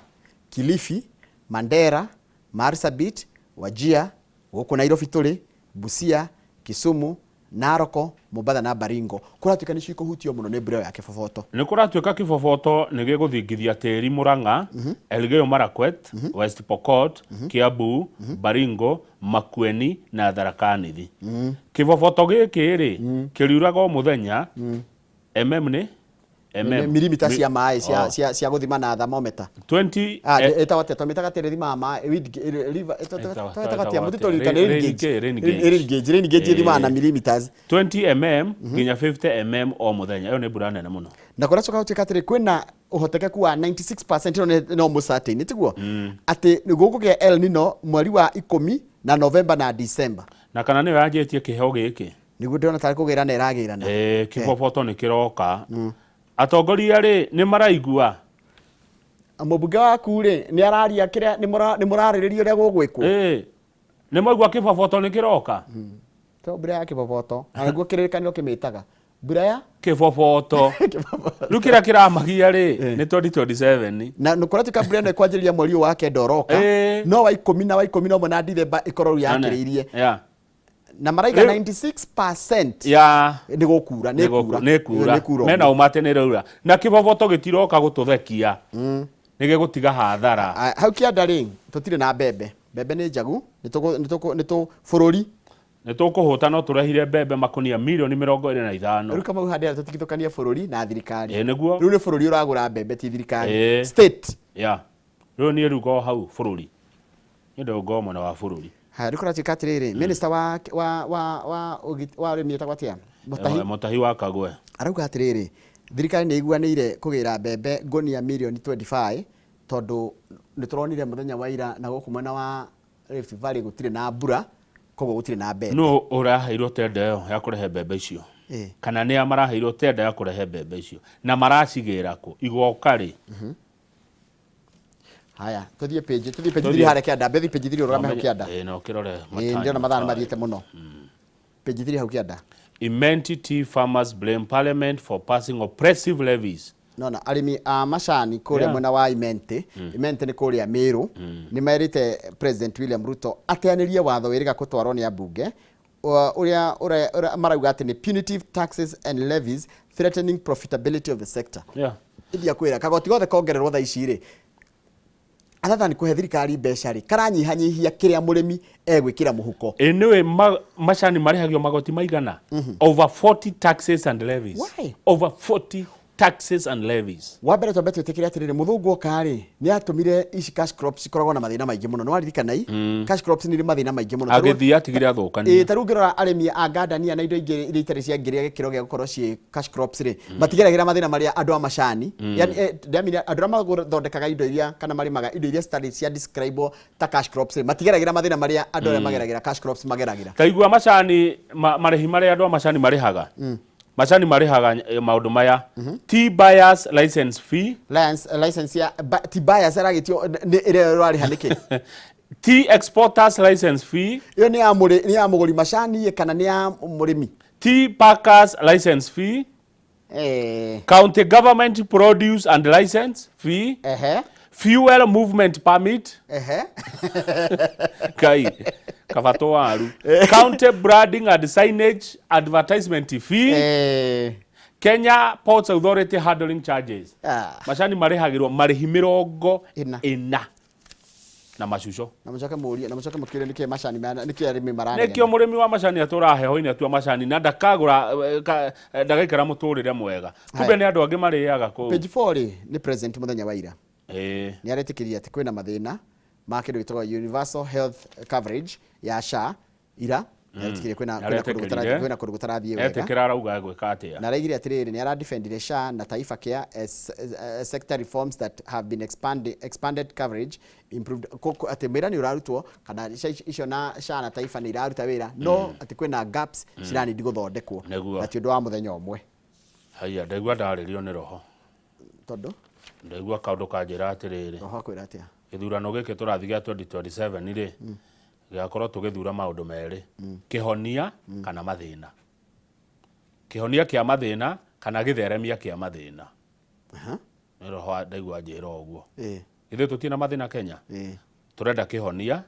Kilifi, Mandera, Marsabit, Wajir, gũkũ Nairobi tũrĩ, Busia, Kisumu, Narok, Mombatha na Baringo. Kũratuĩka nĩcio ikũhutio mũno nĩ mbura ĩyo ya kĩboboto. Nĩ kũratuĩka kĩboboto nĩ gĩgũthingithia tĩri Murang'a, Elgeyo Marakwet, West Pokot, Kiambu, Baringo, Makueni na Tharaka Nithi. Kĩboboto gĩkĩ rĩ, kĩriuraga o mũthenya, mm nĩ Nĩ mirimita cia maĩ cia, cia, cia gũthima na thermometer. 20 Ah, ĩtagwo atĩa? Twamĩtaga atĩa ĩrĩa ĩthimaga maĩ? Wind river, twamĩtaga atĩa? Mũtitũ Rain rain gauge. Rain gauge. Rain gauge, rain gauge ĩthimaga na millimeters. 20 mm nginya 50 mm o mũthenya. Ĩyo nĩ mbura nene mũno. Na kũracoka gũtuĩka atĩrĩ, kwĩna ũhotekeku wa 96%, ĩno no almost certain, nĩ tiguo? Atĩ gũkũgĩa El Nino mweri wa ikũmi na November na December. Na kana nĩyo yanjĩtie kĩheo gĩkĩ? Nĩguo ndĩrona tarĩ kũgĩrana ĩragĩrana. Eh, kĩboboto nĩ kĩroka. Atongoria rĩ, nĩ maraigua? Mũmbunge waku rĩ, nĩ araria kĩrĩa nĩ mũrarĩrĩria ũrĩa gũgwĩkwo? Ĩĩ. Nĩ mwaigua kĩboboto nĩ kĩroka? To mbura ya kĩboboto, na nĩguo kĩrĩkanĩro kĩmĩtaga. Mbura ya kĩboboto. Rĩu kĩrĩa kĩramagia rĩ, nĩ 2027. Na nĩ kũratuĩka mbura ĩno ĩkwanjĩrĩria mweri ũyũ wa kenda ũroka, no wa ikũmi na wa 11 na Dithemba ĩkorwo rĩu yakĩrĩirie. Na maraiga 96% Ya nĩ gũkura, nĩ kura, nĩ kura, nĩ kura. Mena ũma atĩ nĩ ĩraura. Na kĩboboto gĩtiroka gũtũthekia, nĩ gĩgũtiga hathara. Hau kĩanda rĩ, tũtirĩ na mbembe, mbembe nĩ njagu, nĩ tũ bũrũri. Nĩ tũkũhũta no tũrehire mbembe makũnia mirioni 25. Rĩu Kamau handĩ harĩa tũtigithũkanie bũrũri na thirikari. Ĩĩ nĩguo. Rĩu nĩ bũrũri ũragũra mbembe ti thirikari. State. Ya. Rĩu niĩ rĩu ngoragwo hau bũrũri. Niĩ ndĩ ngoragwo mwena wa bũrũri. Haya, rĩu kũratuĩka atĩrĩrĩ, minister wa wa wa wa wa ũrĩmi etagwo atĩa? Mũtahi. Mũtahi wa Kagwe. Arauga atĩrĩrĩ, thirikari nĩ ĩiguanĩire kũgĩra mbembe ngũnia mirioni 25 tondũ nĩ tũronire mũthenya wa ira na gũkũ mwena wa Rift Valley gũtirĩ na mbura, koguo gũtirĩ na mbembe. Nũ ũraheirwo tenda ĩyo ya kũrehe mbembe icio? Kana nĩa maraheirwo tenda ya kũrehe mbembe icio? Na maracigĩra kũ? Igoka rĩ? Haya, tũthiĩ page, tũthiĩ page 3 harĩa kĩanda, mbethiĩ page 3 ũrũgame hau kĩanda. Ĩĩ, no ũkĩrore Ĩĩ, ndĩrona mathaa nĩ mathiĩte mũno. Page 3 hau kĩanda. Imenti tea farmers blame parliament for passing oppressive levies. Nona arĩmi a macani kũrĩa mwena wa Imenti, Imenti nĩ kũrĩa Meru, nĩ merĩte President William Ruto ateanĩrie watho wĩrĩga kũtwarwo nĩ ambunge ũrĩa marauga atĩ nĩ punitive taxes and levies threatening profitability of the sector. India kwĩra kagoti gothe kongererwo thaa ici rĩ, other than kũhe thirikari mbeca rĩ, karanyihanyihia kĩrĩa mũrĩmi egwĩkĩra mũhuko. Ĩ nĩũĩ macani marĩhagio magoti maigana? Over 40 taxes and levies. Why? Over 40 taxes and levies. Wa mbere twambe twĩtĩkĩre atĩrĩrĩ, mũthũngũ oka rĩ, nĩ atũmire ici cash crops cikoragwo na mathĩna maingĩ mũno. Nĩ waririkana i? Cash crops nĩ irĩ mathĩna maingĩ mũno. Agĩthiĩ atigire athũkania. Ĩĩ, ta rĩu ũngĩrora arĩmi a ngandania na indo ingĩ iria itarĩ ciangĩrĩa gĩkĩro gĩa gũkorwo ciĩ cash crops rĩ, matigeragĩra mathĩna marĩa andũ a macani. Yani, ndĩramenya andũ arĩa mathondekaga indo iria kana marĩmaga indo iria citarĩ cia describe ta cash crops rĩ, matigeragĩra mathĩna marĩa andũ arĩa mageragĩra cash crops mageragĩra. Ta igua macani, marĩhi marĩa andũ a macani marĩhaga. Macani marĩhaga maũndũ maya: tea buyers license fee. License ya tea buyers aragĩtio nĩ ĩrĩa ũrarĩha nĩkĩ? Tea exporters license fee. Ĩyo nĩ ya nĩ ya mũgũri macani kana nĩ ya mũrĩmi? Tea packers license fee. County government produce and license fee. Fuel movement permit. Kai kabato waru. County branding and signage advertisement fee. Kenya Ports Authority handling charges. Macani marĩhagĩrwo marĩhi 40 na macuco. Na mũcoke mũrie, na mũcoke mũkĩũrie nĩkĩ macani nĩkĩ arĩmi mararegana. Nĩkĩo mũrĩmi wa macani atũraga heho-inĩ atua macani na ndakagũra ndagaikara mũtũrĩre mwega. Kumbe nĩ andũ angĩ marĩaga kũu. Page 4 rĩ, nĩ president mũthenya wa ira. Nĩ aretĩkĩria atĩ kwĩna mathĩna ma kĩndũ gĩtagwo universal health coverage ya SHA ira. Nĩ aretĩkĩria kwĩna kũndũ kwĩna kũndũ gũtarathiĩ wega. Etĩkĩra arauga egwĩka atĩa? Na araigire atĩrĩrĩ, nĩ aradefendire SHA na Taifa Care as sector reforms that have been expanded coverage improved, atĩ wĩra nĩ ũrarutwo kana SHA icio na SHA na Taifa nĩ iraruta wĩra, no atĩ kwĩna gaps ciranindi gũthondekwo. Na ti ũndũ wa mũthenya ũmwe. Haiya, ndaigua ndarĩrio nĩ roho. Tondũ? Ndaigua kaũndũ kanjĩra atĩrĩrĩ. Roho akwĩra atĩa? Gĩthurano gĩkĩ tũrathiĩ gĩa 2027 rĩ, gĩgakorwo tũgĩthura maũndũ merĩ, kĩhonia kana mathĩna, kĩhonia kĩa mathĩna kana gĩtheremia kĩa mathĩna. Nĩ roho ndaigua njĩra ũguo. Ithuĩ tũtirĩ na mathĩna Kenya? Tũrenda kĩhonia,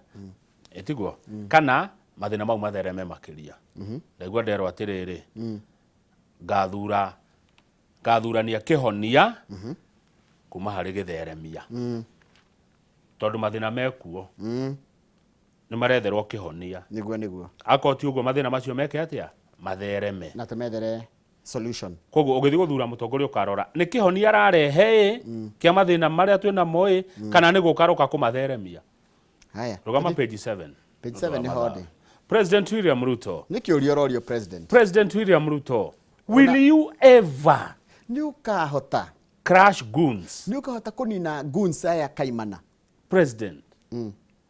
ĩtiguo? Kana mathĩna mau mathereme makĩria. Ndaigua nderwo atĩrĩrĩ, ngathura ngathurania kĩhonia kuma harĩ gĩtheremia, tondũ mathĩna mekuo nĩ maretherwo kĩhonia. Nĩguo nĩguo. Akorwo ti ũguo, mathĩna macio meke atĩa? Mathereme. Na tũmethere solution. Koguo ũgĩthiĩ gũthura mũtongoria ũkarora nĩ kĩhonia ararehe ĩ kĩa mathĩna marĩa twĩ namo ĩ, kana nĩ gũka aroka kũmatheremia. Haya. Rũgama page 7. Page 7 nĩho ndĩ. President William Ruto. Nĩ kĩũria ũrorio president. President William Ruto, will you ever nĩ ũkahota crash goons? Nĩ ũkahota kũnina goons aya kaimana? President,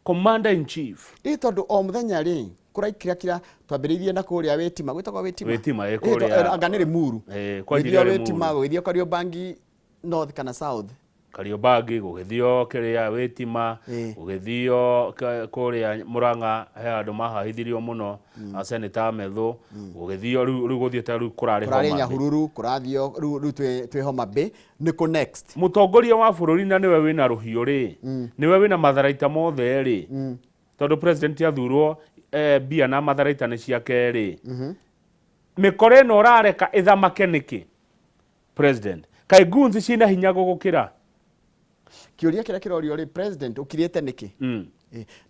commander in chief. Ĩ tondũ o mũthenya rĩ kũraikirakira, twambĩrĩirie na kũrĩa Wĩtima, gwĩtagwo Wĩtima. Wĩtima, ĩ, Ĩ, kũrĩa- anga nĩ Limuru. Ĩ, kwanjirie Gũgĩthio Limuru. Wĩtima, gũgĩthio Kariobangi North kana South. Kariobangi, gũgĩthio kĩrĩa Wĩtima, gũgĩthio kũrĩa Murang'a he andũ mahahithirio mũno, a Senator Methu, gũgĩthio rĩu gũthiĩte rĩu kũrarĩ Kũrarĩ Homa Bay. Nyahururu, kũrathio rĩu twĩ Homa Bay, nĩ kũ next? Mũtongoria wa bũrũri na nĩwe wĩna rũhiũ rĩ, nĩwe wĩna matharaita mothe rĩ, tondũ president athurwo mbia na matharaita nĩ ciake rĩ, mĩkora ĩno ũrareka ĩthamake nĩkĩ? President, kaĩ goons ciĩna hinya gũgũkĩra? Kĩũria kĩrĩa kĩrorio rĩ, president, ũkirĩte nĩkĩ?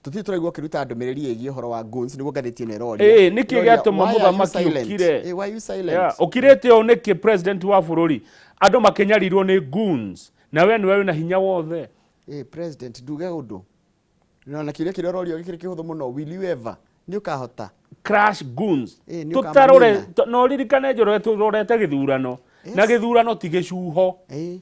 Tũtirĩ tũraigua ũkĩruta ndũmĩrĩri ĩgiĩ ũhoro wa goons, nĩguo ngathĩti ĩno ĩroria. Ĩĩ, nĩkĩ Ĩroria, gĩatũma why are you mũthamaki silent? ũkire? Ĩĩ, why are you silent? Yeah, ũkirĩte ũũ nĩkĩ, president wa bũrũri? Andũ makĩnyarirwo nĩ goons na we nĩwe wĩna hinya wothe. Ĩĩ, president, nduge ũndũ na kĩũria kĩrĩa ũrorio gĩkĩrĩ kĩhũthũ mũno: will you ever, nĩ ũkahota crash goons? Ĩĩ, nĩ Tũtarore ũkamanina? No ririkane Njoroge, tũrorete gĩthurano na gĩthurano ti gĩcuho. Ĩĩ.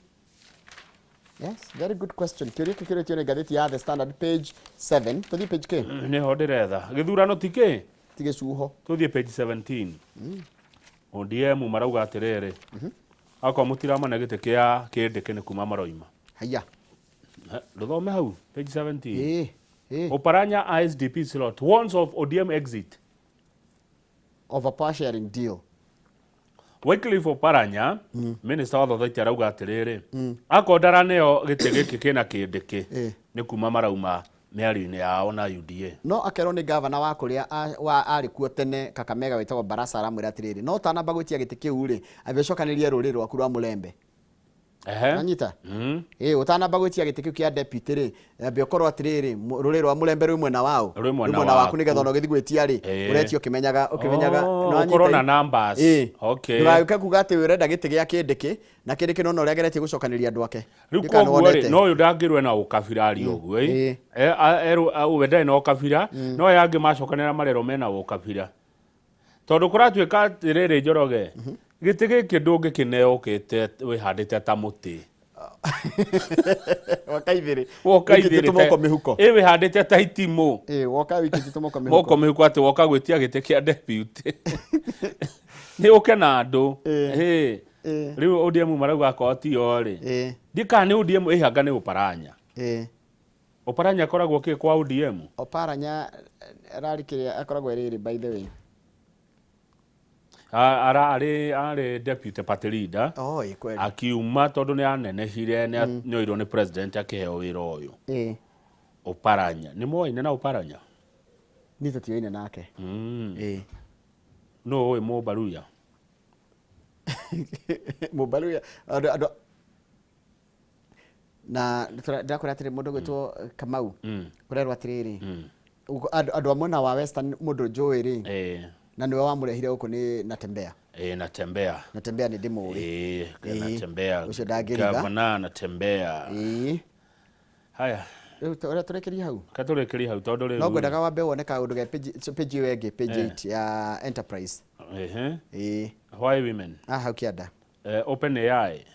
Yes, very good question. Kĩũria kĩu kĩũrĩtio nĩ ngathĩti ya The Standard, page 7. Tũthiĩ page K. Nĩho ndĩretha, gĩthurano ti kĩ? Ti gĩcuho. Tũthiĩ page 17. ODM marauga atĩrĩrĩ, akorwo mũtiramane gĩtĩ kĩa kĩndĩkĩ nĩ kuma maroima. Haya. Ndũthome hau page 17. Ĩĩ. Oparanya ISDP slot warns of ODM exit of a power sharing deal. Wycliffe Oparanya, minister wa thothaiti, arauga atĩrĩrĩ, akorwo ndaraneo gĩtĩ gĩkĩ kĩna kĩndĩkĩ, nĩ kuma marauma mĩario-inĩ yao na UDA. No akerwo nĩ gavana wa kũrĩa wa arĩ kuo tene Kakamega wĩtagwo Barasa, aramwĩra atĩrĩrĩ, no ũtanamba gwĩtia gĩtĩ kĩu rĩ, ambe ũcokanĩrie rũrĩrĩ rwaku rwa Mũlembe. Nanyita? Ĩ, ũtanamba gwĩtia gĩtĩ kĩu kĩa deputy rĩ, ambe ũkorwo atĩrĩrĩ, rũrĩrĩ rwa Mũlembe rwĩ mwena wao, Rwĩ mwena waku, waku. nĩgetha ona ũgĩthiĩ gwĩtia rĩ, ũretio ũkĩmenyaga ũkĩmenyaga. Oh, Nĩwanyita ũkorwo na numbers. Ĩ. Ndũgagĩũke kuga atĩ ũrenda gĩtĩ gĩa kĩndĩkĩ na kĩndĩkĩ nona ũrĩa ageretie gũcokanĩria andũ ake. Rĩu Ndiũ kana koguo rĩ, nĩwonete. no ũyũ ndangĩrwo ena ũkabira ari ũguo ĩ. We ndarĩ na ũkabira, no aya angĩ macokanĩra marerwo mena ũkabira, tondũ kũratuĩka atĩrĩrĩ, Njoroge, gĩtĩ gĩkĩ ndũngĩkĩneo ũkĩte wĩhandĩte ta mũtĩ. Woka ithĩrĩ. Woka Wĩikĩtie ithĩrĩ tũmoko mĩhuko. Ĩ, wĩhandĩte ta itimũ. Ĩ, woka wĩikĩtie tũmoko mĩhuko. Moko mĩhuko, atĩ woka gwĩtia gĩtĩ kĩa deputy. Nĩ ũke na andũ. Ĩĩ. Rĩu ODM marauga akorwo ti o rĩ, ndiĩ kana nĩ ODM ĩhanga nĩ Ũparanya. Ũparanya akoragwo kĩ kwa ODM? Oparanya ararĩ kĩrĩa akoragwo rĩrĩ, by the way. Arĩ arĩ deputy party leader. Oh, ĩ kweli. Akiuma tondũ nĩ anenehire, nĩ oirwo nĩ president akĩheo wĩra ũyũ. Ũparanya nĩ moaine na Ũparanya? Niĩ tũtioine nake. Nũ ũĩ Mũmbaruya? Mũmbaruya andũ na ndĩrakwĩra atĩrĩ, mũndũ gwĩtwo Kamau, kũrerwo atĩrĩrĩ, andũ a mwena wa Western, mũndũ njũĩ rĩ, na nĩwe wamũrehire gũkũ nĩ Natembea. Ĩĩ, Natembea. Natembea nĩ ndĩmũĩ. Ĩĩ, Natembea. Ũcio ndangĩriga. Gavana Natembea. Haya. Rĩu ũrĩa tũrĩkĩrie hau. Katũrĩkĩrie hau tondũ rĩu No ngwendaga wambe wone kaũndũ ge page ĩyo ĩngĩ, page 8 ya Enterprise. Ehe. Ĩĩ. Why women? Ah, hau kĩanda. OpenAI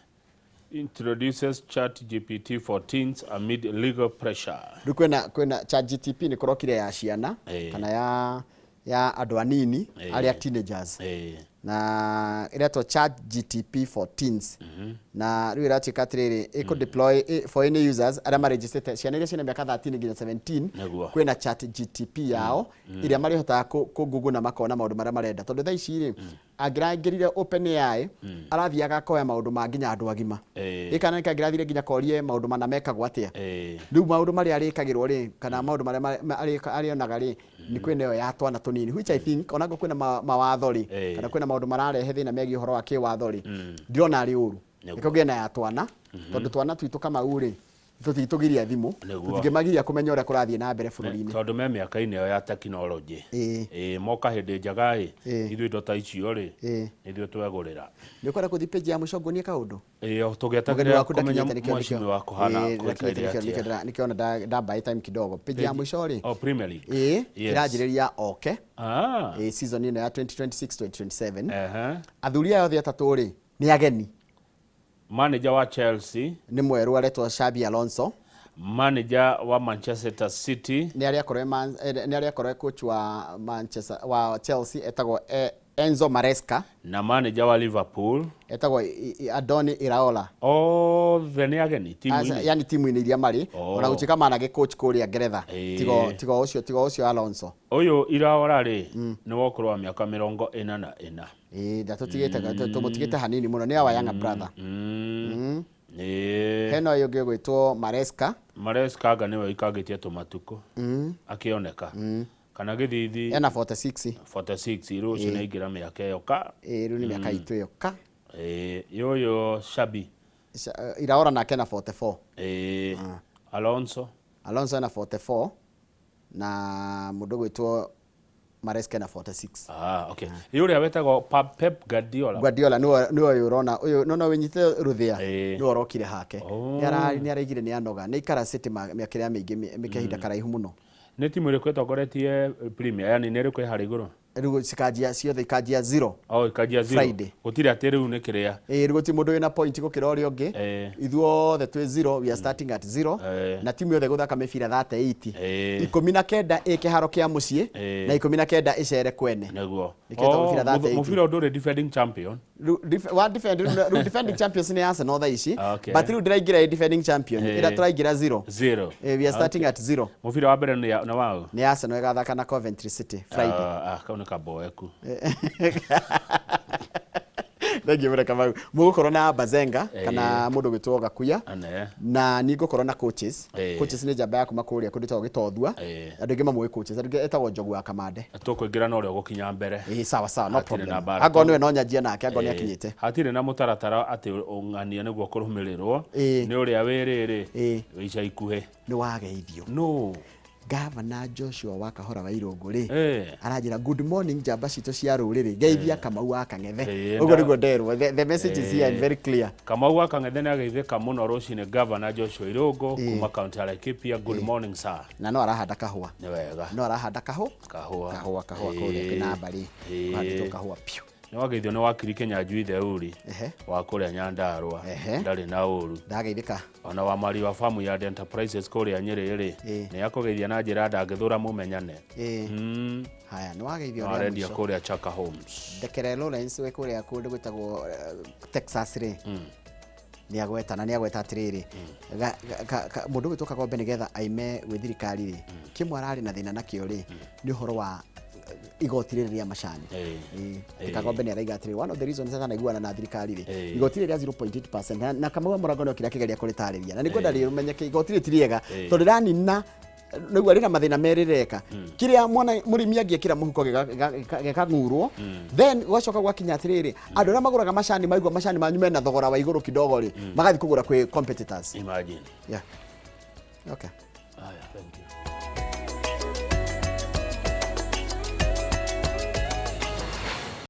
introduces ChatGPT for teens amid legal pressure. Rĩu kwĩna ChatGTP, nĩ kũrokire ya ciana kana ya andũ anini, arĩa teenagers, na ĩretwo ChatGTP for teens, na rĩu ĩratuĩka atĩrĩrĩ, ĩkũ deploy for any users arĩa marejistĩte ciana iria ciĩna mĩaka 13 nginya 17. Kwĩna ChatGTP yao ĩrĩa marĩhotaga kũ Google na makona maũndũ marĩa marenda, tondũ thaa ici rĩ, angĩraingĩrire OpenAI, arathiaga akoya maũndũ ma nginya andũ agima. Ĩ kana nĩ kangĩrathire nginya korie maũndũ mana mekagwo atĩa. Rĩu maũndũ marĩa arĩkagĩrwo rĩ, kana maũndũ marĩa arĩonaga rĩ, nĩ kwĩna ĩyo ya twana tũnini, which I think onakorwo kwĩna mawatho rĩ, kana kwĩna maũndũ mararehe thĩna megiĩ ũhoro wa kĩwatho rĩ, ndirona arĩ ũru. Nĩkĩo ngĩe na ya twana, tondũ twana twitũ, Kamau rĩ, tũtingĩtũgiria thimũ, tũtingĩmagiria kũmenya ũrĩa kũrathiĩ na mbere bũrũri-inĩ. Tondũ me mĩaka-inĩ ĩyo ya tekinoronjĩ. Ĩĩ, moka hĩndĩ njega ĩ, ithuĩ indo ta icio rĩ, ithuĩ twegũrĩra. Nĩ ũkwenda kũthiĩ page ya mũico nguonie kaũndũ? Ĩĩ, o Mũgeni tũgĩetagĩrĩra waku kũmenya ndakinyĩte nĩkĩo mheshimiwa kũhana ndakinyĩte kũikaire nĩkĩo atĩa. nĩkĩo ona ndambaĩ time kidogo. Page ya mũico rĩ, Oh, Premier League. Ĩĩ, ĩranjĩrĩria oke. Ĩĩ, season ĩno ya 2026 2027, athuri aya othe atatũ rĩ, nĩ ageni. Manager wa Chelsea nĩ mwerũ, aretwo Xabi Alonso. Manager wa Manchester City nĩ arĩa akorwo nĩ arĩa akorwo coach wa Manchester, wa Chelsea, etagwo Enzo Maresca. Na manager wa Liverpool etagwo Andoni Iraola. Othe nĩ ageni timu-inĩ. Yani timu-inĩ iria marĩ, ona gũtuĩka managĩ coach kũrĩa Ngeretha, tigo ũcio Alonso. Ũyũ Iraola rĩ, nĩ wa ũkũrũ wa mĩaka 44. Ĩĩ, ndatũtigĩte, tũmũtigĩte hanini mũno, nĩ our younger brother. Hena ũyũ ũngĩ ũgwĩtwo Maresca. Maresca anga nĩwe ũikangĩtie tũmatukũ akĩoneka kana gĩthithi. Ena 46. 46 rĩu ũcio nĩ aingĩra mĩaka ĩyo ka. Ĩĩ, rĩu nĩ mĩaka itũ ĩyo ka. Ĩĩ, ũyũ Xabi. Iraola nake na 44. Ĩĩ, Alonso. Alonso ena 44 na mũndũ ũgwĩtwo Maresca ena 46. Ah, okay. Ĩ ũrĩa wetagwo Pep Guardiola? Guardiola nĩwe ũyũ ũrona ũyũ, no wĩnyitĩte rũthĩa, nĩwe ũrokire hake. Nĩ araigire nĩ anoga, nĩ aikara City mĩaka ĩrĩa mĩingĩ, kahinda karaihu mũno. Nĩ timu ĩrĩkũ ĩtongoretie Premier, yani nĩ ĩrĩkũ ĩ harĩa igũrũ? Rĩu cikanjia ciothe, ikanjia zero. Oh, ikanjia zero. Friday. Gũtirĩ atĩ rĩu nĩ kĩrĩa. Ĩĩ, rĩu gũtirĩ mũndũ wĩna point gũkĩra ũrĩa ũngĩ. Ithuothe twĩ zero, we are starting at zero, na timu yothe gũthaka mĩbira 38, 19 ĩ kĩharo kĩa mũciĩ na 19 ĩcere kwene. Nĩkĩo ĩtagwo mĩbira 38. Mũbira ũndũ ũrĩ defending champion. Rĩu wa defend, rĩu defending champions nĩ Arsenal thaa ici, but rĩu ndĩraingĩra ĩ defending champion, ĩrĩa tũraingĩra zero. Zero. We are starting at zero. Mũbira wa mbere nĩ waũ? Nĩ Arsenal ĩgathaka na Coventry City Friday. Ah, ah, kau nĩ kaboeku. Thengiũ mũno, Kamau. Mũgũkorwo na Bazenga kana mũndũ ũgwĩtwo Gakuya, Ane. na niĩ ngũkorwo na coaches. Coaches nĩ njamba ya kuma kũrĩa kũndũ ĩtagwo Gĩtothua. Andũ aingĩ mamũĩ coaches, andũ aingĩ etagwo Njogu wa Kamande. Tũkũingĩra na ũrĩa ũgũkinya mbere. Ĩĩ, sawa sawa, no Hatirĩ problem. na mbara. Angorwo nĩwe no nyanjia nake, angorwo nĩ akinyĩte. Hatirĩ na mũtaratara atĩ ũng'ania nĩguo kũrũmĩrĩrwo. Nĩ ũrĩa wĩ rĩrĩ wĩ ica ikuhĩ. Nĩ wageithio. No Gavana Joshua wa Kahora wa Irũngũ rĩ, aranjĩra, "Good morning njamba citũ cia rũrĩrĩ, geithia Kamau wa Kang'ethe." Ũguo nĩguo nderwo. The message is here and very clear. Kamau wa Kang'ethe nĩ ageithĩka mũno rũcinĩ, Gavana Joshua Irũngũ kuma kaunti ya Laikipia. Good morning, sir. Na no arahanda kahũa. Nĩ wega. No arahanda kahũa. Kahũa. Kahũa, kahũa kũrĩa kwĩna mbarĩ, kũhandĩtwo kahũa piũ. Nĩ wageithio nĩ wakiri Kĩnyanjui Theuri Ehe. wa kũrĩa Nyandarũa. Ehe. Ndarĩ na ũru. Ndageithĩka. Ona wa Mari wa Farm Yard Enterprises kũrĩa Nyĩrĩ rĩ, Ĩĩ. nĩ akũgeithia na njĩra ndangĩthũra mũmenyane. Ĩĩ. Haya, nĩ wageithio No rĩa arendia mũico. kũrĩa Chaka Homes. Ndekere Lawrence wĩ kũrĩa kũndũ gwĩtagwo Texas rĩ, nĩ agweta na nĩ agweta atĩrĩrĩ, mũndũ ũgwĩtwo Kagombe nĩgetha aime gwĩ thirikari rĩ, kĩmwe ararĩ na thĩna nakĩo rĩ, nĩ ũhoro wa igoti rĩrĩ rĩa macani. Ĩĩ. Kagombe nĩ araiga atĩrĩrĩ, one of the reasons atanaiguana na thirikari rĩ, igoti rĩrĩ rĩa 0.8% na Kamau wa Mũrango nĩ okire akĩgeria kũrĩtarĩria na nĩ ngwenda rĩmenyeke igoti rĩrĩ ti rĩega tondũ rĩranina nĩguo rĩna mathĩna merĩ rĩreka kĩrĩa mwana mũrĩmi angĩekĩra mũhuko gĩkang'urwo, then gwacoka gwakinya atĩrĩrĩ, andũ arĩa magũraga macani maigua macani manyu mena thogora wa igũrũ kidogo rĩ, magathiĩ kũgũra kwĩ competitors. Imagine. Yeah. Okay. Haya, thank you.